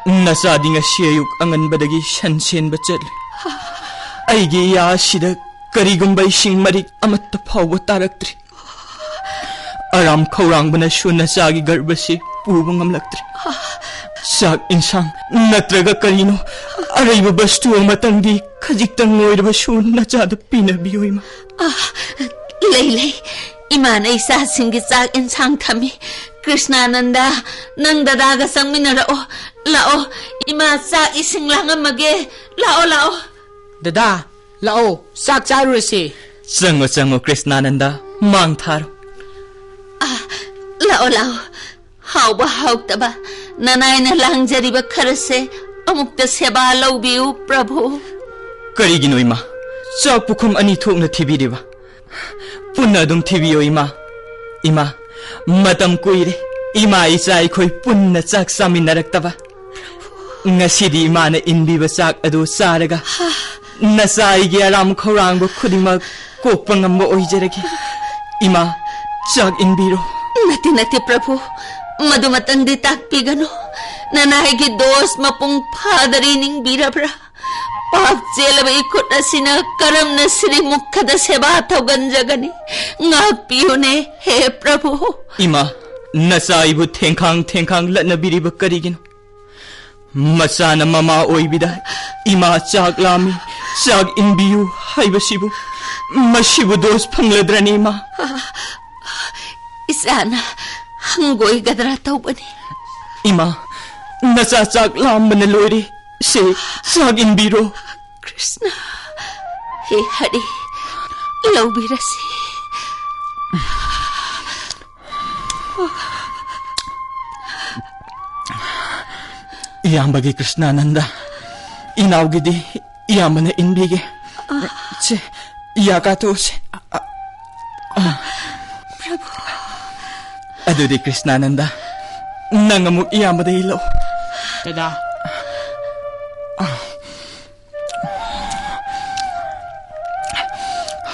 ꯅꯆꯥꯗꯤ ꯉꯁꯤ ꯑꯌꯨꯛ ꯑꯉꯟꯕꯗꯒꯤ ꯁꯟ ꯁꯦꯟꯕ ꯆꯠꯂꯤ꯫ ꯑꯩꯒꯤ ꯏꯌꯥ ꯑꯁꯤꯗ ꯀꯔꯤꯒꯨꯝꯕ ꯏꯁꯤꯡ ꯃꯔꯤꯛ ꯑꯃꯠꯇ ꯐꯥꯎꯕ ꯇꯥꯔꯛꯇ꯭ꯔꯤ꯫ ꯑꯔꯥꯝ ꯈꯧꯔꯥꯡꯕꯅꯁꯨ ꯅꯆꯥꯒꯤ ꯒꯔꯚꯁꯤ ꯄꯨꯕ ꯉꯝꯂꯛꯇ꯭ꯔꯦ꯫ ꯆꯥꯛ ꯏꯟꯁꯥꯡ ꯅꯠꯇ꯭ꯔꯒ ꯀꯔꯤꯅꯣ, ꯑꯔꯩꯕ ꯕꯁꯇꯨ ꯑꯃꯇꯪꯗꯤ ꯈꯖꯤꯛꯇꯪ ꯑꯣꯏꯔꯕꯁꯨ ꯅꯆꯥꯗ ꯄꯤꯅꯕꯤꯌꯨ, ꯏꯃꯥ꯫ ꯑꯥ, ꯂꯩ, ꯂꯩ꯫ ꯏꯃꯥꯅ ꯏꯆꯥꯁꯤꯡꯒꯤ ꯆꯥꯛ ꯏꯟꯁꯥꯡ ꯊꯝꯃꯤ꯫ ꯀ꯭ꯔꯤꯁꯅꯥꯅꯟꯗ, ꯅꯪ ꯗꯗꯥꯒ ꯆꯪꯃꯤꯟꯅꯔꯛꯑꯣ꯫ ꯂꯥꯛꯑꯣ, ꯏꯃꯥ ꯆꯥꯛ ꯏꯁꯤꯡ ꯂꯥꯡꯉꯝꯃꯒꯦ꯫ ꯂꯥꯛꯑꯣ, ꯂꯥꯛꯑꯣ꯫ ꯗꯗꯥ, ꯂꯥꯛꯑꯣ, ꯆꯥꯛ ꯆꯥꯔꯨꯔꯁꯤ꯫ ꯆꯪꯉꯣ, ꯆꯪꯉꯣ, ꯀ꯭ꯔꯤꯁꯅꯥꯅꯟꯗ, ꯃꯥꯡ ꯊꯥꯔꯣ꯫ ꯑꯥ, ꯂꯥꯛꯑꯣ, ꯂꯥꯛꯑꯣ꯫ ꯍꯥꯎꯕ ꯍꯥꯎꯇꯕ, ꯅꯅꯥꯏꯅ ꯂꯥꯡꯖꯔꯤꯕ ꯈꯔꯁꯦ ꯑꯃꯨꯛꯇ ꯁꯦꯕꯥ ꯂꯧꯕꯤꯌꯨ, ꯄ꯭ꯔꯚꯨ꯫ ꯀꯔꯤꯒꯤꯅꯣ, ꯏꯃꯥ? ꯆꯥꯛ ꯄꯨꯈꯝ ꯑꯅꯤ ꯊꯣꯛꯅ ꯊꯤꯕꯤꯔꯤꯕ? ꯄꯨꯟꯅ ꯑꯗꯨꯝ ꯊꯤꯕꯤꯌꯣ, ꯏꯃꯥ꯫ ꯏꯃꯥ, ꯃꯇꯝ ꯀꯨꯏꯔꯦ ꯏꯃꯥ ꯏꯆꯥ ꯑꯩꯈꯣꯏ ꯄꯨꯟꯅ ꯆꯥꯛ ꯆꯥꯃꯤꯟꯅꯔꯛꯇꯕ꯫ ꯉꯁꯤꯗꯤ ꯏꯃꯥꯅ ꯏꯟꯕꯤꯕ ꯆꯥꯛ ꯑꯗꯨ ꯆꯥꯔꯒ ꯅꯆꯥ ꯑꯩꯒꯤ ꯑꯔꯥꯝ ꯈꯧꯔꯥꯡꯕ ꯈꯨꯗꯤꯡꯃꯛ ꯀꯣꯛꯄ ꯉꯝꯕ ꯑꯣꯏꯖꯔꯒꯦ꯫ ꯏꯃꯥ, ꯆꯥꯛ ꯏꯟꯕꯤꯔꯣ꯫ ꯅꯠꯇꯦ, ꯅꯠꯇꯦ, ꯄ꯭ꯔꯚꯨ꯫ ꯃꯗꯨꯃꯇꯪꯗꯤ ꯇꯥꯛꯄꯤꯒꯅꯨ꯫ ꯅꯅꯥꯏꯒꯤ ꯗꯣꯁ ꯃꯄꯨꯡ ꯐꯥꯗꯔꯤ ꯅꯤꯡꯕꯤꯔꯕ꯭ꯔꯥ? ꯄꯥꯞ ꯆꯦꯜꯂꯕ ꯏꯈꯨꯠ ꯑꯁꯤꯅ ꯀꯔꯝꯅ ꯁ꯭ꯔꯤꯃꯨꯈꯗ ꯁꯦꯕꯥ ꯇꯧꯒꯟꯖꯒꯅꯤ? ꯉꯥꯛꯄꯤꯌꯨꯅꯦ, ꯍꯦ ꯄ꯭ꯔꯚꯨ꯫ ꯏꯃꯥ, ꯅꯆꯥ ꯑꯩꯕꯨ ꯊꯦꯡꯈꯥꯡ ꯊꯦꯡꯈꯥꯡ ꯂꯠꯅꯕꯤꯔꯤꯕ ꯀꯔꯤꯒꯤꯅꯣ? ꯃꯆꯥꯅ ꯃꯃꯥ ꯑꯣꯏꯕꯤꯗ "ꯏꯃꯥ, ꯆꯥꯛ ꯂꯥꯝꯃꯤ, ꯆꯥꯛ ꯏꯟꯕꯤꯌꯨ" ꯍꯥꯏꯕꯁꯤꯕꯨ ꯃꯁꯤꯕꯨ ꯗꯣꯁ ꯐꯪꯂꯗ꯭ꯔꯅꯤ, ꯏꯃꯥ? ꯏꯆꯥꯅ ꯍꯪꯒꯣꯏꯒꯗ꯭ꯔꯥ ꯇꯧꯕꯅꯤ꯫ ꯏꯃꯥ, ꯅꯆꯥ ꯆꯥꯛ ꯂꯥꯝꯕꯅ ꯂꯣꯏꯔꯦ꯫ ꯁꯦ, ꯆꯥꯛ ꯏꯟꯕꯤꯔꯣ꯫ ꯀ꯭ꯔꯤꯁꯅ, ꯍꯦ ꯍꯔꯤ, ꯂꯧꯕꯤꯔꯁꯤ꯫ ꯏꯌꯥꯝꯕꯒꯤ ꯀ꯭ꯔꯤꯁꯅꯥꯅꯟꯗ, ꯏꯅꯥꯎꯒꯤꯗꯤ ꯏꯌꯥꯝꯕꯅ ꯏꯟꯕꯤꯒꯦ꯫ ꯁꯦ, ꯌꯥ ꯀꯥꯊꯣꯛꯎꯁꯦ꯫ ꯄ꯭ꯔꯚꯨ꯫ ꯑꯗꯨꯗꯤ ꯀ꯭ꯔꯤꯁꯅꯥꯅꯟꯗ, ꯅꯪ ꯑꯃꯨꯛ ꯏꯌꯥꯝꯕꯗ ꯏꯜꯂꯛꯑꯣ꯫ ꯗꯗꯥ꯫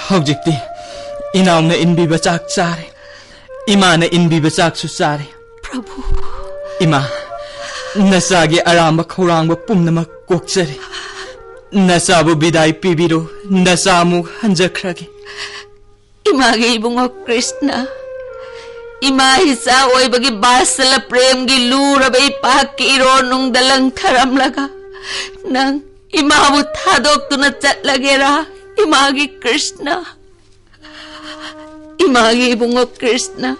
ꯍꯧꯖꯤꯛꯇꯤ ꯏꯅꯥꯎꯅ ꯏꯟꯕꯤꯕ ꯆꯥꯛ ꯆꯥꯔꯦ, ꯏꯃꯥꯅ ꯏꯟꯕꯤꯕ ꯆꯥꯛꯁꯨ ꯆꯥꯔꯦ꯫ ꯄ꯭ꯔꯚꯨ꯫ ꯏꯃꯥ, ꯅꯆꯥꯒꯤ ꯑꯔꯥꯝꯕ ꯈꯧꯔꯥꯡꯕ ꯄꯨꯝꯅꯃꯛ ꯀꯣꯛꯆꯔꯦ꯫ ꯅꯆꯥꯕꯨ ꯕꯤꯗꯥꯏ ꯄꯤꯕꯤꯔꯣ, ꯅꯆꯥ ꯑꯃꯨꯛ ꯍꯟꯖꯈ꯭ꯔꯒꯦ꯫ ꯏꯃꯥꯒꯤ ꯏꯕꯨꯡꯉꯣ ꯀ꯭ꯔꯤꯁꯅ, ꯏꯃꯥ ꯏꯆꯥ ꯑꯣꯏꯕꯒꯤ ꯕꯥꯁꯂ ꯄ꯭ꯔꯦꯝꯒꯤ ꯂꯨꯔꯕ ꯏꯄꯥꯛꯀꯤ ꯏꯔꯣꯟꯅꯨꯡꯗ ꯂꯪꯊꯔꯝꯂꯒ ꯅꯪ ꯏꯃꯥꯕꯨ ꯊꯥꯗꯣꯛꯇꯨꯅ ꯆꯠꯂꯒꯦꯔꯥ, ꯏꯃꯥꯒꯤ ꯀ꯭ꯔꯤꯁꯅ? ꯏꯃꯥꯒꯤ ꯏꯕꯨꯡꯉꯣ ꯀ꯭ꯔꯤꯁꯅ,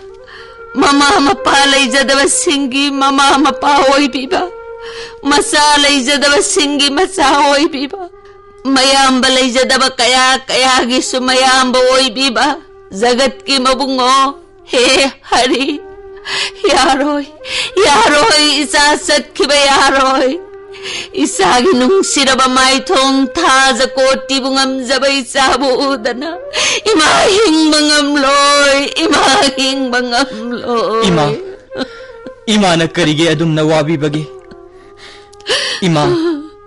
ꯃꯃꯥ ꯃꯄꯥ ꯂꯩꯖꯗꯕꯁꯤꯡꯒꯤ ꯃꯃꯥ ꯃꯄꯥ ꯑꯣꯏꯕꯤꯕ, ꯃꯆꯥ ꯂꯩꯖꯗꯕꯁꯤꯡꯒꯤ ꯃꯆꯥ ꯑꯣꯏꯕꯤꯕ, ꯃꯌꯥꯝꯕ ꯂꯩꯖꯗꯕ ꯀꯌꯥ ꯀꯌꯥꯒꯤꯁꯨ ꯃꯌꯥꯝꯕ ꯑꯣꯏꯕꯤꯕ, ꯖꯒꯠꯀꯤ ꯃꯕꯨꯡꯉꯣ, ꯍꯦ ꯍꯔꯤ, ꯌꯥꯔꯣꯏ, ꯌꯥꯔꯣꯏ, ꯏꯆꯥ ꯆꯠꯈꯤꯕ ꯌꯥꯔꯣꯏ꯫ ꯏꯆꯥꯒꯤ ꯅꯨꯡꯁꯤꯔꯕ ꯃꯥꯏꯊꯣꯡ ꯊꯥꯖ ꯀꯣꯇꯤꯕꯨ ꯉꯝꯖꯕ ꯏꯆꯥꯕꯨ ꯎꯗꯅ ꯏꯃꯥ ꯍꯤꯡꯕ ꯉꯝꯂꯣꯏ, ꯏꯃꯥ ꯍꯤꯡꯕ ꯉꯝꯂꯣꯏ꯫ ꯏꯃꯥ, ꯏꯃꯥꯅ ꯀꯔꯤꯒꯤ ꯑꯗꯨꯝꯅ ꯋꯥꯕꯤꯕꯒꯦ? ꯏꯃꯥ,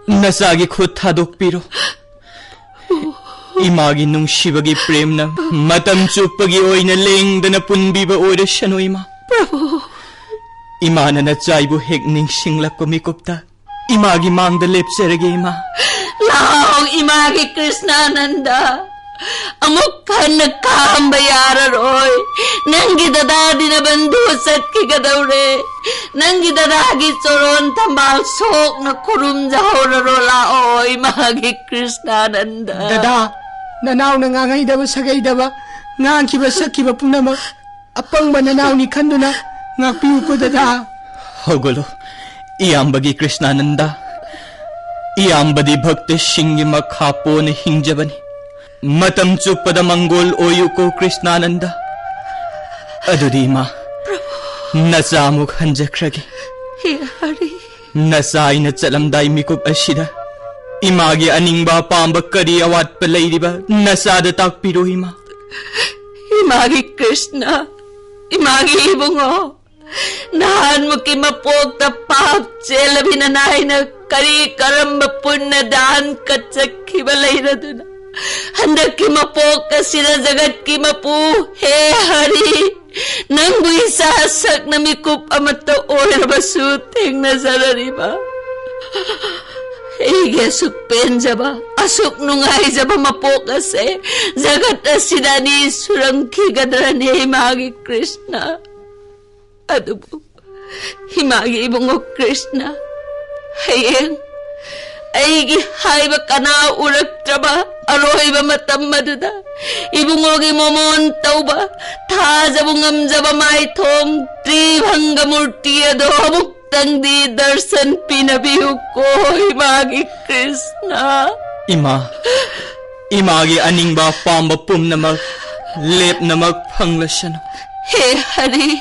ꯅꯆꯥꯒꯤ ꯈꯨꯠ ꯊꯥꯗꯣꯛꯄꯤꯔꯣ꯫ ꯏꯃꯥꯒꯤ ꯅꯨꯡꯁꯤꯕꯒꯤ ꯄ꯭ꯔꯦꯝꯅ ꯃꯇꯝ ꯆꯨꯞꯄꯒꯤ ꯑꯣꯏꯅ ꯂꯦꯡꯗꯅ ꯄꯨꯟꯕꯤꯕ ꯑꯣꯏꯔꯁꯅꯨ, ꯏꯃꯥ꯫ ꯄ꯭ꯔꯚꯨ꯫ ꯏꯃꯥꯅ ꯅꯆꯥꯏꯕꯨ ꯍꯦꯛ ꯅꯤꯡꯁꯤꯡꯂꯛꯄ ꯃꯤꯀꯨꯞꯇ ꯏꯃꯥꯒꯤ ꯃꯥꯡꯗ ꯂꯦꯞꯆꯔꯒꯦ, ꯏꯃꯥ꯫ ꯂꯥꯎ, ꯏꯃꯥꯒꯤ ꯀ꯭ꯔꯤꯁꯅꯥꯅꯟꯗ꯫ ꯑꯃꯨꯛ ꯍꯟꯅ ꯈꯥꯝꯕ ꯌꯥꯔꯔꯣꯏ꯫ ꯅꯪꯒꯤ ꯗꯗꯥꯗꯤ ꯅꯕꯟꯗꯨ ꯆꯠꯈꯤꯒꯗꯧꯔꯦ꯫ ꯅꯪꯒꯤ ꯗꯗꯥꯒꯤ ꯆꯣꯔꯣꯟ ꯊꯝꯕꯥꯜ ꯁꯣꯛꯅ ꯈꯨꯔꯨꯝꯖꯍꯧꯔꯔꯣ ꯂꯥꯛꯑꯣ, ꯏꯃꯥꯒꯤ ꯀ꯭ꯔꯤꯁꯅꯥꯅꯟꯗ꯫ ꯗꯗꯥ, ꯅꯅꯥꯎꯅ ꯉꯥꯡꯍꯩꯗꯕ ꯁꯥꯒꯩꯗꯕ, ꯉꯥꯡꯈꯤꯕ ꯁꯛꯈꯤꯕ ꯄꯨꯝꯅꯃꯛ ꯑꯄꯪꯕ ꯅꯅꯥꯎꯅꯤ ꯈꯟꯗꯨꯅ ꯉꯥꯛꯄꯤꯌꯨꯀꯣ, ꯗꯗꯥ꯫ ꯍꯧꯒꯠꯂꯣ, ꯏꯌꯥꯝꯕꯒꯤ ꯀ꯭ꯔꯤꯁꯅꯥꯅꯟꯗ꯫ ꯏꯌꯥꯝꯕꯗꯤ ꯚꯛꯇꯁꯤꯡꯒꯤ ꯃꯈꯥ ꯄꯣꯟꯅ ꯍꯤꯡꯖꯕꯅꯤ꯫ ꯃꯇꯝ ꯆꯨꯞꯄꯗ ꯃꯪꯒꯣꯜ ꯑꯣꯏꯌꯨꯀꯣ, ꯀ꯭ꯔꯤꯁꯅꯥꯅꯟꯗ꯫ ꯑꯗꯨꯗꯤ ꯏꯃꯥ, ꯅꯆꯥ ꯑꯃꯨꯛ ꯍꯟꯖꯈ꯭ꯔꯒꯦ꯫ ꯍꯦ ꯍꯔꯤ꯫ ꯅꯆꯥ ꯑꯩꯅ ꯆꯠꯂꯝꯗꯥꯏ ꯃꯤꯀꯨꯞ ꯑꯁꯤꯗ ꯏꯃꯥꯒꯤ ꯑꯅꯤꯡꯕ ꯑꯄꯥꯝꯕ ꯀꯔꯤ ꯑꯋꯥꯠꯄ ꯂꯩꯔꯤꯕ ꯅꯆꯥꯗ ꯇꯥꯛꯄꯤꯔꯣ, ꯏꯃꯥ꯫ ꯏꯃꯥꯒꯤ ꯀ꯭ꯔꯤꯁꯅ, ꯏꯃꯥꯒꯤ ꯏꯕꯨꯡꯉꯣ, ꯅꯍꯥꯟꯃꯨꯛꯀꯤ ꯃꯄꯣꯛꯇ ꯄꯥꯞ ꯆꯦꯜꯂꯕꯤ ꯅꯅꯥꯏꯅ ꯀꯔꯤ ꯀꯔꯝꯕ ꯄꯨꯟꯅ ꯗꯥꯟ ꯀꯠꯆꯈꯤꯕ ꯂꯩꯔꯗꯨꯅ ꯍꯟꯗꯛꯀꯤ ꯃꯄꯣꯛ ꯑꯁꯤꯗ ꯖꯒꯠꯀꯤ ꯃꯄꯨ ꯍꯦ ꯍꯔꯤ, ꯅꯪꯕꯨ ꯏꯆꯥ ꯁꯛꯅ ꯃꯤꯀꯨꯞ ꯑꯃꯠꯇ ꯑꯣꯏꯔꯕꯁꯨ ꯊꯦꯡꯅꯖꯔꯔꯤꯕ? ꯑꯩꯒꯤ ꯑꯁꯨꯛ ꯄꯦꯟꯖꯕ, ꯑꯁꯨꯛ ꯅꯨꯡꯉꯥꯏꯖꯕ ꯃꯄꯣꯛ ꯑꯁꯦ ꯖꯒꯠ ꯑꯁꯤꯗ ꯑꯅꯤ ꯁꯨꯔꯝꯈꯤꯒꯗ꯭ꯔꯅꯦ, ꯏꯃꯥꯒꯤ ꯀ꯭ꯔꯤꯁꯅ? ꯑꯗꯨꯕꯨ ꯏꯃꯥꯒꯤ ꯏꯕꯨꯡꯉꯣ ꯀ꯭ꯔꯤꯁꯅ, ꯍꯌꯦꯡ ꯑꯩꯒꯤ ꯍꯥꯏꯕ ꯀꯅꯥ ꯎꯔꯛꯇ꯭ꯔꯕ ꯑꯔꯣꯏꯕ ꯃꯇꯝ ꯑꯗꯨꯗ ꯏꯕꯨꯡꯉꯣꯒꯤ ꯃꯣꯃꯣꯟ ꯇꯧꯕ, ꯊꯥꯖꯕꯨ ꯉꯝꯖꯕ ꯃꯥꯏꯊꯣꯡ ꯇ꯭ꯔꯤꯚꯪꯒ ꯃꯨꯔꯇꯤ ꯑꯗꯣ ꯑꯃꯨꯛꯇꯪꯗꯤ ꯗꯔꯁꯟ ꯄꯤꯅꯕꯤꯌꯨꯀꯣ, ꯏꯃꯥꯒꯤ ꯀ꯭ꯔꯤꯁꯅ꯫ ꯏꯃꯥ, ꯏꯃꯥꯒꯤ ꯑꯅꯤꯡꯕ ꯑꯄꯥꯝꯕ ꯄꯨꯝꯅꯃꯛ ꯂꯦꯞꯅꯃꯛ ꯐꯪꯂꯁꯅꯨ꯫ ꯍꯦ ꯍꯔꯤ,